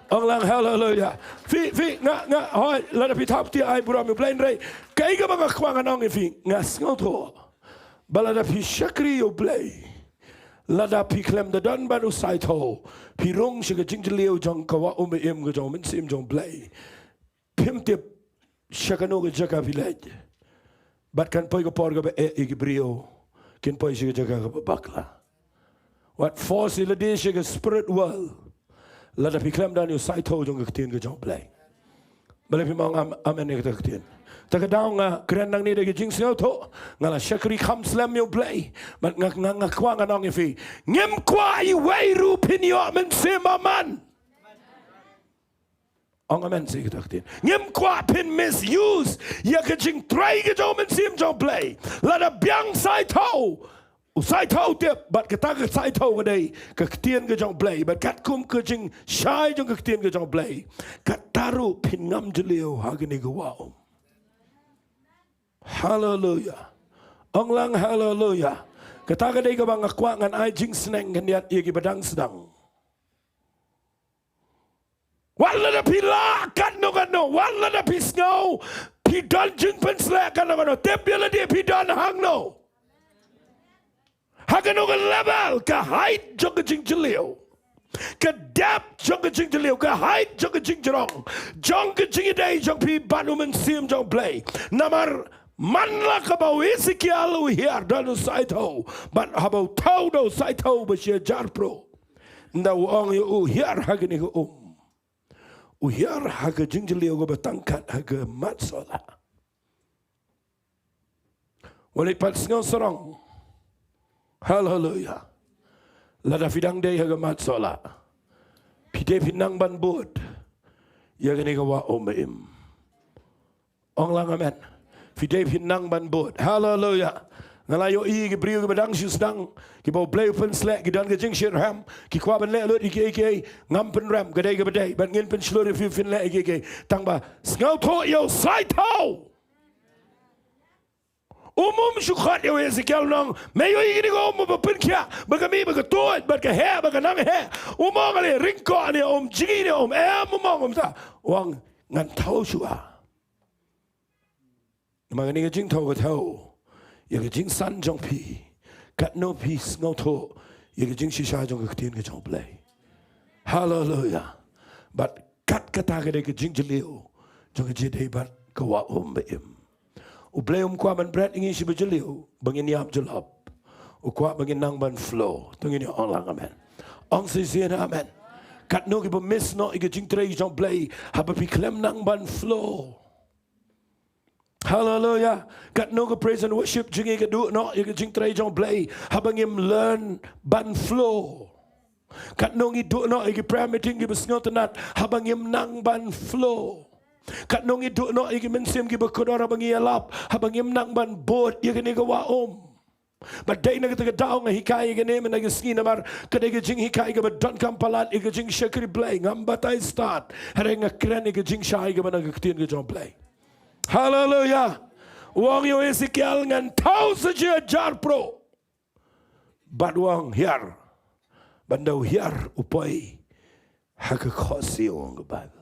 Ong lang haleluya. Phi, phi, nga, nga, hooid, lada phi thap ti ai burom ïa U Blei, hynrei kaei kaba nga kwah ngan ong ïa phi, nga sngewthuh ba lada phi shakri ïa U Blei, lada phi khlem da don bad u saithew, phi rung sha ka jingjylliew jong ka wah um ba im ka jong u Mynsiem jong U Blei, phim tip sha kano ka jaka phi leit. Bad kan poi ka por kaba eh ïa ki briew, kin poi sha ka jaka kaba bakla. Wat force ïa lade sha ka spirit world. Lada phi khlem don ïa u saitho jong ka ktien ka jong u Blei. Balei phim ong am-, amen ïa kata ka ktien? Ta ka daw nga kren nangne da ka jingsngewthuh. Nga la shakri kham slem ïa u Blei. Bad nga, nga, nga kwah ngan ong ïa phi, ngim kwah iwei ruh phin ïoh mynsiem bymman. Ong amen sha kata ka ktien. Ngim kwah phin misuse ïa ka jingtrei ka jong u Mynsiem jong u Blei. Lada biang saitho, u saitho u tip, bad kata ka saitho ka dei ka ktien ka jong u Blei, bad katkum ka jingshai jong ka ktien ka jong u Blei, kata ruh phin ngam jylliew ha kane ka wah um. Haleluya. Ong lang haleluya. Kata ka dei kaba nga kwah ngan ai jingsneng khyndiat ïa kiba dang sdang. Wat lada phi lah katno katno, wat lada phi sngew phi don jingpynsleh katno katno, tip ïa lade phi don hangno. Ha kano ka level, ka height jong ka jingjylliew, ka depth jong ka jingjylliew, ka height jong ka jingjrong jong ka jingïadei jong phi bad u Mynsiem jong u Blei. Namar man la kaba u Esekiel u hiar, don u saitho, bad haba u thew da u saitho ba shi hajar pruh. Nda u ong ïa u, hiar ha kane ka um. U hiar ha ka jingjylliew kaba tang kat ha ka mat sohlah. Wat leit pat sngew sarong. Haleluya. Lada phi dang dei ha ka mat sohlah, phi dei phin nang ban bud ïa kane ka wah um ba im. Ong lang amen. Phi dei phin nang ban bud. Haleluya. Nga la ïohi ki briew kiba dang shu sdang, kiba u Blei u pynsleh, ki don ka jingshitrhem, ki kwah ban leh lut ïa kiei kiei. Ngam pynrem, ka dei kaba dei, bad ngin pynshlur ïa phi phin leh ïa kiei kiei. Tang ba sngewthuh ïa u saitho. Um, um shu khot ïa u Esekiel, u ong, me ïohi kane ka um ba pynkhiah, ba ka mih, ba ka tuid, ba ka heh, ba ka nang heh? Um ong, ale ryngkoh ne um, jngi ne um? Em, um ong, um ta. U ong, ngan thew shuwa. Namar kane ka jingthew ka thew ïa ka jingsan jong phi, katno phi sngewthuh ïa ka jingshisha jong ka ktien ka jong u Blei. Haleluya. Bad kat kata ka dei ka jingjylliew jong ka jingïadei bad ka wah um ba im. U Blei um kwah ban bret ïa ngi sha ba jylliew ba ngin ïap jyllop. U kwah ba ngin nang ban flow. To ngin ong lang amen. Ong shisien amen. Katno kiba miss noh ïa ka jingtrei jong u Blei haba phi khlem nang ban flow. Haleluya. Katno ka praise and worship jong ngi ka duh noh ïa ka jingtrei jong u Blei haba ngim learn ban flow. Katno ngi duh noh ïa ki prayer meeting kiba sngewtynnat haba ngim nang ban flow. Katno ngi duh noh ïa ki mynsiem kiba kordor haba ngi ïalap, haba ngim nang ban bud ïa kane ka wah um. Bad dei na kata ka daw nga hikai ïa kane mynta ka sngi namar ka dei ka jinghikai kaba donkam palat ïa ka jingshakri Blei. Ngam batai stad, hynrei nga kren ïa ka jingshai kaba na ka ktien ka jong u Blei. Haleluya. U ong ïa u Esekiel, ngan thew sa shi hajar pruh. Bad u ong hiar. Bad ynda u hiar u poi ha ka khohsiew, ong ka Baibl.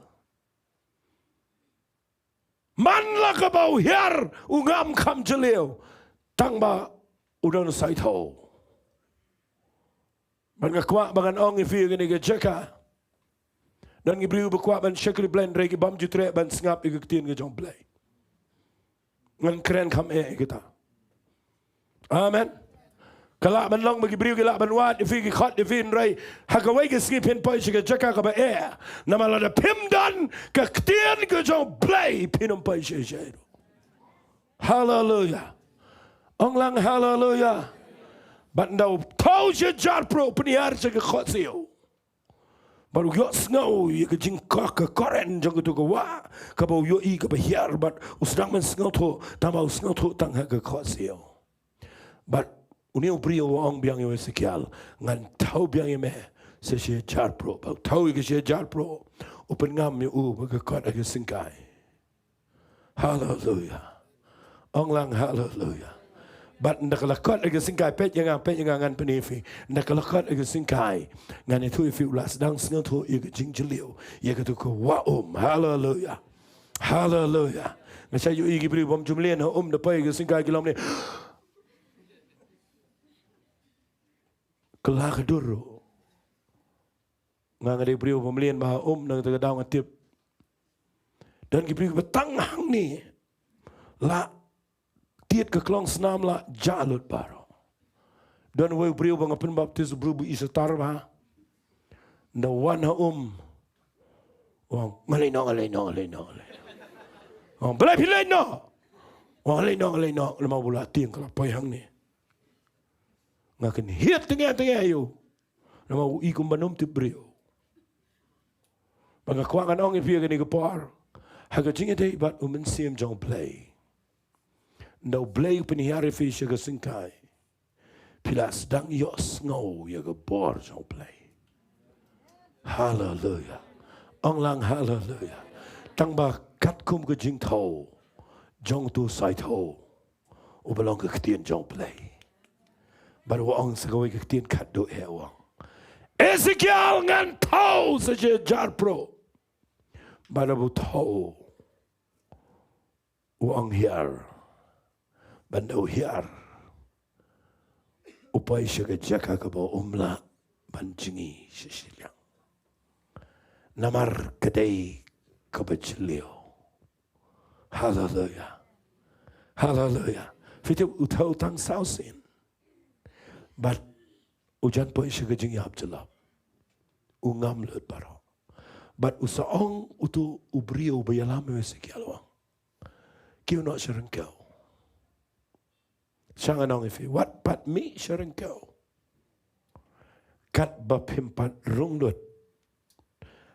Man la kaba u hiar u ngam kham jylliew, tang ba u don saitho. Bad nga kwah ba ngan ong ïa phi kane ka jaka, don ki briew ba kwah ban shakri Blei hynrei ki bym ju treh ban sngap ïa ka ktien ka jong u Blei. Ngan kren kham eh ïa kita. Amen. Ka lah ban long ba ki briew ki lah ban wad ïa phi, ki khot ïa phi, hynrei ha kawei ka sngi phin poi sha ka jaka kaba eh. Namar lada phim don ka ktien ka jong u Blei phin ym poi sha sha. Haleluya. Ong lang haleluya. Bad ynda u thew shi hajar pruh u pynhiar sha ka khohsiew. Bad u ïohsngew ïa ka jingkor, ka current jong katu ka wah, kaba u ïohi kaba hiar, bad u sdang ban sngewthuh, tang ba u sngewthuh tang ha ka khohsiew. Bad une u briew u ong biang ïa u Esekiel, ngan thew biang ïa me sa shi hajar pruh. Bad u thew ïa ka shi hajar pruh, u pynngam ïa u ba ka kot ha ka syngkai. Haleluya. Ong lang haleluya. Bad ynda ka la kot ha ka syngkai, peit ïa nga, peit ïa nga, ngan pyni ïa phi. Ynda ka la kot ha ka syngkai, ngan ïathuh ïa phi u la sdang sngewthuh ïa ka jingjylliew ïa katu ka wah um. Haleluya. Haleluya. Nga shait ïohi ki briew bym ju mlien ha um, ynda poi ha ka syngkai ki long ne. Kylla ka dur ruh. Nga, nga dei briew ba mlien bha ha um, na kata ka daw nga tip. Don ki briew kiba tang hangne la tied ka klong snam, la jah lut baroh. Don uwei u briew ba nga pynbaptis, u briew ba i star bha. Nda wan ha um. Wan, nga leit noh, nga leit noh, nga leit noh, nga leit noh. Wan, balei phi leit noh? Wan, nga leit noh, nga leit noh. Namar ba la tieng ka la poi hangne. Nga kynhied tyngia tyngia ïa u. Namar u i kumba ym tip briew. Ba nga kwah ngan ong ïa phi ha kane ka por, ha ka jingïadei bad u Mynsiem jong U Blei, nda U Blei u pynhiar ïa phi sha ka syngkai, phi la sdang ïohsngew ïa ka bor jong U Blei. Haleluya. Ong lang haleluya. Tang ba katkum ka jingthew jong uto u saithew uba long ka ktien jong U Blei. Bad u ong sa kawei ka ktien khatduh eh, u ong, Esekiel, ngan thew sa shi hajar pruh. Bad haba u thew, u ong, hiar. Bad nda u hiar, u poi sha ka jaka kaba um lah ban jngi sha shiliang. Namar ka dei kaba jylliew. Haleluya. Haleluya. Phi tip, u thew tang saw sien. Bad u jan poi sha ka jingïap jyllop. U ngam lut baroh. Bad u sa ong uto u briew ba ïalam ïa u Esekiel, u ong, kiew noh sha ryngkew. Sha ngan ong ïa phi, wat pat mih sha ryngkew katba phim pat rung lut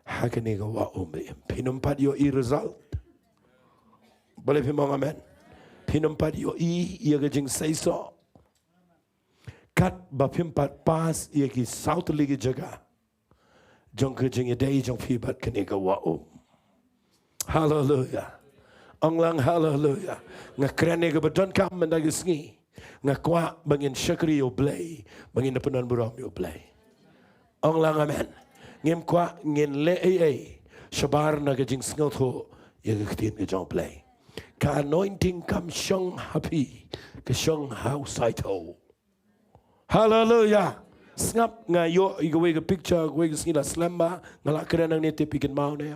ha kane ka wah um ba im. Phin ym pat ïohi result. Balei phim ong amen? Phin ym pat ïohi ïa ka jingseisoh katba phim pat pass ïa ki saw tylli ki jaka jong ka jingïadei jong phi bad kane ka wah um. Haleluya. Ong lang haleluya. Nga kren ïa kaba donkam mynta ka sngi. Nga kwah ba ngin shakri ïa U Blei, ba ngin da pyndonburom ïa U Blei. Ong lang amen. Ngim kwah ngin leh ei ei shabar na ka jingsngewthuh ïa ka ktien ka jong U Blei. Ka anointing kam shong ha phi, ka shong ha u saithew. Haleluya. Sngap, nga ïoh ïa kawei ka picture, kawei ka sngi la slem bha, nga la kren nangne, tip phi kynmaw ne.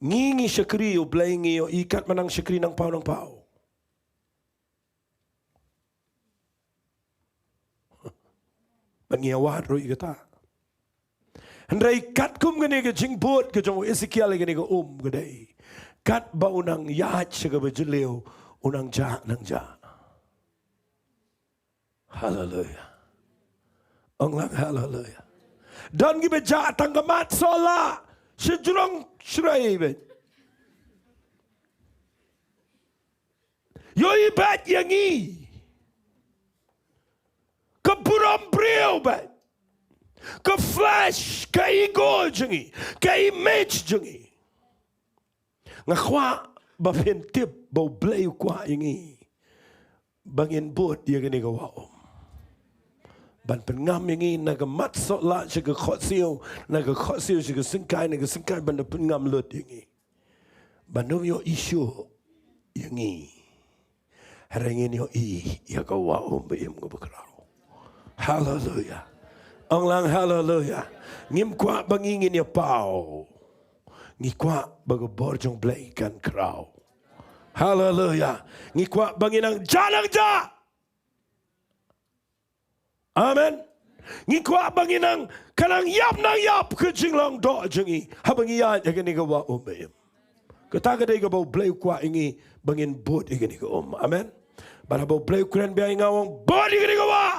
Ngi, ngi shakri ïa U Blei, ngi ïohi katba nang shakri nang paw nang paw. Bad ngi ïawad ruh ïa kata. Hynrei katkum kane ka jingbud ka jong u Esekiel ïa kane ka um ka dei, katba u nang ïaid sha kaba jylliew, u nang jah nang jah. Haleluya. Ong lang haleluya. Don kiba jah tang ka mat sohlah, shajrong shrei beit. Ïohi beit ïa ngi. Ka burom briew beit. Ka flesh, ka ego jong ngi, ka image jong ngi. Nga kwah ba phin tip ba U Blei u kwah ïa ngi ba ngin bud ïa kane ka wah um, ban pynngam ïa ngi na ka mat sohlah sha ka khohsiew, na ka khohsiew sha ka syngkai, na ka syngkai ban da pynngam lut ïa ngi. Ban ym ïohi shuh ïa ngi. Hynrei ngin ïohi ïa ka wah um ba im kaba khraw. Haleluya. Ong lang haleluya. Ngim kwah ba ngi ngin ïa paw. Ngi kwah ba ka bor jong U Blei kan khraw. Haleluya. Ngi kwah ba ngin nang jah nang jah. Amen. Ngi kwah ba ngin nang, ka nang ïap nang ïap ka jinglong doh jong ngi haba ngi ïaid ha kane ka wah um ba im. Kata ka dei kaba U Blei u kwah ïa ngi ba ngin bud ïa kane ka um. Amen. Bad haba U Blei u kren biang ïa nga, u ong bud ïa kane ka wah.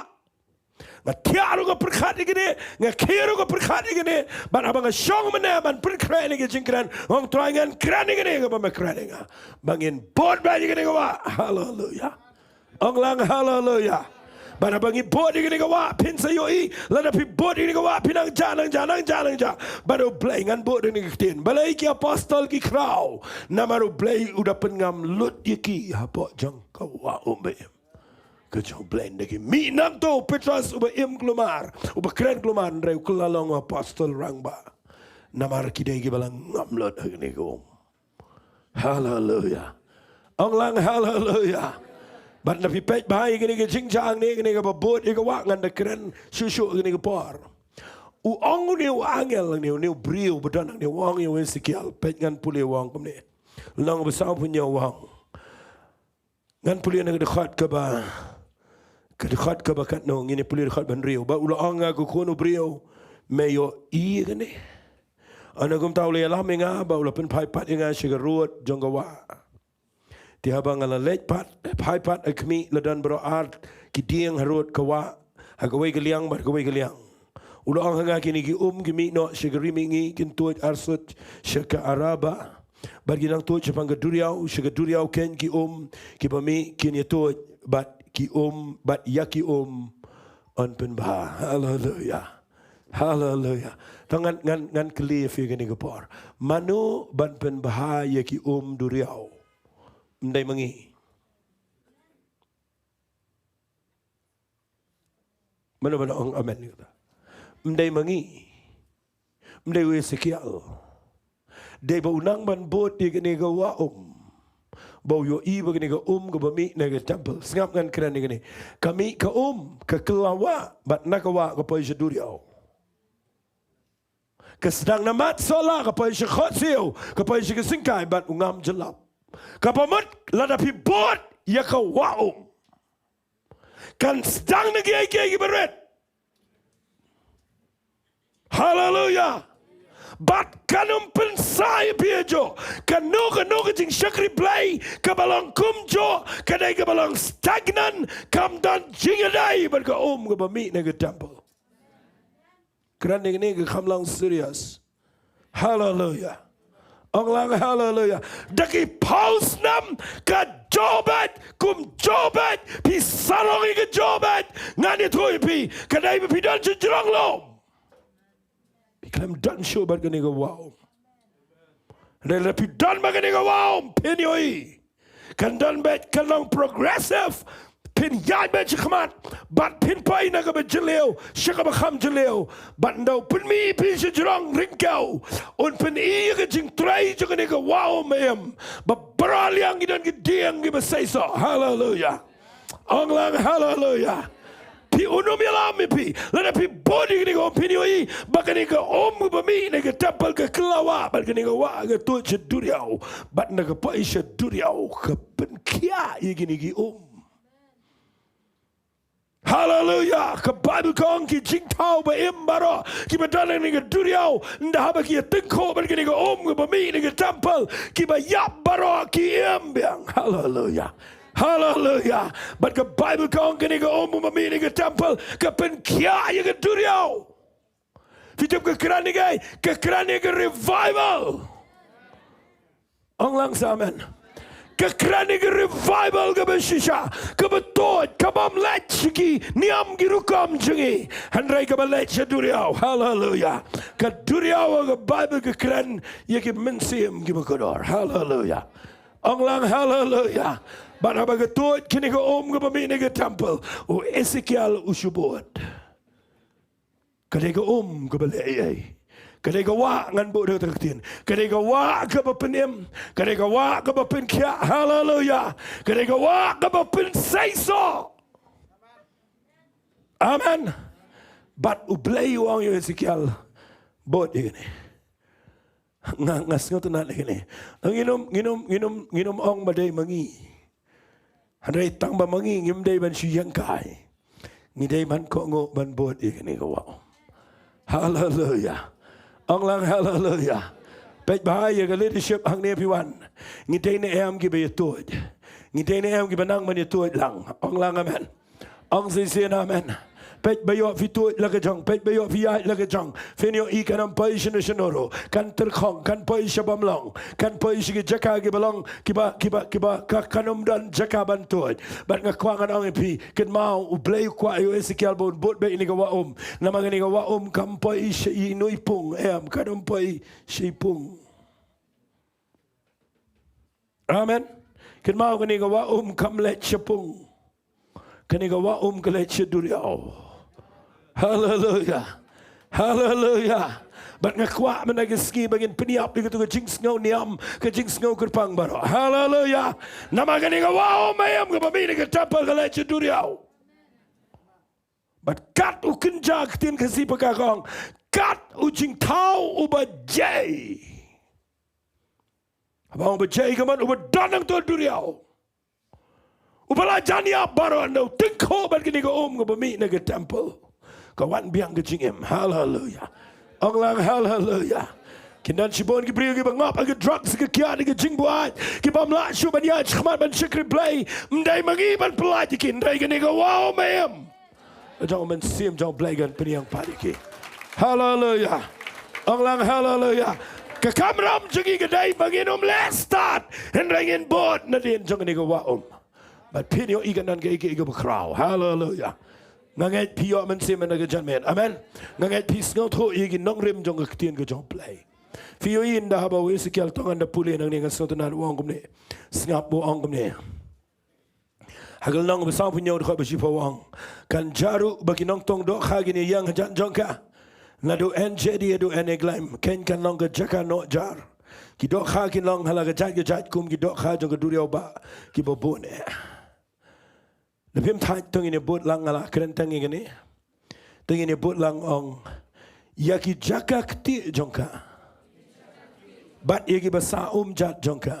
Nga thiah ruh nga pyrkhat ïa kane, nga khie ruh nga pyrkhat ïa kane. Bad haba nga shong mynne ban pynkhreh ïa ka jingkren, u ong Trai ngan kren ïa kane kaba me kren ïa nga, ba ngin bud beit ïa kane ka wah. Haleluya. Ong lang haleluya. Bad haba ngi bud ïa kane ka wah, phin sa ïohi, lada phi bud ïa kane ka wah phin nang jah nang jah nang jah nang jah. Bad U Blei, ngan bud ïa kane ka ktien. Balei ki apostol ki khraw? Namar U Blei u da pynngam lut ïa ki hapoh jong ka wah um ba im ka jong U Blei. Ynda ki mih nangto, u Petros uba im kulmar, uba kren kulmar, hynrei u kylla long u apostol rangbah. Namar ki dei kiba la ngam lut ha kane ka um. Haleluya. Ong lang haleluya. Bad lada phi peit bha ïa kane ka jingjia hangne, kane kaba bud ïa ka wah, ngan da kren shuh shuh kane ka por. U ong une u angel hangne, une u briew ba don hangne, u ong ïa u Esekiel, peit ngan pule, u ong kumne. Lynnong ba sawphew hynñiew u ong. Ngan pule na ka dkhot kaba, ka dkhot kaba katno, ngin ïa pule dkhot ba hynriew. Bad u la ong ha nga, ko khun u briew, Me ïohi ïa kane? Hynda kumta u la ïalam ïa nga bad u la pynphai pat ïa nga sha ka rud jong ka wah. Te haba nga la leit pat, phai pat, ha khmih la don baroh ar ki dieng harud ka wah, ha kawei ka liang bad kawei ka liang. U la ong ha nga, kine ki um ki mih noh sha ka ri mihngi, kin tuid arsut sha ka Araba. Bad kin nang tuid shaphang ka duriaw, sha ka duriaw keiñ ki um kiba mih kin ïa tuid, bad ki um, bad ïa ki um yn pynbha. Haleluia. Haleluia. Te ngan, ngan, ngan kylli ïa phi kane ka por. Mano ban pynbha ïa ki um duriaw? Ym dei ma ngi? Mano ban ong amen ïa kata? Ym dei ma ngi. Ym dei u Esekiel. Dei ba u nang ban bud ïa kane ka wah um. Ba u ïohi ba kane ka um kaba mih na ka temple. Sngap, ngan kren ïa kane. Ka mih ka um, ka kylla wah, bad na ka wah ka poi sha duriaw. Ka sdang na mat sohla, ka poi sha khohsiew, ka poi sha ka syngkai, bad u ngam jyllop. Kaba mut lada phi bud ïa ka wah um, kan sdang na kiei kiei kiba rit. Haleluia. Bad kan ym pynshai ïa phi ajoh. Kano kano ka jingshakri Blei kaba long kumjuh, ka dei kaba long stagnant, kam don jingïadei bad ka um kaba mih na ka temple. Kren ïa kane, ka kham long serious. Haleluia. Ong lang haleluia. Da ki phew snem ka jubab, kumjuh bad phi sarong ïa ka jubab. Ngan ïathuh ïa phi, ka dei ba phi don sha jrong lum. Phi khlem don shuh bad kane ka wah um. Hynrei lada phi don bad kane ka wah um, phin ïohi. Kan don bad, kan long progressive. Phin ïaid bad sha khmat, bad phin poi na kaba jylliew sha kaba kham jylliew. Bad ynda u pynmih phi sha jrong ryngkew, un pyni ïa ka jingtrei jong kane ka wah um, em. Ba baroh liang ki don ki dieng kiba seisoh. Haleluia. Ong lang haleluia. Phi, un ym ïalam ïa phi. Lada phi bud ïa kane ka um, phin ïohi ba kane ka um kaba mih na ka temple ka kylla wah, bad kane ka wah ka tuid sha duriaw. Bad ynda ka poi sha duriaw, ka pynkhiah ïa kine ki um. Haleluia. Ka Baibl ka ong, ki jingthaw ba im baroh kiba don ha kane ka duriaw, ynda haba ki ïatyngkhuh bad kane ka um kaba mih na ka temple, kiba ïap baroh ki im biang. Haleluia. Haleluia. Bad ka Baibl ka ong, kane ka um ba mih na ka temple ka pynkhiah ïa ka duriaw. Phi tip ka kren ïa kaei? Ka kren ïa ka revival. Ong lang sa amen. Ka kren ïa ka revival kaba shisha, kaba tuid, kaba ym leit sha ki niam ki rukom jong ngi, hynrei kaba leit sha duriaw. Haleluia. Ka duriaw, ka Baibl ka kren ïa ki mynsiem kiba kordor. Haleluia. Ong lang haleluia. Bad haba ka tuid kane ka um kaba mih na ka temple, u Esekiel u shu bud. Ka dei ka um kaba leh ei ei? Ka dei ka wah, ngan buh da kata ka ktien. Ka dei ka wah kaba pynim? Ka dei ka wah kaba pynkhiah? Haleluia. Ka dei ka wah kaba pynseisoh? Amen. Bad U Blei u ong ïa u Esekiel, bud ïa kane. Nga, nga sngewtynnat ïa kane. Ngin ym, ngin ym, ngin ym, ngin ym ong ba dei ma ngi. Hynrei tang ba ma ngi, ngim dei ban shu ïeng kai. Ngi dei ban kohnguh ban bud ïa kane ka wah um. Haleluia. Ong lang haleluia. Peit bha ïa ka leadership hangne phi wan. Ngi dei ne em kiba ïa tuid? Ngi dei ne em kiba nang ban ïa tuid lang? Ong lang amen. Ong shisien amen. Peit ba ïoh phi tuid la ka jong, peit ba ïoh phi ïaid la ka jong. Phin ïohi kan ym poi shano shano ruh. Kan tyrkhong, kan poi sha bym long, kan poi sha ki jaka kiba long, kiba, kiba, kiba, ka, kan ym don jaka ban tuid. Bad nga kwah ngan ong ïa phi, kynmaw, U Blei u kwah ïa u Esekiel ba un bud beit ïa kane ka wah um. Namar kane ka wah um kam poi sha ino i pung, em, kan ym poi sha i pung. Amen. Kynmaw, kane ka wah um kam leit sha pung. Kane ka wah um ka leit sha duriaw. Haleluia. Haleluia. Bad nga kwah mynta ka sngi ba ngin pynïap ïa katu ka jingsngew niam, ka jingsngew kyrpang baroh. Haleluia. Namar kane ka wah um, em, kaba mih na ka temple ka leit sha duriaw. Bad kat u kynja, ka ktien Khasi pyrkhat ka ong, kat u jingthaw uba jai. Haba ong uba jai ka mut uba don hangto duriaw, uba la jan ïap baroh, ynda u tyngkhuh bad kane ka um kaba mih na ka temple, Ka wan biang ka jingim. Haleluya. Ong lang haleluya. Kin don shibun ki briew kiba ngop ha ki drugs, ki kiad, ki jingbuaid, ki bym lah shuh ban ïaid shakhmat ban shakri Blei. Ym dei ma ngi ban pyllait ïa ki, hynrei kane ka Wah Umma Im. Jong u Mynsiem jong Blei kan pynïeng pat ïa ki. Haleluya. Ong lang haleluya. Ka kamram jong ngi ka dei ba ngin ym leh stad, hynrei ngin bud nadien jong kane ka Wah Um. Bad phin ïohi kan don kaei kaei kaba khraw. Haleluya. Nga ngeit phi ïoh mynsiem na ka janmiet. Amen. Nga ngeit phi sngewthuh ïa ki nongrim jong ka ktien ka jong Blei. Phi ïohi ynda haba u Esekiel tang ynda pule nangne, nga sngewtynnad u ong kumne. Sngap, u ong kumne. Ha ka lynnong ba sawphew hynñiew dkhot ba shiphew u ong: Kan jah ruh ba ki nongtong dohkha kin ïeng hajan jong ka, naduh En-gedi haduh En-eglaim. Keiñ kan long ka jaka noh jar. Ki dohkha kin long ha la ka jait ka jait kum ki dohkha jong ka duriaw bah kiba bun eh. Lada phim thait, to ngin ïa bud lang, nga la kren tang ïa kane. To ngin ïa bud lang, ong: Ïa ki jaka ktieh jong ka bad ïa kiba sah um jat jong ka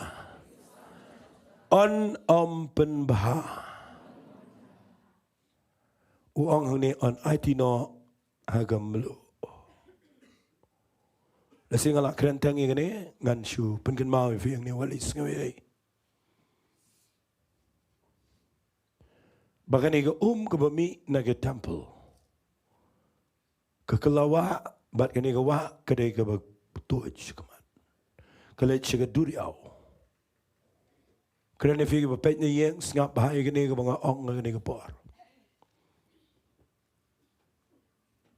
yn ym pynbha. U ong hangne yn aiti noh ha ka mluh. Lashai nga la kren tang ïa kane, ngan shu pynkynmaw ïa phi hangne, wat leit sngew ei ei. Ba kane ka um kaba mih na ka temple, ka kylla wah, bad kane ka wah ka dei kaba tuid shakhmat, ka leit sha ka duriaw. Kren ïa phi kiba peit na ïing, sngap bha ïa kane kaba nga ong ha kane ka por.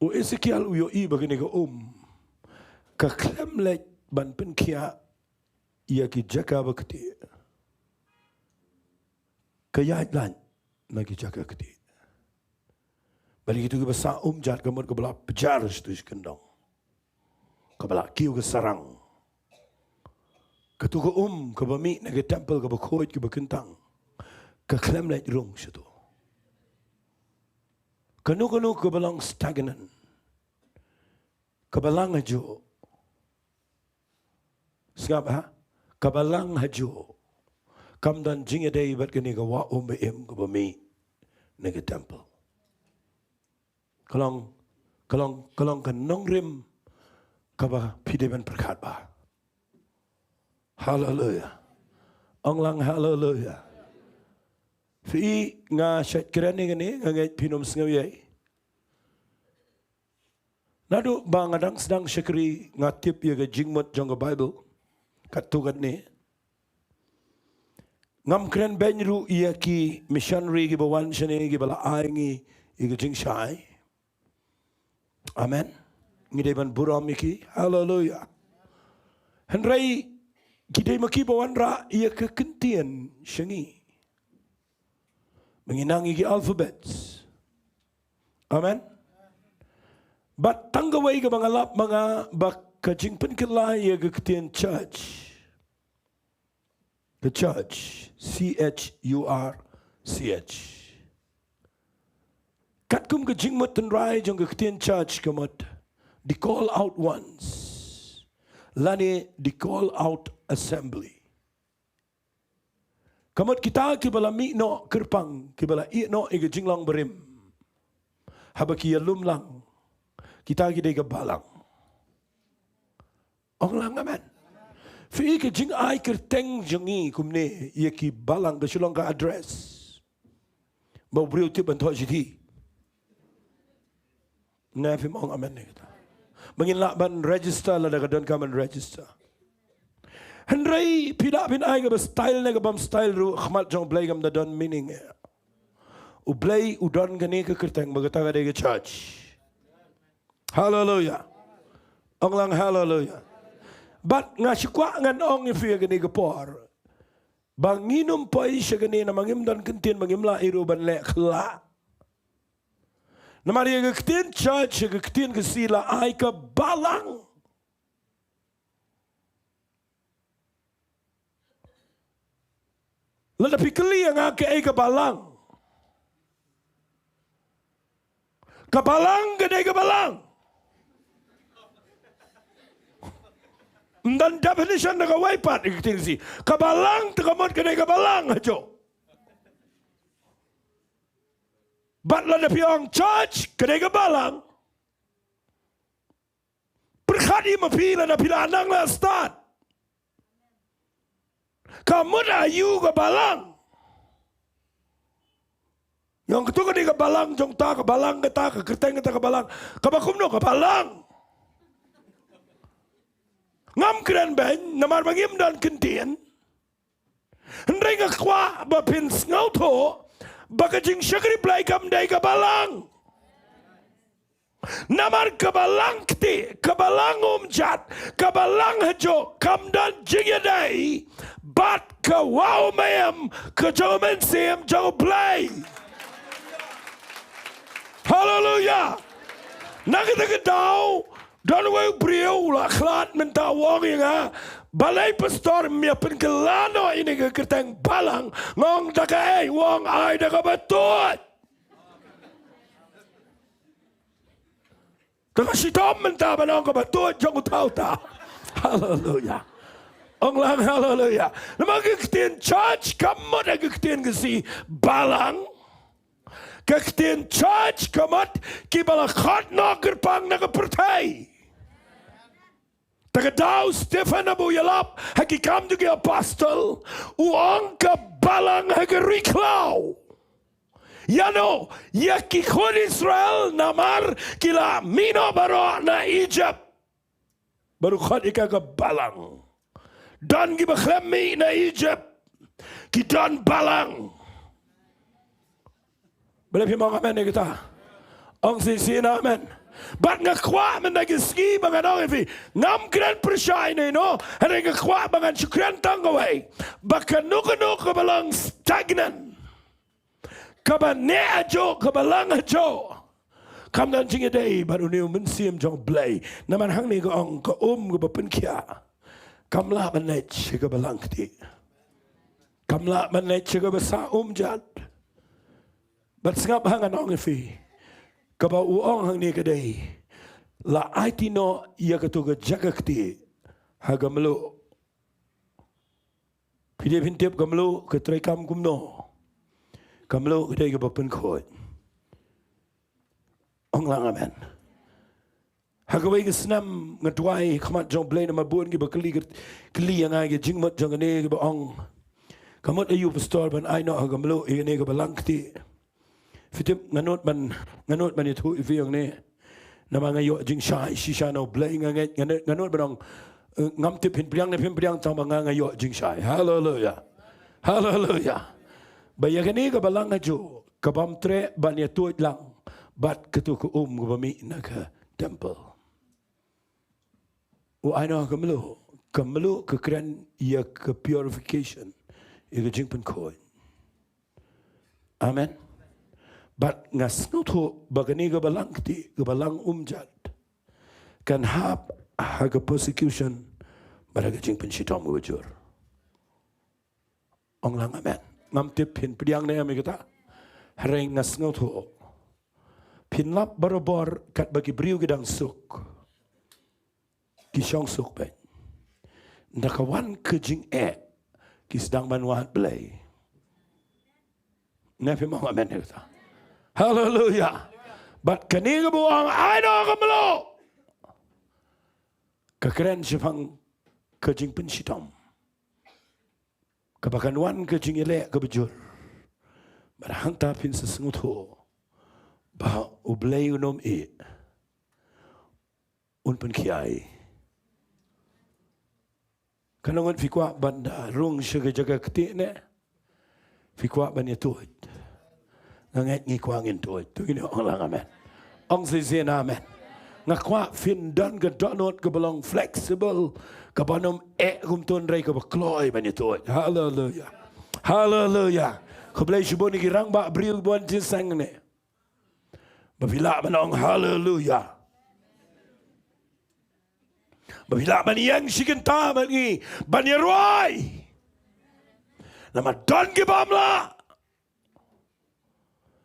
U Esekiel u ïohi ba kane ka um ka khlem leit ban pynkhiah ïa ki jaka ba ktieh. Ka ïaid lait na ki jaka ktieh. Bad ïa kito kiba sah um jat ka mut kaba la pjar shato shi kyndong, kaba la kiew ka sarang. Kato ka um kaba mih na ka temple kaba khuid kaba kyntang ka khlem leit rung shato. Kano kano kaba long stagnant, kaba lang hajuh, sngap ha, kaba lang hajuh, kam don jingïadei bad kane ka Wah Umma Im kaba mih na ka temple. Ka long, ka long, ka long ka nongrim kaba phi dei ban pyrkhat bha. Haleluya. Ong lang haleluya. Phi, nga shait kren ïa kane, nga ngeit phin ym sngew ei ei. Naduh ba nga dang sdang shakri nga tip ïa ka jingmut jong ka Baibl. Katto katne. Ngam kren beiñ ruh ïa ki missionary kiba wan shane kiba la ai ngi ïa ka jingshai. Amen. Ngi dei ban burom ïa ki. Haleluya. Hynrei ki dei ma kiba wanrah ïa ka ktien sha ngi. Ba ngi nang ïa ki alphabets. Amen. Bad tang kawei kaba nga lap ma nga ba ka jingpynkylla ïa ka ktien church. Ka church, C H U R C H. Katkum ka jingmut tynrai jong ka ktien church ka mut the call out ones, lane the call out assembly. Ka mut kita kiba la mih noh kyrpang, kiba la ïeh noh ïa ka jinglong barim. Haba ki ïalum lang, kita ki dei ka balang. Ong lang amen. Phi, ka jingai kyrteng jong ngi kumne ïa ki balang ka shu long ka address. Ba u briew u tip ban thoh shithi. Ne phim ong amen ne kata? Ba ngin lah ban register lada ka donkam ban register. Hynrei phi da phin ai kaba style ne kaba ym style ruh, khmat jong Blei kam da don meaning. U Blei u don kane ka kyrteng ba kata ka dei ka church. Haleluya. Ong lang haleluya. Bad nga shu kwah ngan ong ïa phi ha kane ka por ba ngin ym poi sha kane namar ngim don kyntien, ba ngim lah ïa ruh ban leh khyllah. Namar ïa ka ktien church, ïa ka ktien Khasi la ai ka balang. Lada phi kylli ïa nga kaei ka balang, ka balang ka dei ka balang. Ym don definition da kawei pat ïa ka ktien Khasi. Ka balang te ka mut ka dei ka balang hajuh. Bad lada phi ong church ka dei ka balang, Khat i ma phi la na phi la nang la stad. Ka mut aïu ka balang. Ïong katu ka dei ka balang jong ta, ka balang kata, ka kyrteng kata ka balang. Kaba kumno ka balang. Ngam kren beiñ, namar ba ngim don kyntien. Hynrei nga kwah ba phin sngewthuh ba ka jingshakri Blei kam dei ka balang. Namar ka balang kti, ka balang umjat, ka balang hajuk, kam don jingïadei bad ka wah umem ka jong u Mynsiem jong u Blei. Haleluya. Na kata ka daw, don uwei u briew u la khlad mynta u ong ïa nga, balei pastor, me pynkylla noh ïa kane ka kyrteng balang, nga ong da kaei, u ong ai da kaba tuid. Te nga shitom mynta ban ong kaba tuid jong uta uta. Haleluya. Ong lang haleluya. Namar ka ktien church ka mut ha ka ktien Khasi balang. Ka ktien church ka mut kiba la khot noh kyrpang na ka pyrthei. Te ka daw Stephen haba u ïalap ha Ki Kam jong ki Apostol, u ong ka balang ha ka ri khlaw. Ïano, ïa ki khun Israel namar ki la mih noh baroh na Egypt. Bad u khot ïa ka ka balang. Don kiba khlem mih na Egypt, ki don balang. Balei phim ong amen ïa kata? Ong shisien amen. Bad nga kwah mynta ka sngi ba ngan ong ïa phi, ngam kren pyrshah ïano ïano, hynrei nga kwah ba ngan shu kren tang kawei, ba kano kano kaba long stagnant, kaba neh hajuh, kaba lang hajuh, kam don jingïadei bad une u Mynsiem jong u Blei. Namar hangne ka ong ka um kaba pynkhiah kam lah ban leit sha kaba lang kti. Kam lah ban leit sha kaba sah umjat. Bad sngap ha ngan ong ïa phi, kaba u ong hangne ka dei, la aiti noh ïa katu ka jaka kti ha ka mluh. Phi dei phin tip ka mluh ka treikam kumno. Ka mluh ka dei kaba pynkhuid. Ong lang amen. Ha kawei ka snem nga duwai ha khmat jong u Blei namar bun kiba kylli, kylli ïa nga ïa ka jingmut jong kane kaba ong, ka mut aïu pastor ban ai noh ha ka mluh ïa kane kaba lang kti. Phi tip nga nud ban, nga nud ban ïathuh ïa phi ïa kane. Namar nga ïoh jingshai shisha na u Blei, nga ngeit, nga nud, nga nud ban ong, eh, ngam tip phin pdiang ne phim pdiang tang ba nga, nga ïoh jingshai. Haleluya. Haleluya. Ba ïa kane kaba lang hajuh, kabym treh ban ïatuid lang bad katu ka um kaba mih na ka temple. U ai noh ha ka mluh, ka mluh ka kren ïa ka purification, ïa ka jingpynkhuid. Amen. Bad nga sngewthuh ba kane kaba lang kti, kaba lang umjat, kan hap ha ka persecution bad ha ka jingpynshitom kaba jur. Ong lang amen. Ngam tip phin pdiang ne em ïa kata. Hynrei nga sngewthuh, phin lap barabor katba ki briew ki dang suk, ki shong suk beit. Ynda ka wan ka jingeh, ki sdang ban wad Blei. Ne phim ong amen ïa kata? Haleluya. Bad kane kaba u ong ai noh ha ka mluh, ka kren shaphang ka jingpynshitom, kaba kan wan ka jingïaleh kaba jur. Bad hangta phin sa sngewthuh ba u Blei un ym ïeh, un pynkhiah. Katno ngut phi kwah ban da rung sha ka jaka kti ne? Phi kwah ban ïatuid? Nga ngeit ngi kwah ngin tuid. To ngin ong lang amen. Ong shisien amen. Nga kwah phin don ka dohnud kaba long flexible, kaban ym eh kumto hynrei kaba kloi ban ïatuid. Haleluya. Haleluya. Khublei shibun ïa ki rangbah briew ba wan jingïaseng ne. Ba phi lah ban ong haleluya. Ba phi lah ban ïeng shi kynta bad ngi ban ïarwai. Namar don ki bym lah.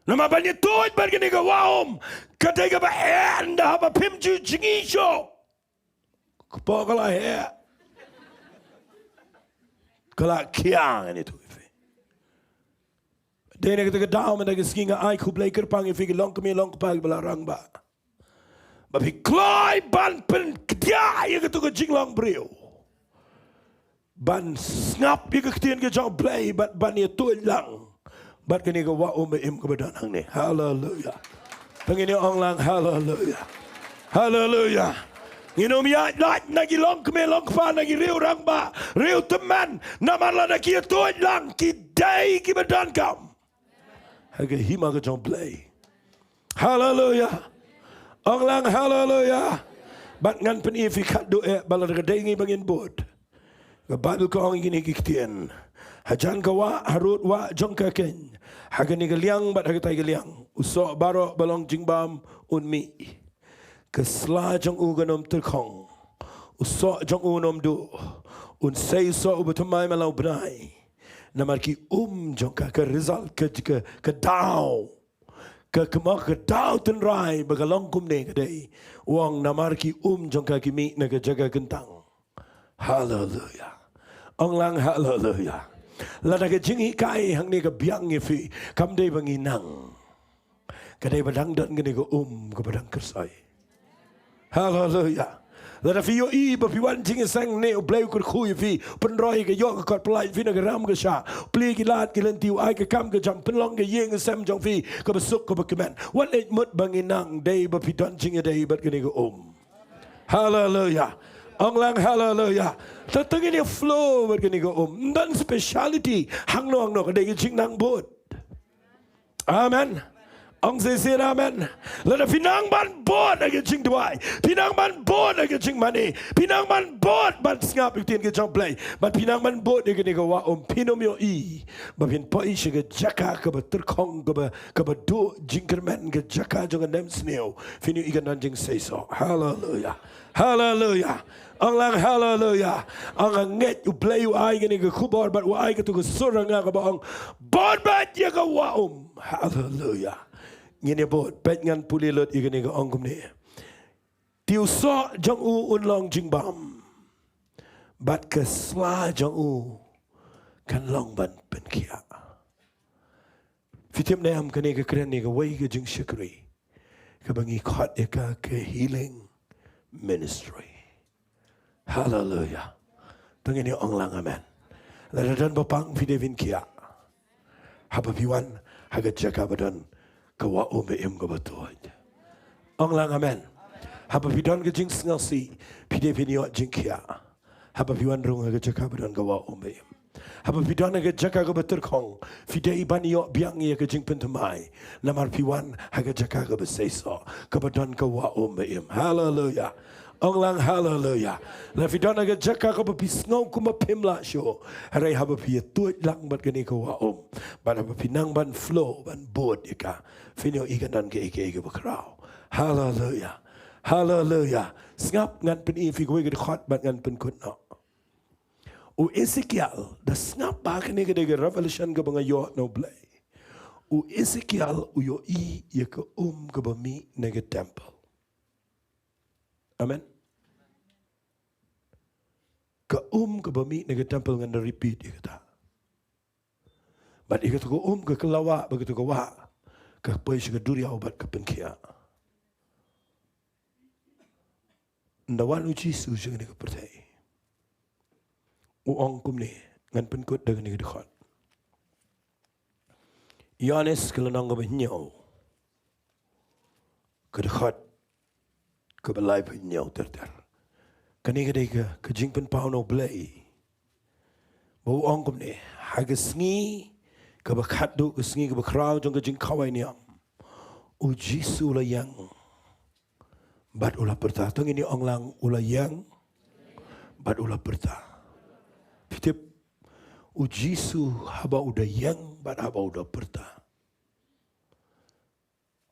Namar ban ïatuid bad kane ka wah um, ka dei kaba eh ynda haba phim ju jngi shuh. Kpoh ka la heh, ka la khiah, ngan ïathuh ïa phi. Dei na kata ka daw mynta ka sngi nga ai khublei kyrpang ïa phi ki longkmie longkpa kiba la rangbah, ba phi kloi ban pyn thiah ïa katu ka jinglong briew ban sngap ïa ka ktien ka jong U Blei bad ban ïa tuid lang bad kane ka wah um ba im kaba don hangne. Haleluya. Te ngin ïa ong lang haleluya. Haleluya. Ngin ym ïaid lait na ki longkmie longkpa, na ki riew rangbah, riew tymmen, namar lada ki ïa tuid lang ki dei kiba donkam ha ka hima ka jong U Blei. Haleluya. Ong lang haleluya. Bad ngan pyni ïa phi khatduh eh ba lada ka dei ngi ba ngin bud. Ka Baibl ka ong ïa kine ki ktien. Hajan ka wah, harud wah jong ka keiñ, ha kane ka liang bad ha katai ka liang, u soh baroh ba long jingbam un mih. Ka sla jong u kan ym tyrkhong. U soh jong u un ym duh. Un sei u soh uba thymmai man la u bnai. Namar ki um jong ka, ka result, ka, ka, ka daw, ka, ka, ka daw tynrai ba ka long kumne ka dei, u ong, namar ki um jong ka ki mih na ka jaka kyntang. Haleluya. Ong lang haleluya. Lada ka jinghikai hangne ka biang ïa phi, kam dei ba ngi nang. Ka dei ba dang don kane ka um kaba dang kyrsoi. Haleluya. Lada phi ïohi ba phi wan jingïaseng ne U Blei u kyrkhu ïa phi, pynroi ka ïoh ka kot pyllait phi na ka ram ka shah, plie ki lad ki lynti, u ai ka kam ka jam, pynlong ka ïing ka sem jong phi kaba suk kaba kmen. Wat leit mut ba ngi nang, dei ba phi don jingïadei bad kane ka um. Haleluya. Ong lang haleluya. Te ngin ïa flow bad kane ka um. Ym don speciality hangno hangno, ka dei ka jingnang bud. Amen. Ong shisien amen. Lada phi nang ban bud ha ka jingduwai, phi nang ban bud ha ka jingmane, phi nang ban bud ban sngap ïa ka ktien ka jong U Blei, bad phi nang ban bud ïa kane ka wah um, phin ym ïohi ba phin poi sha ka jaka kaba tyrkhong, kaba, kaba duh jingkyrmen, ka jaka jong ka nemsniew. Phin ïohi kan don jingseisoh. Haleluya. Haleluya. Ong lang haleluya. Ong, nga ngeit U Blei u ai kane ka khubor bad u ai katu ka sur ha nga kaba ong, bud beit ïa ka wah um. Haleluya. Ngin ïa bud, peit, ngan pule lut ïa kane, ka ong kumne. Te u soh jong u un long jingbam, bad ka sla jong u kan long ban pynkhiah. Phi tip ne em, kane ka kren ïa kawei ka jingshakri kaba ngi khot ïa ka ka healing ministry. Haleluya. Te ngin ïa ong lang amen. Lada don ba pang, phi dei ban khiah haba phi wan ha ka jaka ba don ka wah um ba im kaba tuid. Ong lang amen. Haba phi don ka jingsngewsih, phi dei ban ïoh jingkhiah haba phi wan rung ha ka jaka ba don ka wah um ba im. Haba phi don ha ka jaka kaba tyrkhong, phi dei ban ïoh biang ïa ka jingpynthymmai, namar phi wan ha ka jaka kaba seisoh, kaba don ka wah um ba im. Haleluya. Ong lang haleluya. Lada phi don ha ka jaka kaba phi sngew kumba phim lah shuh, hynrei haba phi ïa tuid lang bad kane ka wah um, bad haba phi nang ban flow, ban bud ïa ka, phin ïohi kan don kaei kaei kaba khraw. Haleluya. Haleluya. Sngap, ngan pyni ïa phi kawei ka dkhot bad ngan pynkut noh. U Esekiel, da sngap ba kane ka dei ka revelation kaba nga ïoh na U Blei. U Esekiel u ïohi ïa ka um kaba mih na ka temple. Amen. Ka um kaba mih na ka temple, ngan da repeat ïa kata. Bad ïa katu ka um ka kylla wah, bad katu ka wah ka poi sha ka duriaw bad ka pynkhiah. Ynda wan U Jisu sha kane ka pyrthei, u ong kumne, ngan pynkut da kane ka dkhot. Ïoannis ka lynnong kaba hynñiew, ka dkhot kaba laiphew hynñiew ter ter. Kane ka dei ka, ka jingpynpaw na U Blei, ba u ong kumne, ha ka sngi kaba khatduh, ka sngi kaba khraw jong ka jingkhawai niam, U Jisu u la ïeng bad u la pyrta. To ngin ïa ong lang, u la ïeng bad u la pyrta. Phi tip, U Jisu haba u da ïeng bad haba u da pyrta,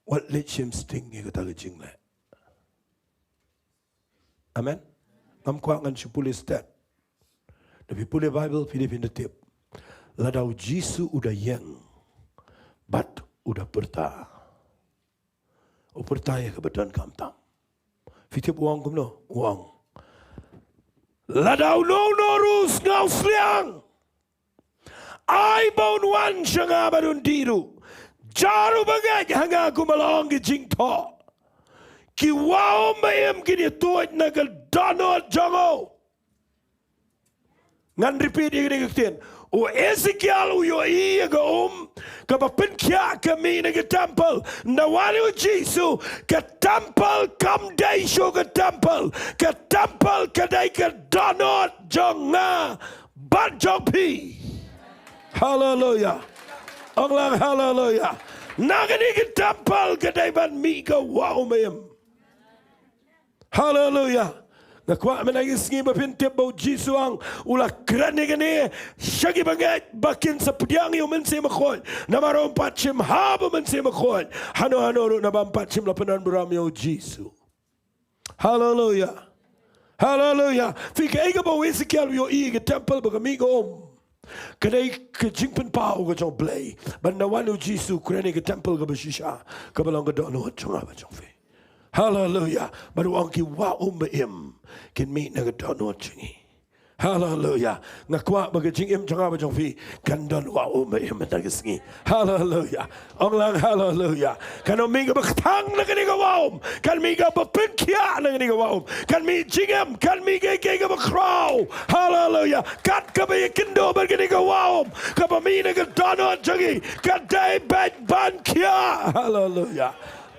wat leit shim sting ïa kata ka jingleh. Amen. Ngam kwah ngan shu pule stet. Da phi pule Baibl, phi dei phin da tip, lada U Jisu u da ïeng bad u da pyrta, u pyrta ïa kaba donkam tam. Phi tip u ong kumno? U ong, lada uno uno ruh u sngewsliang, ai ba un wan sha nga bad un dih ruh. Jar u bangeit ha nga kumba la ong ki jingthoh. Ki wah um ba im kin ïa tuid na ka dohnud jong u. Ngan repeat ïa kane ka ktien. U Ezekiel u ïohi ïa ka um kaba pynkhiah ka mih na ka temple. Nda wan u Jisu, ka temple kam dei shuh ka temple. Ka temple ka dei ka dohnud jong nga bad jong phi. Haleluya. Ong lang haleluya. Na kane ka temple ka dei ban mih ka wah um ba im. Haleluya. Nga kwah mynta ka sngi ba phin tip ba u Jisu u la kren ïa kane sha ki bangeit ba kin sa pdiang ïa u Mynsiem Bakhuid. Namar um pat shim haba u Mynsiem Bakhuid. Hano hano ruh naba um pat shim la pyndonkam ïa u Jisu. Haleluya. Haleluya. Phi, kaei kaba u Ezekiel u ïohi ïa ka temple ba ka mih ka um. Ka dei ka jingpynpaw ka jong u Blei. Bad nda wan u Jisu u kren ïa ka temple kaba shisha, kaba long ka dohnud jong nga bad jong phi. Haleluya. Bad u ong ki wah um ba im kin mih na ka dohnud jong ngi. Haleluya. Nga kwah ba ka jingim jong nga bad jong phi kan don wah um ba im mynta ka sngi. Haleluya. Ong lang haleluya. Kan ym mih kaba kthang na kane ka wah um. Kan mih kaba pynkhiah na kane ka wah um. Kan mih jingim, kan mih kaei kaei kaba khraw. Haleluya. Kat kaba ïakynduh bad kane ka wah um, kaba mih na ka dohnud jong ngi, ka dei beit ban khiah. Haleluya.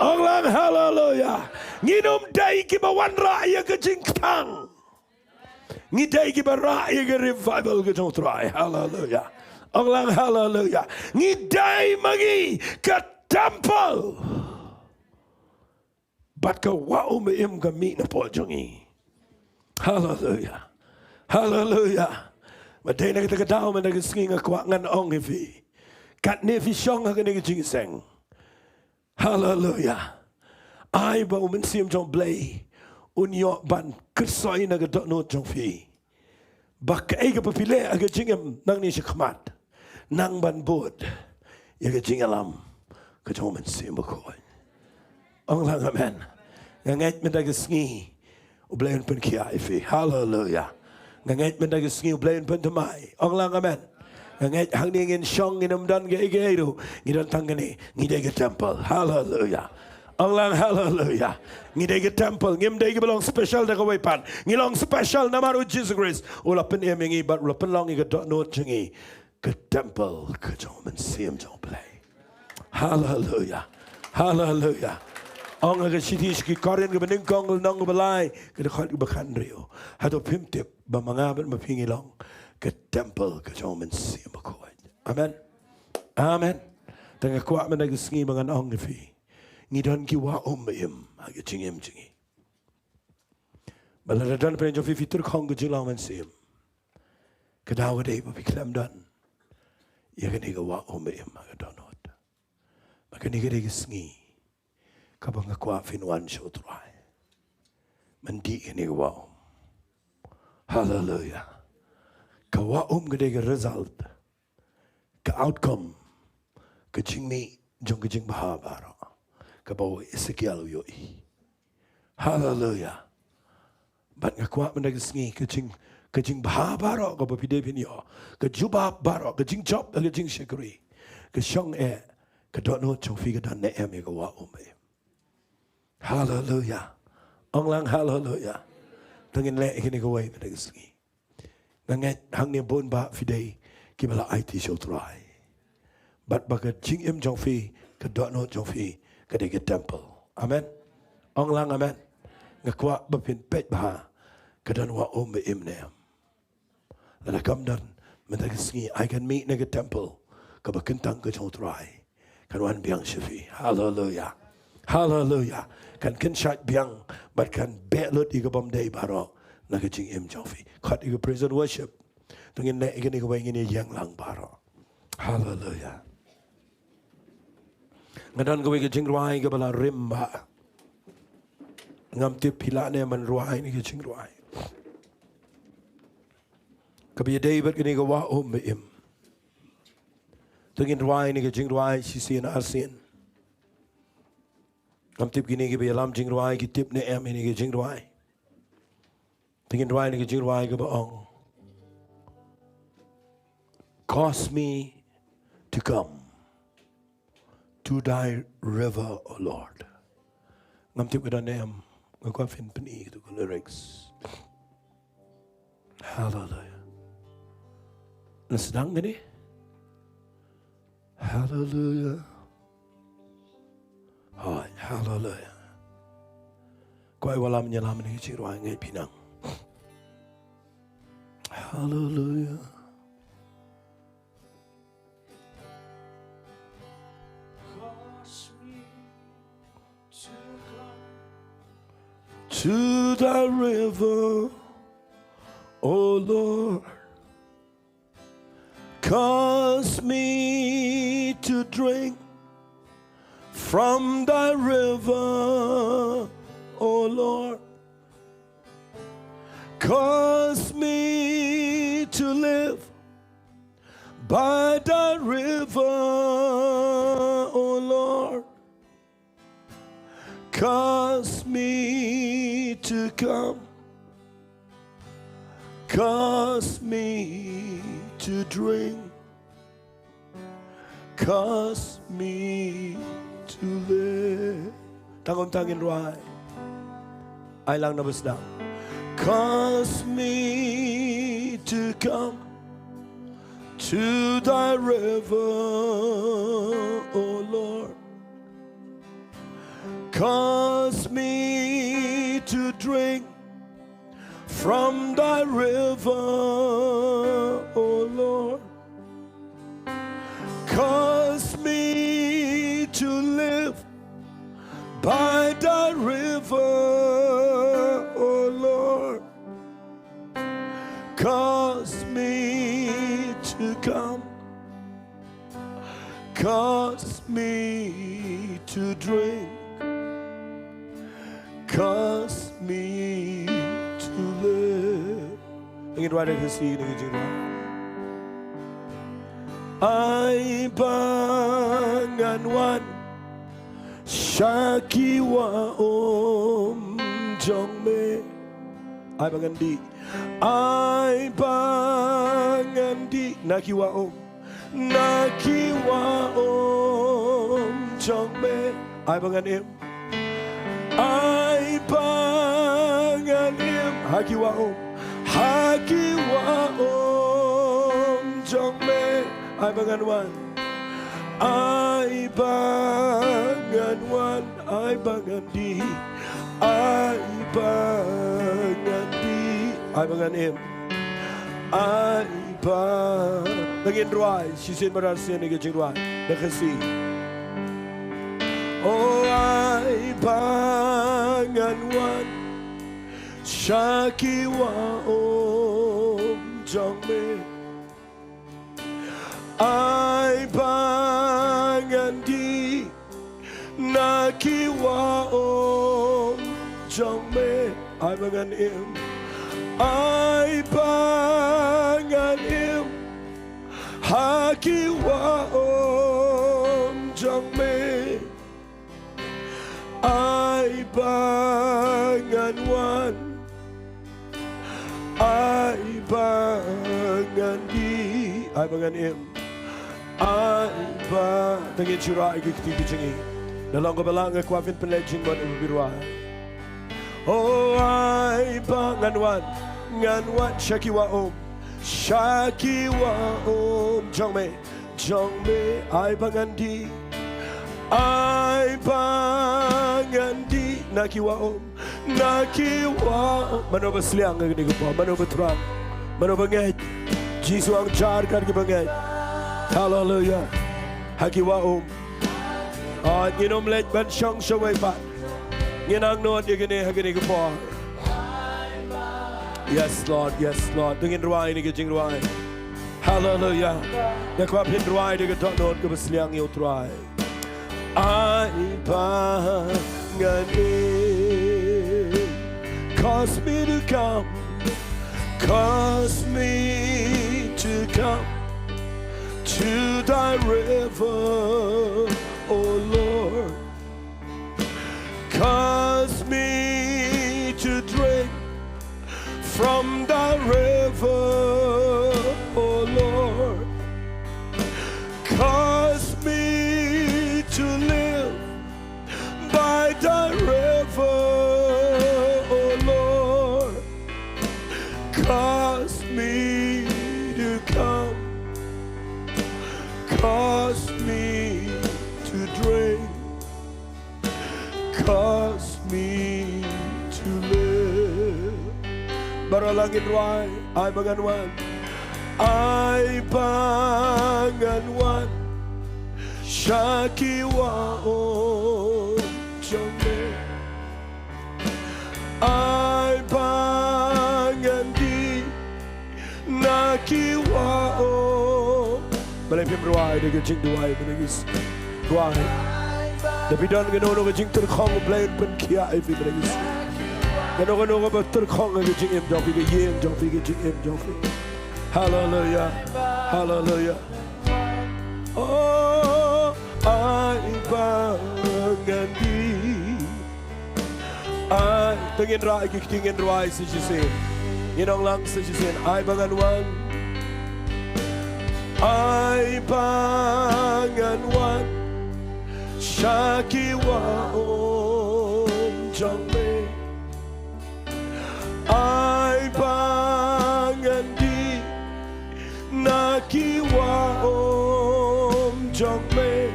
Ong lang haleluya. Ngin ym dei kiba wanrah ïa ka jingkthang. Ngi dei kiba rah ïa ka revival ka jong u Trai. Haleluya. Ong lang haleluya. Ngi dei ma ngi ka temple. Bad ka wah um ba im ka mih na pdeng jong ngi. Haleluya. Haleluya. Bad dei na kata ka daw mynta ka sngi nga kwah ngan ong ïa phi, katne phi shong ha kane ka jingïaseng. Haleluya. Ai ba u Mynsiem jong u Blei un ïoh ban kyrsoi na ka dohnud jong phi. Ba kaei kaba phi leh ha ka jingim nangne shakhmat, nang ban bud ïa ka jingïalam ka jong u Mynsiem Bakhuid. Ong lang amen. Nga ngeit mynta ka sngi u Blei un pynkhiah ïa phi. Haleluya. Nga ngeit mynta ka sngi u Blei un pynthymmai. Ong lang amen. Nga ngeit hangne ngin shong, ngin ym don kaei kaei ruh, ngi don tang kane, ngi dei ka temple. Haleluya. Ong lang haleluya. Ngi dei ka temple, ngim dei kiba long special da kawei pat. Ngi long special namar u Jisu Khrist u la pynim ïa ngi bad u la pynlong ïa ka dohnud jong ngi ka temple ka jong u Mynsiem jong u Blei. Haleluya. Haleluya. Ong ha ka shithi sha ki Korinth kaba nyngkong, lynnong kaba lai, ka dkhot kaba khathynriew. Hato phim tip ba ma nga bad ma phi ngi long ka temple ka jong u Mynsiem Bakhuid? Amen. Amen. Te nga kwah mynta ka sngi ba ngan ong ïa phi, ngi don ki wah um ba im ha ka jingim jong ngi. Ba lada don pdeng jong phi phi tyrkhong ka jinglong mynsiem, ka daw ka dei ba phi khlem don ïa kane ka wah um ba im ha ka dohnud. Ba kane ka dei ka sngi kaba nga kwah phin wan sha u Trai ban dih kane ka wah um. Haleluya. Ka wah um ka dei ka result, ka outcome, ka jingmih jong ka jingbha baroh kaba u Ezekiel u ïohi. Haleluya. Bad nga kwah mynta ka sngi ka jing, ka jingbha baroh kaba phi dei phin ïoh, ka jubab baroh, ka jingjop, ka jingshakri, ka shong eh, ka dohnud jong phi ka don ne em ïa ka wah um ba im? Haleluya. Ong lang haleluya. To ngin leh ïa kane kawei mynta ka sngi. Nga ngeit hangne bun bah phi dei kiba la aiti sha u Trai. Bad ba ka jingim jong phi, ka dohnud jong phi ka dei ka temple. Amen. Ong lang amen. Nga kwah ba phin peit bha ka don wah um ba im ne em. Lada kam don, mynta ka sngi ai kan mih na ka temple kaba kyntang ka jong u Trai. Kan wan biang sha phi. Haleluya. Haleluya. Kan kynshaid biang bad kan beh lut ïa ka bym dei baroh na ka jingim jong phi. Khot ïa ka praise and worship. To ngin leh ïa kane kawei, ngin ïeng lang baroh. Haleluya. Nga don kawei ka jingrwai kaba la rim bha. Ngam tip phi lah ne em ban rwai ïa kane ka jingrwai kaba ïadei bad kane ka wah um ba im. To ngin rwai ïa kane ka jingrwai shisien arsien. Ngam tip kine kiba ïalam jingrwai ki tip ne em ïa kane ka jingrwai. To ngin rwai ïa kane ka jingrwai kaba ong, "Cause me to come to thy river, O Lord." Ngam tip ka don ne em, nga kwah phin pyni kito ki lyrics. Hallelujah. Nang sdang kane? Hallelujah. Hoi, hallelujah. Kwah wallam ïalam ïa ki jingrwai, nga ïa phi nang. Hallelujah. To thy river, O Lord, cause me to drink from thy river, O Lord. Cause me to live by thy river, O Lord. Cause me to come, cause me to drink, cause me to live. Tang kumta ngin rwai. Ai lang na ba sdang. Cause me to come to thy river, O Lord. Cause me to drink from thy river, O Lord. Cause me to live by thy river, O Lord. Cause me to come, cause me to drink, cause me to live. Ngin rwai da ka Khasi, ngin jingim. Ai ba ngan wan sha ki wah um jong me. Ai ba ngan dih. Ai ba ngan dih na ki wah um, na ki wah um jong me. Ai ba ngan im. Ai ba ngan im ha ki wah um, ha ki wah um jong me. Ai ba ngan wan. Ai ba ngan wan, ai ba ngan dih. Ai ba ngan dih, ai ba ngan im. Ai ba. Ngin rwai shisien bad arsien ïa ka jingrwai da ka Khasi. O ai ba ngan wan sha ki wah um jong me. Ai ba ngan dih na ki wah um jong me. Ai ba ngan im. Ai ba ngan im ha ki wah um jong me. Ai ba ngan wan, ai ba ngan dih, ai ba ngan im. Ai ba. Tang ngin shu rwai ïa ki kti ki jong ngi. Da long kaba lah nga kwah phin pynleit jingmut ïa u Trai. O ai ba ngan wan, ngan wan sha ki wah um, sha ki wah um jong me, jong me. Ai ba ngan dih, ai ba ngan dih na ki wah um, na ki wah um. Mano ba sliang ha kane ka por, mano ba thrang, mano ba ngeit? Jisu u ong jar kat ki ba ngeit. Hallelujah. Ha ki wah um. Ym ngin ym leit ban shong shawei pat. Ngin angnud ïa kane ha kane ka por. Yes Lord, yes Lord. To ngin rwai ïa kane ka jingrwai. Hallelujah. Nga kwah phin rwai da ka dohnud kaba sliang ïa u Trai. Ai ba ngan im. Cause me to come, cause me to come to thy river, O Lord. Cause me to drink from thy river, O Lord. Cause me to live by thy me to drink, cause me to live. Baroh lang ngin rwai, ai ba ngan wan. Ai ba ngan wan sha ki wah um jong me. Ai ba ngan dih na ki wah um. Balei phim rwai da ka jingduwai mynta ka sngi? Rwai. Da phi don kano kano ka jingtyrkhong, Blei un pynkhiah ïa phi mynta ka sngi. Kano kano kaba tyrkhong ha ka jingim jong phi, ka ïing jong phi, ka jingim jong phi. Haleluya. Haleluya. Oh, ai ba ngan dih. Ai, to ngin rah ïa ki kti, ngin rwai sa shisien. Ngin ong lang sa shisien. Ai ba ngan wan. Ai ba ngan wan sha ki wah um jong me. Ai ba ngan dih na ki wah um jong me.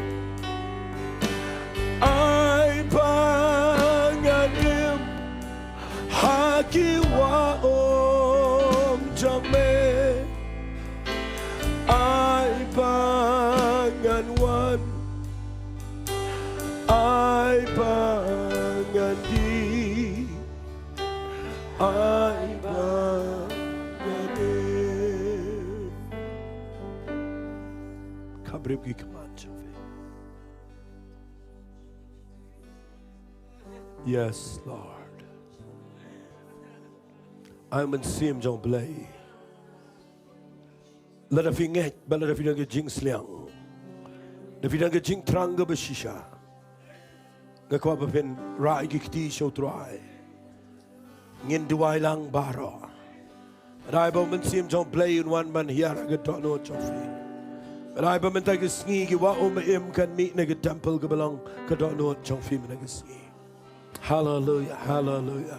Ai ba ngan im ha ki wah um jong me. Ai ba ngan wan. Ai ba ngan dih. Ai ba ngan im. Kham briew ki khmat jong phi. Yes, Lord. Ai mynsiem jong Blei. Lada phi ngeit, ba lada phi don ka jingsliang, da phi don ka jingthrang kaba shisha, nga kwah ba phin rah ïa ki kti sha U Trai. Ngin duwai lang baroh. Bad ai ba u Mynsiem jong Blei un wan ban hiar ha ka dohnud jong phi. Bad ai ba mynta ka sngi ki wah um ba im kan mih na ka temple kaba long ka dohnud jong phi mynta ka sngi. Haleluya, haleluya.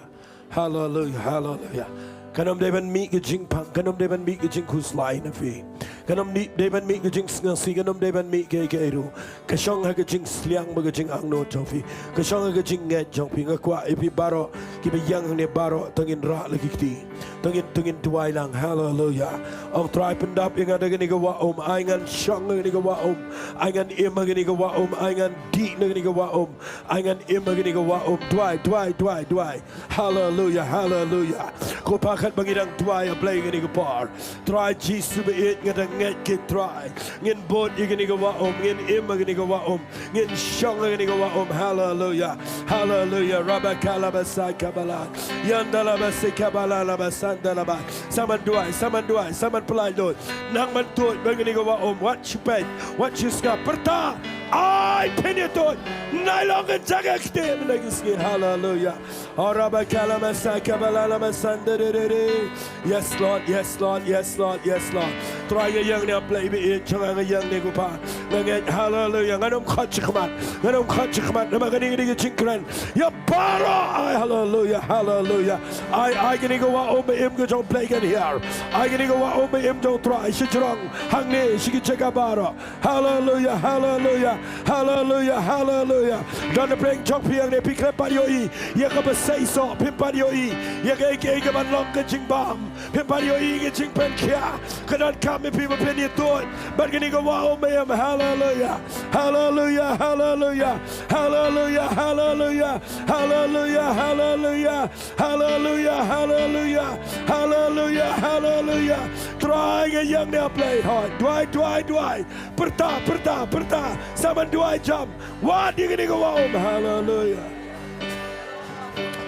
Haleluya, haleluya. Kan ym dei ban mih ka jingpang, kan ym dei ban mih ka jingkhuslai na phi. Kan ym dei, dei ban mih ka jingsngewsih, kan ym dei ban mih kaei kaei ruh. Ka shong ha ka jingsliang bad ka jingangnud jong phi. Ka shong ha ka jingngeit jong phi. Nga kwah ïa phi baroh kiba ïeng hangne baroh, to ngin rah la ki kti. To ngin, to ngin duwai lang. Haleluya. Ong Trai, pyndap ïa nga da kane ka wah um. Ai ngan shong ha kane ka wah um. Ai ngan im ha kane ka wah um. Ai ngan dih na kane ka wah um. Ai ngan im ha kane ka wah um. Duwai, duwai, duwai, duwai. Haleluya, haleluya. Ko pa, katba ngi dang duwai, A Blei, kane ka por, Trai Jisu ba ïeit, nga dang ngeit, ko Trai, ngin bud ïa kane ka wah um, ngin im ha kane ka wah um, ngin shong ha kane ka wah um. Haleluya, haleluya. Rabakala basai kabala, yandala basai kabala la basandala ba. Sa man duwai, sa man duwai, sa man pynlait lut. Nang man tuid bad kane ka wah um, wat shu peit, wat shu sngap, pyrta. Ai phin ïa tuid. Nai long ka jaka kti mynta ka sngi. Haleluya. Ora ba kala masa kabala la masanda de de de. Yes, Lord, yes, Lord, yes, Lord, yes, Lord. Trai, nga ïeng ne A Blei ba ïeit jong nga, nga ïeng ne ko pa. Nga ngeit, haleluya. Ngan ym khot shakhmat, ngan ym khot shakhmat. Namar kane ka dei ka jingkren ïa baroh. Ai, haleluya, haleluya. Ai, ai kane ka wah um ba im ka jong U Blei kan hiar. Ai kane ka wah um ba im jong U Trai sha jrong, hangne, sha ki jaka baroh. Haleluya, haleluya, haleluya, haleluya. Don na pdeng jong phi hangne, phi khlem pat ïohi ïa kaba seisoh, phim pat ïohi ïa kaei kaei kaban long ka jingbam, phim pat ïohi ïa ka jingpynkhiah. Ka donkam ïa phi ba phin ïa tuid bad kane ka wah um ba im. Haleluya, haleluya, haleluya, haleluya, haleluya, haleluya, haleluya. Haleluya, haleluya, haleluya, haleluya. Trai, nga ïeng ne A Blei. Hoi, duwai, duwai, duwai. Pyrta, pyrta, pyrta. Sa man duwai jam. Wad ïa kane ka wah um. Haleluya.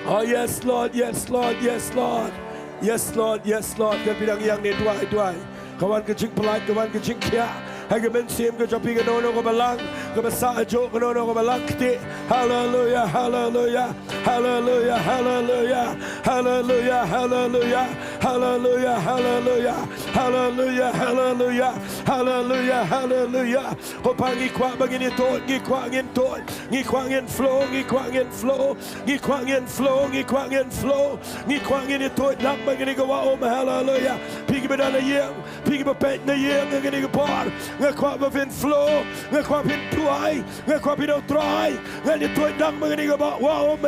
Oh, yes, Lord, yes, Lord, yes, Lord. Yes, Lord, yes, Lord. Kan phi dang ïeng ne, duwai, duwai. Ka wan ka jingpynlait, ka wan ka jingkhiah ha ka mynsiem ka jong phi, kano kano kaba lang kaba sah ajuh, kano kano kaba lang ktieh. Haleluya, haleluya, haleluya, haleluya, haleluya, haleluya. Haleluya, haleluya, haleluya, haleluya, haleluya, haleluya. Ko Pa, ngi kwah ba ngin ïa tuid, ngi kwah ngin tuid, ngi kwah ngin flow, ngi kwah ngin flow, ngi kwah ngin flow, ngi kwah ngin flow, ngi kwah ngin ïa tuid lang bad kane ka wah um. Haleluya. Phi kiba don ha ïing, phi kiba peit na ïing ha kane ka por, nga kwah ba phin flow, nga kwah phin duwai, nga kwah phin ong Trai, ngan ïa tuid lang bad kane ka wah um,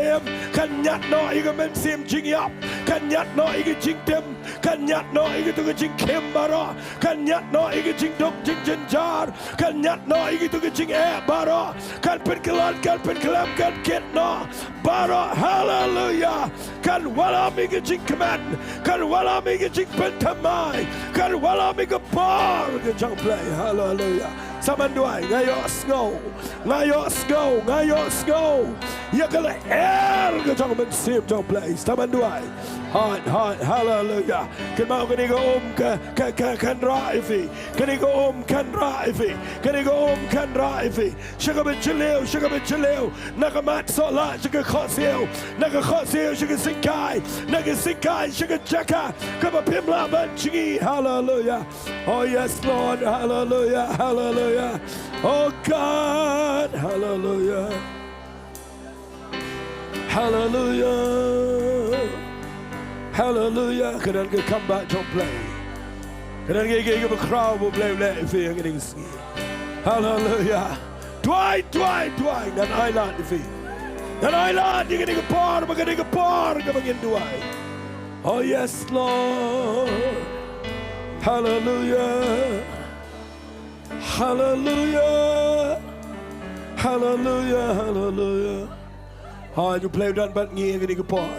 kan ñiad noh ïa ka mynsiem jingïap, kan ñiad noh ïa ka jingtim, kan ñiad noh ïa kito ki jingkhim baroh, kan ñiad noh ïa ki jingduk jingjynjar, kan ñiad noh ïa kito ki jingeh baroh, kan pynkylla, kan pynkhlem, kan kit noh baroh. Haleluya. Kan wallam ïa ki jingkmen, kan wallam ïa ki jingpynthymmai, kan wallam ïa ka por ka jong U Blei. Haleluya. Sa man duwai, nga ïohsngew, nga ïohsngew, nga ïohsngew ïa ka lyer ka jong U Mynsiem jong U Blei. Sa man duwai. Haleluya, haleluya. Kynmaw kane ka um ka, ka, ka, kan rah ïa phi. Kane ka um kan rah ïa phi. Kane ka um kan rah ïa phi. Sha kaba jylliew, sha kaba jylliew. Na ka mat sohlah sha ka khohsiew. Na ka khohsiew sha ka syngkai. Na ka syngkai sha ka jaka kaba phim lah ban jngi. Haleluya. Oh yes, Lord. Haleluya, haleluya. Oh God. Haleluya. Haleluya. Haleluya. Ka don ka comeback jong U Blei. Ka don ka, ka, kaba khraw ba U Blei u leh ïa phi ha kane ka sngi. Haleluya. Duwai, duwai, duwai. Ngan ailad ïa phi. Ngan ailad ïa kane ka por, ba kane ka por kaba ngin duwai. Oh yes, Lord. Haleluya. Haleluya. Haleluya, haleluya. Haleluya. U Blei u don bad ngi ha kane ka por.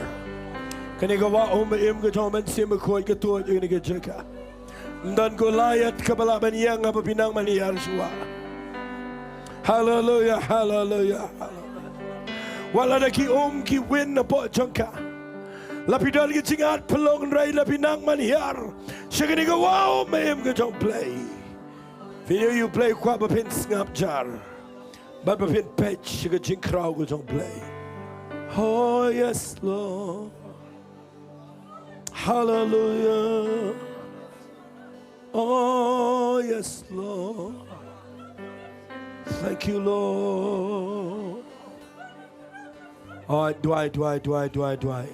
Kane ka wah um ba im ka jong U Mynsiem Bakhuid ka tuid ha kane ka jaka. Ym don Goliath kaba lah ban ïeng haba phi nang ban hiar shuwa. Haleluya, haleluya, haleluya. Wat la da ki um ki win napoh jong ka, la phi don ki jingad pynlong, hynrei la phi nang ban hiar sha kane ka wah um ba im ka jong U Blei. Phin ïohi U Blei u kwah ba phin sngap jar bad ba phin peit sha ka jingkhraw ka jong U Blei. Oh yes, Lord. Haleluya. Oh yes, Lord. Thank you, Lord. Oh, duwai, duwai, duwai, duwai, duwai.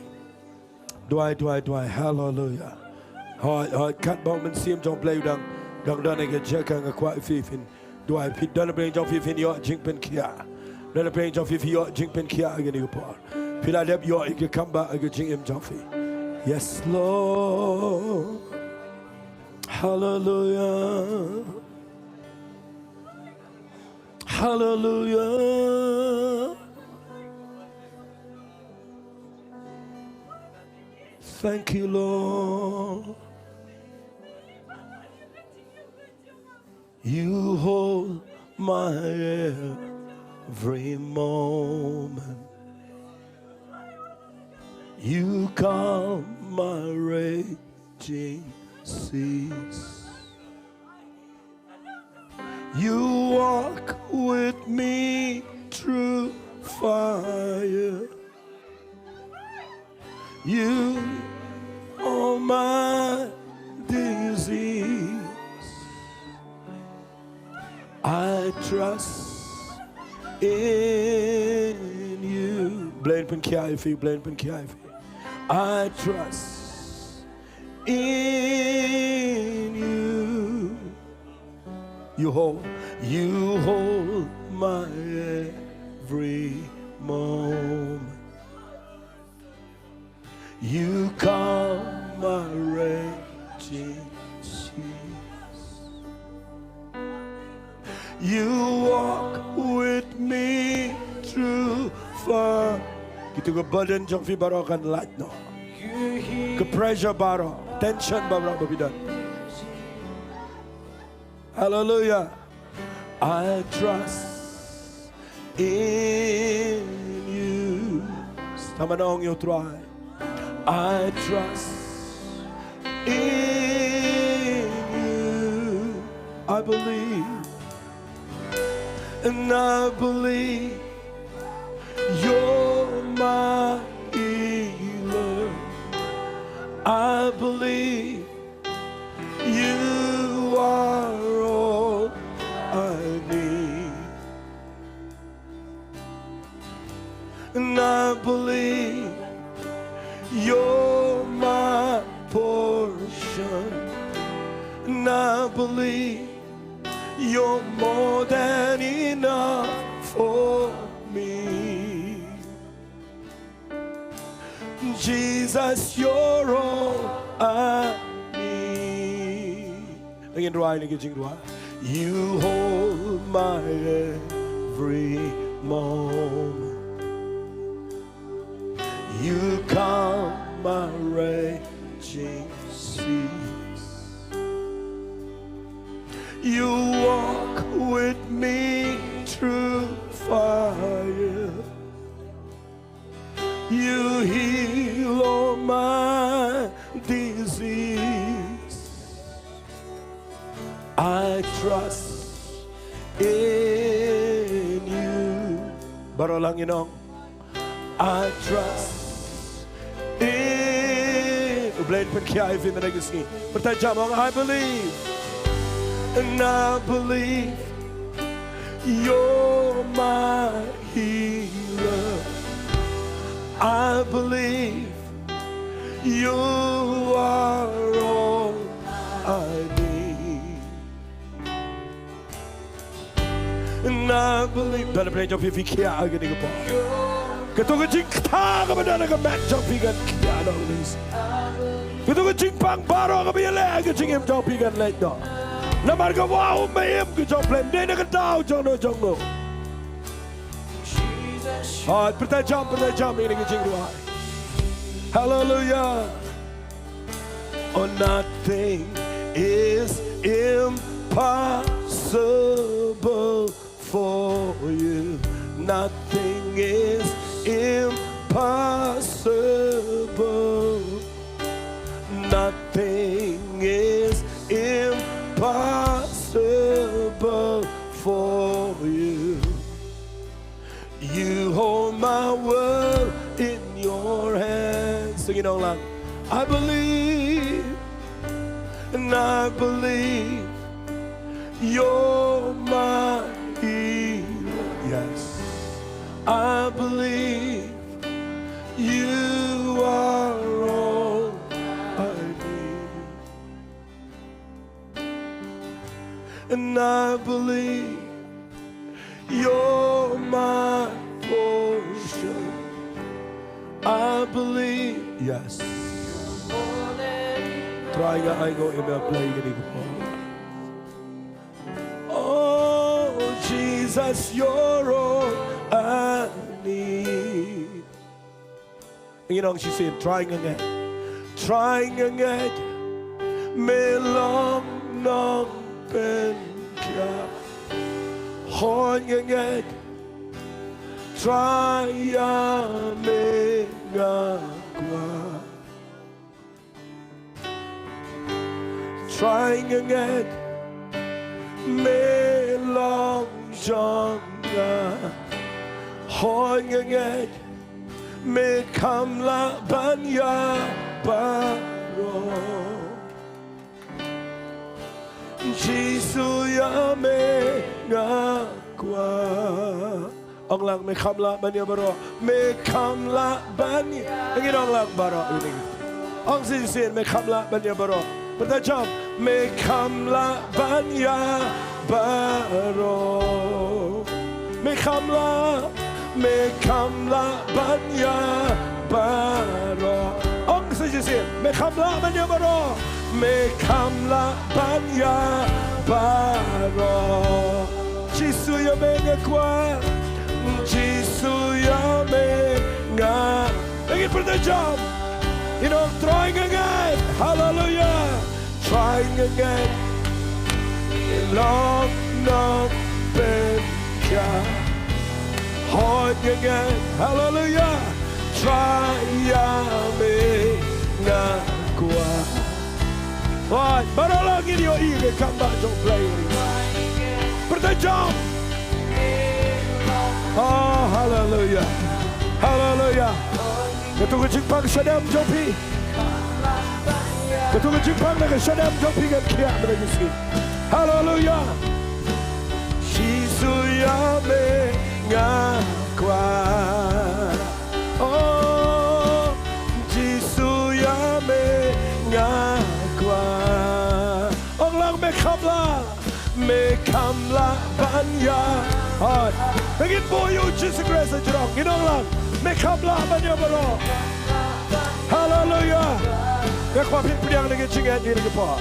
Duwai, duwai, duwai. Haleluya. Hooid, hooid, katba U Mynsiem jong U Blei u dang, dang don ha ka jaka, nga kwah phi phin duwai. Phi don ha pdeng jong phi phin ïoh jingpynkhiah. Don ha pdeng jong phi phi ïoh jingpynkhiah ha kane ka por. Phi la dep ïoh ïa ka comeback ha ka jingim jong phi. Yes, Lord. Haleluya. Haleluya. Thank you, Lord. You hold my every moment. You calm my raging seas. You walk with me through fire. You are my disease. I trust in you. Blei un pynkhiah ïa phi, Blei un pynkhiah ïa phi. I trust in you. You hold, you hold my every moment. You calm my raging seas. You walk with me through fire. Kito ki burden jong phi baroh kan lait noh. Ki pressure baroh, tension baroh ba phi don. Haleluya. I trust in you. Sa man ong ïa U Trai. I trust in you. I believe. And I believe you're my healer. I believe believe you're my portion. And I believe you're more than enough for me. Jesus, you're all I need. Ngin rwai ïa kane ka jingrwai. You hold my every moment. You calm my raging seas. You walk with me through fire. You heal all my disease. I trust in you. Baroh lang ngin ong. I trust in. U Blei un pynkhiah ïa phi mynta ka sngi. Pyrta jam, ong, I believe. And I believe you're my healer. I believe you are all I need. And I believe. Don a pyrta jong phi, phi khiah ha kane ka por. Kato ka jingkthah kaba don ha ka met jong phi kan khiah noh. Kato ka jingpang baroh kaba ïaleh ha ka jingim jong phi kan leit noh. Namar ka wah um im ka jong U Blei, ym dei na ka daw jong no jong no. Hooid, pyrta jam, pyrta jam ïa kane ka jingrwai. Hallelujah. Oh, nothing is impossible for you. Nothing is impossible. Nothing is impossible for you. You hold my world in your hands. Sing it all out. I believe, and I believe you're my healer. Yes. I believe you are all I need. And I believe you're my portion. I believe, yes. Trai nga ai ko email play ka dei ko. Oh, Jesus, you're all I need. Ngin ong shisien, Trai nga ngeit. Trai nga ngeit. Me long nongpynkhiah. Hooid nga ngeit. Trai ïa me nga kwah. Trai nga ngeit. Me long jong nga. Hooid nga ngeit. Me kham lah ban ïa baroh. Jisu ïa me nga kwah. Ong lang, me kham lah ban ïa baroh. Me kham lah ban ïa. Ngin ong lang baroh. Ong shisien, me kham lah ban ïa baroh. Pyrta jam, me kham lah ban ïa baroh. Me kham lah, me kham lah ban ïa baroh. Ong sa shisien, me kham lah ban ïa baroh. Me kham lah ban ïa baroh. Jisu ïa me nga kwah. Jisu ïa me nga. Ngin pyrta jam. Ngin ong Trai nga ngeit. Haleluya. Trai nga ngeit. Long nongpynkhiah. Hooid nga ngeit. Haleluya. Trai ïa me nga kwah. Hooid, baroh lang ngin ïohi ïa ka kam ba jong U Blei. Pyrta jam. Oh, haleluya. Haleluya. Kato ka jingpang shadem jong phi. Kato ka jingpang na ka shadem jong phi kan khiah mynta ka sngi. Haleluya. Jisu ïa me nga kwah. Oh, Me kham lah ban ïa. Hai. Ngin buh ïa u Jisu Khrist hajrong. Ngin ong lang. Me kham lah ban ïa baroh. Hallelujah. Nga kwah phin pdiang na ka jingngeit ïa kane ka por.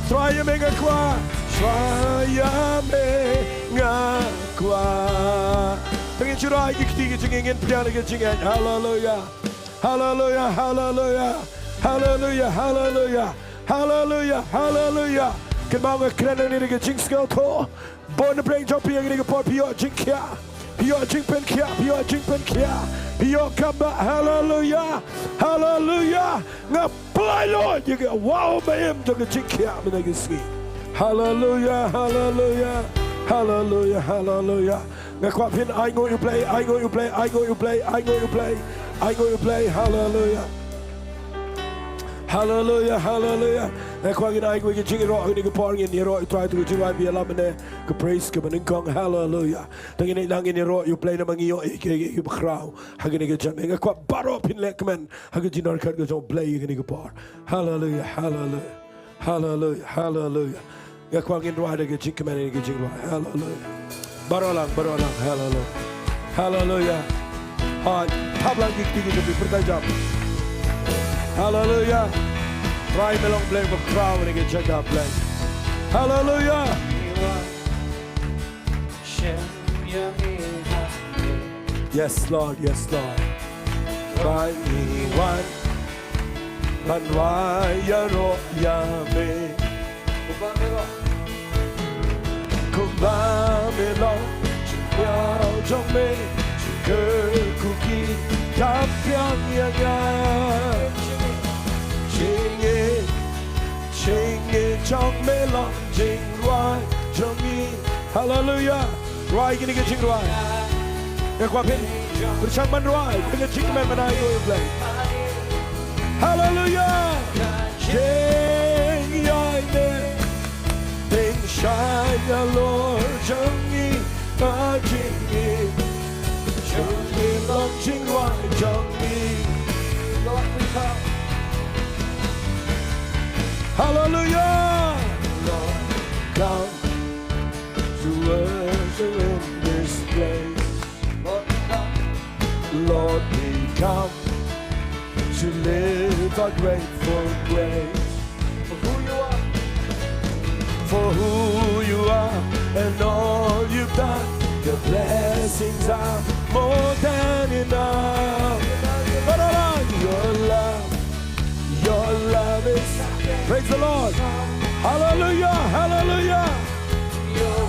Trai ïa me nga kwah. Trai ïa me nga kwah. Te ngin shu rai ki kti ki jingngeit, ngin pdiang na ka jingngeit. Hallelujah. Hallelujah, hallelujah, hallelujah, hallelujah, hallelujah, hallelujah. Kynmaw nga kren ïa kane ka jingsngewthuh. Bun na pdeng jong phi ïa kane ka por phi ïoh jingkhiah. Phi ïoh jingpynkhiah, phi ïoh jingpynkhiah. Phi ïoh kam ba, hallelujah, hallelujah. Nga pynlait lut ïa ka, wow, ba im jong ka jingkhiah mynta ka sngi. Hallelujah, hallelujah, hallelujah, hallelujah. Nga kwah phin ainguh ïa U Blei, ainguh ïa U Blei, ainguh ïa U Blei, ainguh ïa U Blei, ainguh ïa U Blei. Hallelujah. Hallelujah, hallelujah. Nga kwah ngin ainguh ïa ka jingïaroh ha kane ka por, ngin ïaroh ïa U Trai, to ka jingrwai ba ïalam hangne, ka praise kaba nyngkong. Hallelujah. Te ngin ïa nang ngin ïaroh ïa U Blei namar ngi ïoh ïa ka, ïa ka bakhraw ha kane ka janmiet. Nga kwah baroh phin leh kmen ha ka jingdonkam ka jong U Blei ha kane ka por. Hallelujah, hallelujah. Hallelujah, hallelujah. Nga kwah ngin rwai da ka jingkmen, da ka jingrwai. Hallelujah. Baroh lang, baroh lang. Hallelujah. Hallelujah. Hooid, thap lang ki kti ki jong phi, pyrta jam. Hallelujah. Trai me long Blei bakhraw ha kane ka jaka, Blei. Hallelujah. Yes, Lord, yes, Lord. Trai ngi wan ban wai ïaroh ïa me. Kumba me long, jingïaroh jong me, jingkyrkhu ki dang pdiang ïa nga. Jingïeit, jingïeit jong me long jingrwai jong ngi. Hallelujah. Rwai kine ki jingrwai. Nga kwah phin pyrshang ban rwai, phin ka jingkmen ban ai ïa U Blei. Hallelujah. Jingïaineh, jingshai halor jong ngi, ka jingïeit jong ngi long jingrwai jong ngi. Hallelujah. Lord, come to worship in this place. Lord, we come to lift a grateful praise for who you are, for who you are and all you've done. Your blessings are more than enough. But I want your love. Your love is, praise the Lord. Hallelujah, hallelujah.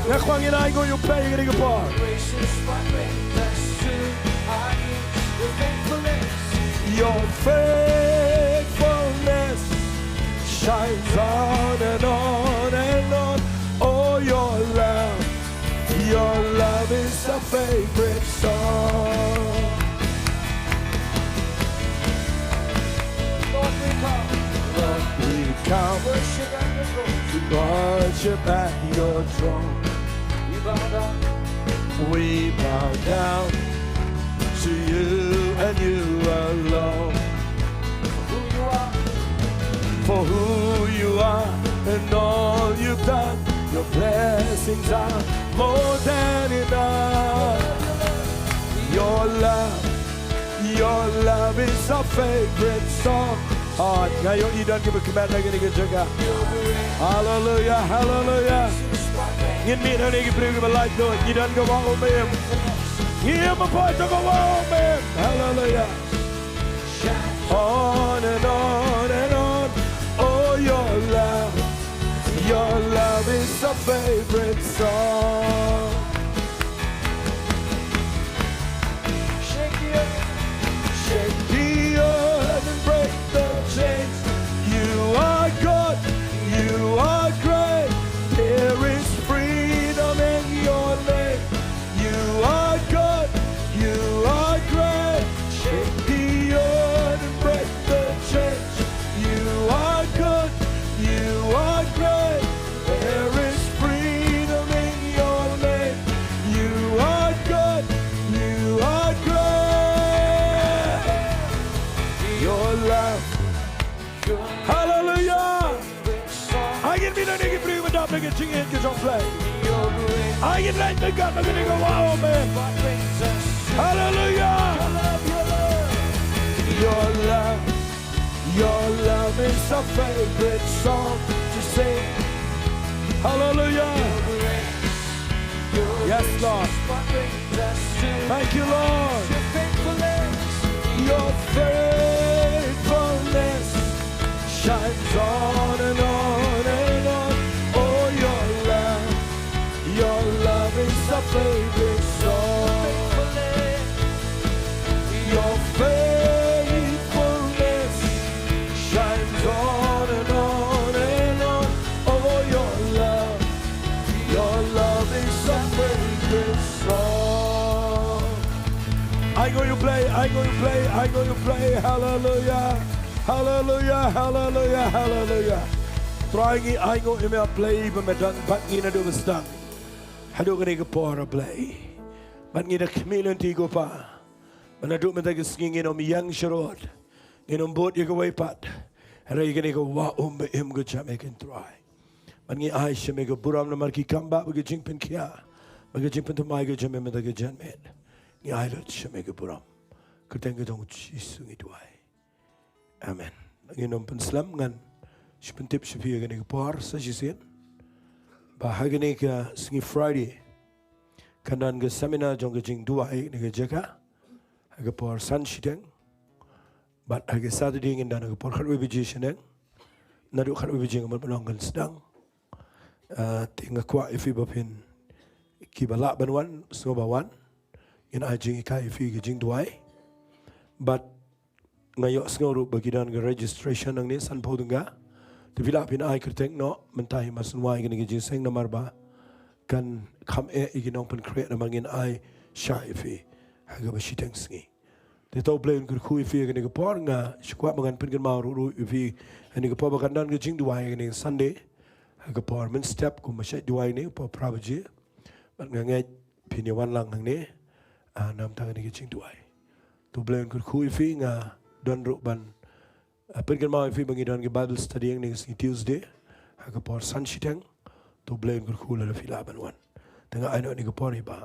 Nga kwah ngin ainguh ïa U Blei ha kane ka por. Your faithfulness shines on and on and on. Oh, your love, your love is a favorite song. Lord, we come. Lord, we come. Worship at your throne. To worship at your throne. We bow down. We bow down to you and you alone. Who you are. For who you are and all you've done, your blessings are more than enough. Your love, your love is our favorite song. Ah, nga ïohi don kiba kmen ha kane ka jaka. Hallelujah, hallelujah. Ngin mih na kine ki briew kiba laitluid. Ngi don ka wah umem. Ngi im hapoh jong ka wah umem. Hallelujah. On and on and on. Oh, your love, your love is a favorite song. Shake the earth. Shake the earth and break the chains. You are God, you are great. There is freedom in your name. You are good, you are great. Shake the earth and break the chains. You are good, you are great. There is freedom in your Ai ngin leit bad kane ka wah um. Haleluya. Your love, your love is a favorite song to sing. Haleluya. Yes, Lord. Thank you, Lord. Your faithfulness shines on and on and on. Oh, your love, your love is a favorite song. Your faithfulness shines on and on and on. Oh, your love, your love is a favorite song. Ai nguh ïa U Blei, ai nguh ïa U Blei, ai nguh ïa U Blei. Haleluya. Haleluya, haleluya, haleluya. Trai, ngi ai nguh ïa me A Blei ba me don bad ngi naduh ba sdang haduh kane ka por, A Blei. Bad ngi da khmih lynti, ko Pa, ba naduh mynta ka sngi ngin ym ïeng sharud, ngin ym bud ïa kawei pat, hynrei ïa kane ka wah um ba im ka jong me, ko Trai. Bad ngi ai sha me ka burom namar ki kam ba, bad ka jingpynkhiah bad ka jingpynthymmai ka jong me mynta ka janmiet. Ngi ai lut sha me ka burom. Kyrteng ka jong U Jisu ngi duwai. Amen. Ngin ym pynslem, ngan shu pyntip sha phi ïa kane ka por sa shisien ba ha kane ka sngi Friday kan don ka seminar jong ka jingduwai ha kane ka jaka ha ka por san shiteng. Bad ha ka Saturday ngin don ha ka por khatwei baje shaneng. Naduh khatwei baje ka mut ban ong kan sdang. Ah, te nga kwah ïa phi ba phin, kiba lah ban wan, sngewbha wan. Ngin ai jinghikai ïa phi ka jingduwai. Bad nga ïohsngew ruh ba ki don ka registration nangne sanphew tyngka. Te phi lah phin ai kyrteng noh mynta hi mar shen wai kane ka jingseng namar ba kan kham eh ïa ki nongpynkhreh namar ngin ai shai ïa phi ha kaba shiteng sngi. Te to U Blei un kyrkhu ïa phi ha kane ka por. Nga shu kwah ba ngan pynkynmaw ruh ruh ïa phi ha kane ka por ba kan don ka jingduwai ha kane ka Sunday ha ka por mynstep, kumba shait duwai ne ka por phra baje. Bad nga ngeit phin ïa wan lang hangne, ah, na ka bynta kane ka jingduwai. To U Blei un kyrkhu ïa phi. Nga don ruh ban, ah, pynkynmaw ïa phi ba ngi don ka Bible study ha kane ka sngi Tuesday ha ka por san shiteng. To U Blei un kyrkhu lada phi lah ban wan. Te nga ai noh ïa kane ka por ïa i Bah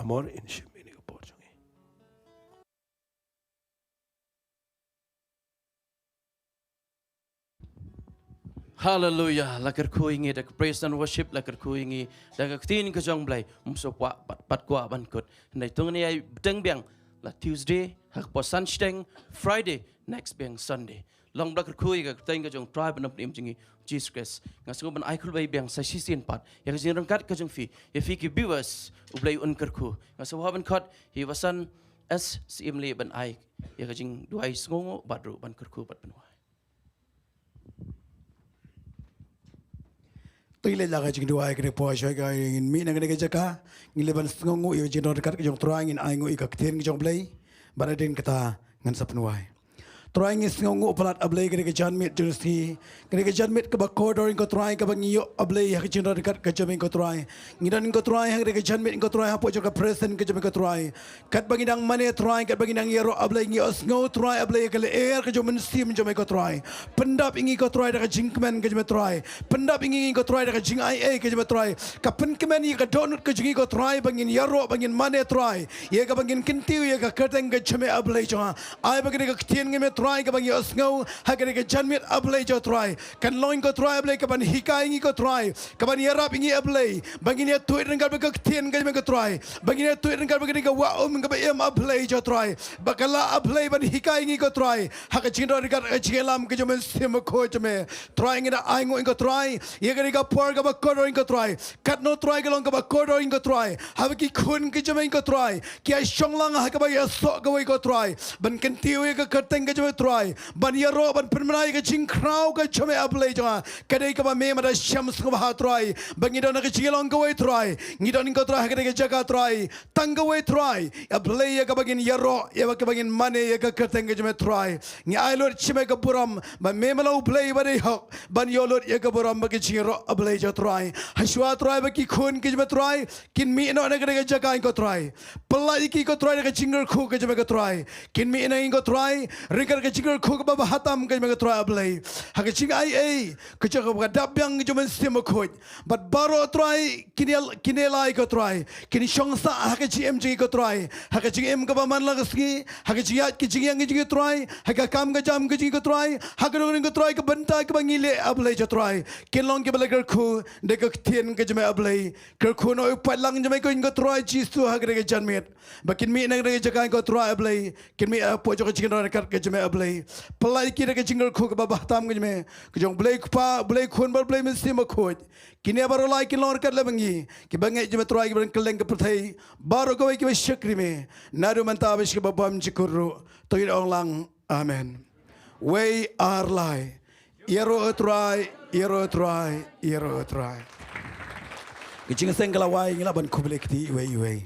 Amor in shim ïa kane ka por jong ngi. Haleluya. La kyrkhu ïa ngi da ka praise and worship, la kyrkhu ïa ngi da ka ktien ka jong U Blei. Ym sngewkwah pat, pat kwah ban kut. Hynrei to ngin ïai bteng biang la Tuesday ha ka por san shiteng, Friday next biang Sunday. Long ba la kyrkhu ïa ka kyrteng ka jong U Trai bad U Nongpynim jong ngi Jisu Khrist. Nga sngewbha ban ai khublei biang sa shisien pat ïa ka jingryngkat ka jong phi, ïa phi ki viewers, U Blei un kyrkhu. Nga sngewbha ban khot ïa i Bah San S Syiem Lee ban ai ïa ka jingduwai sngewnguh bad ruh ban kyrkhu bad pynwai. To ngin leit la ka jingduwai kane ka por, shuwa ka ngin mih na kane ka jaka, ngin leit ban sngewnguh ïa ka jingdon ryngkat ka jong U Trai, ngin ai nguh ïa ka ktien ka jong U Blei. Bad hadien kata ngan sa pynwai. Trai, ngi sngewnguh palat, A Blei, kane ka janmiet jong ngi, kane ka janmiet kaba kordor, ko Trai, kaba ngi ïoh, A Blei, ha ka jingdon ryngkat ka jong me, ko Trai. Ngi don, ko Trai, ha kane ka janmiet, ko Trai, hapoh jong ka presence ka jong me, ko Trai. Katba ngi dang mane, Trai, katba ngi dang ïaroh, A Blei, ngi ïohsngew, Trai, A Blei, ïa ka lyer ka jong U Mynsiem jong me, ko Trai. Pyndap ïa ngi, ko Trai, da ka jingkmen ka jong me, Trai. Pyndap ïa ngi, ko Trai, da ka jingaiei ka jong me, Trai. Ka pynkmen ïa ka dohnud ka jong ngi, ko Trai, ba ngin ïaroh, ba ngin mane, Trai, ïa kaba ngin kyntiew ïa ka kyrteng ka jong me, A Blei jong nga. Ai ba kane ka ktien ka jong me, Trai, kaba ngi ïohsngew ha kane ka janmiet, A Blei jong nga, Trai, kan long, ko Trai, A Blei, kaban hikai ïa ngi, ko Trai, kaban ïarap ïa ngi, A Blei, ba ngin ïathuh ryngkat bad ka ktien ka jong me, ko Trai, ba ngin ïathuh ryngkat bad kane ka wah um kaba im, A Blei jong nga, Trai, ba ka lah, A Blei, ban hikai ïa ngi, ko Trai, ha ka jingdon ryngkat ka jingïalam ka jong U Mynsiem Bakhuid jong me. Trai, ngi da ai nguh, ko Trai, ïa kane ka por kaba kordor, ko Trai. Katno, Trai, ka long kaba kordor, ko Trai, haba ki khun ki jong me, ko Trai, ki ïashong lang ha kaba ïasoh kawei, ko Trai, ban kyntiew ïa ka kyrteng ka jong me, Trai, ban ïaroh, ban pynbna ïa ka jingkhraw ka jong me, A Blei jong nga. Ka dei kaba me ma da shem sngewbha, Trai, ba ngi don ha ka jingïalong kawei, Trai. Ngi don, ko Trai, ha kane ka jaka, Trai, tang kawei, Trai, A Blei, ïa kaba ngin ïaroh, ïa kaba ngin mane ïa ka kyrteng ka jong me, Trai. Ngi ai lut sha me ka burom ba me ma la U Blei ba dei hok ban ïoh lut ïa ka burom bad ka jingïaroh, A Blei jong nga, Trai. Hashwa, Trai, ba ki khun ki jong me, Trai, kin mih noh na kane ka jaka, ko Trai, pynlait ïa ki, ko Trai, da ka jingkyrkhu ka jong me, ko Trai. Kin mih noh, ko Trai, ryngkat ka jingkyrkhu kaba bha tam ka jong me ko Trai A Blei. Ha ka jingai ei ka jong ka dap biang ka jong u Mynsiem Bakhuid. Bad baroh Trai kine, kine lai ko Trai kin shong sah ha ka jingim jong ngi ko Trai, ha ka jingim kaba man la ka sngi, ha ka jingïaid ka jingïeng ka jong ngi Trai, ha ka kam ka jam ka jong ngi ko Trai, ha ka dong ka dong ko Trai, ka bynta kaba ngi leh A Blei jong Trai, kin long kiba la kyrkhu da ka ktien ka jong me A Blei. Kyrkhu na u paidlang jong me ko Trai Jisu ha kane ka janmiet, ba kin mih na kane ka jaka ko Trai A Blei, kin mih hapoh jong ka jingïaroh ryngkat ka jong me A Blei. Pynlait ki da ka jingkyrkhu kaba bha tam ka jong me, ka jong U Blei Kpa, U Blei Khun bad U Blei Mynsiem Bakhuid. Kine baroh lai kin long ryngkat lem bad ngi kiba ngeit jong me Trai, kiba don kylleng ka pyrthei, baroh kawei kiba shakri me, naduh mynta bad sha kaba bymjukut ruh. To ngin ong lang amen. Wei ar lai. Ïaroh Trai, ïaroh Trai, ïaroh Trai. Ka jingseng ka la wai, ngi lah ban khublei kti iwei iwei.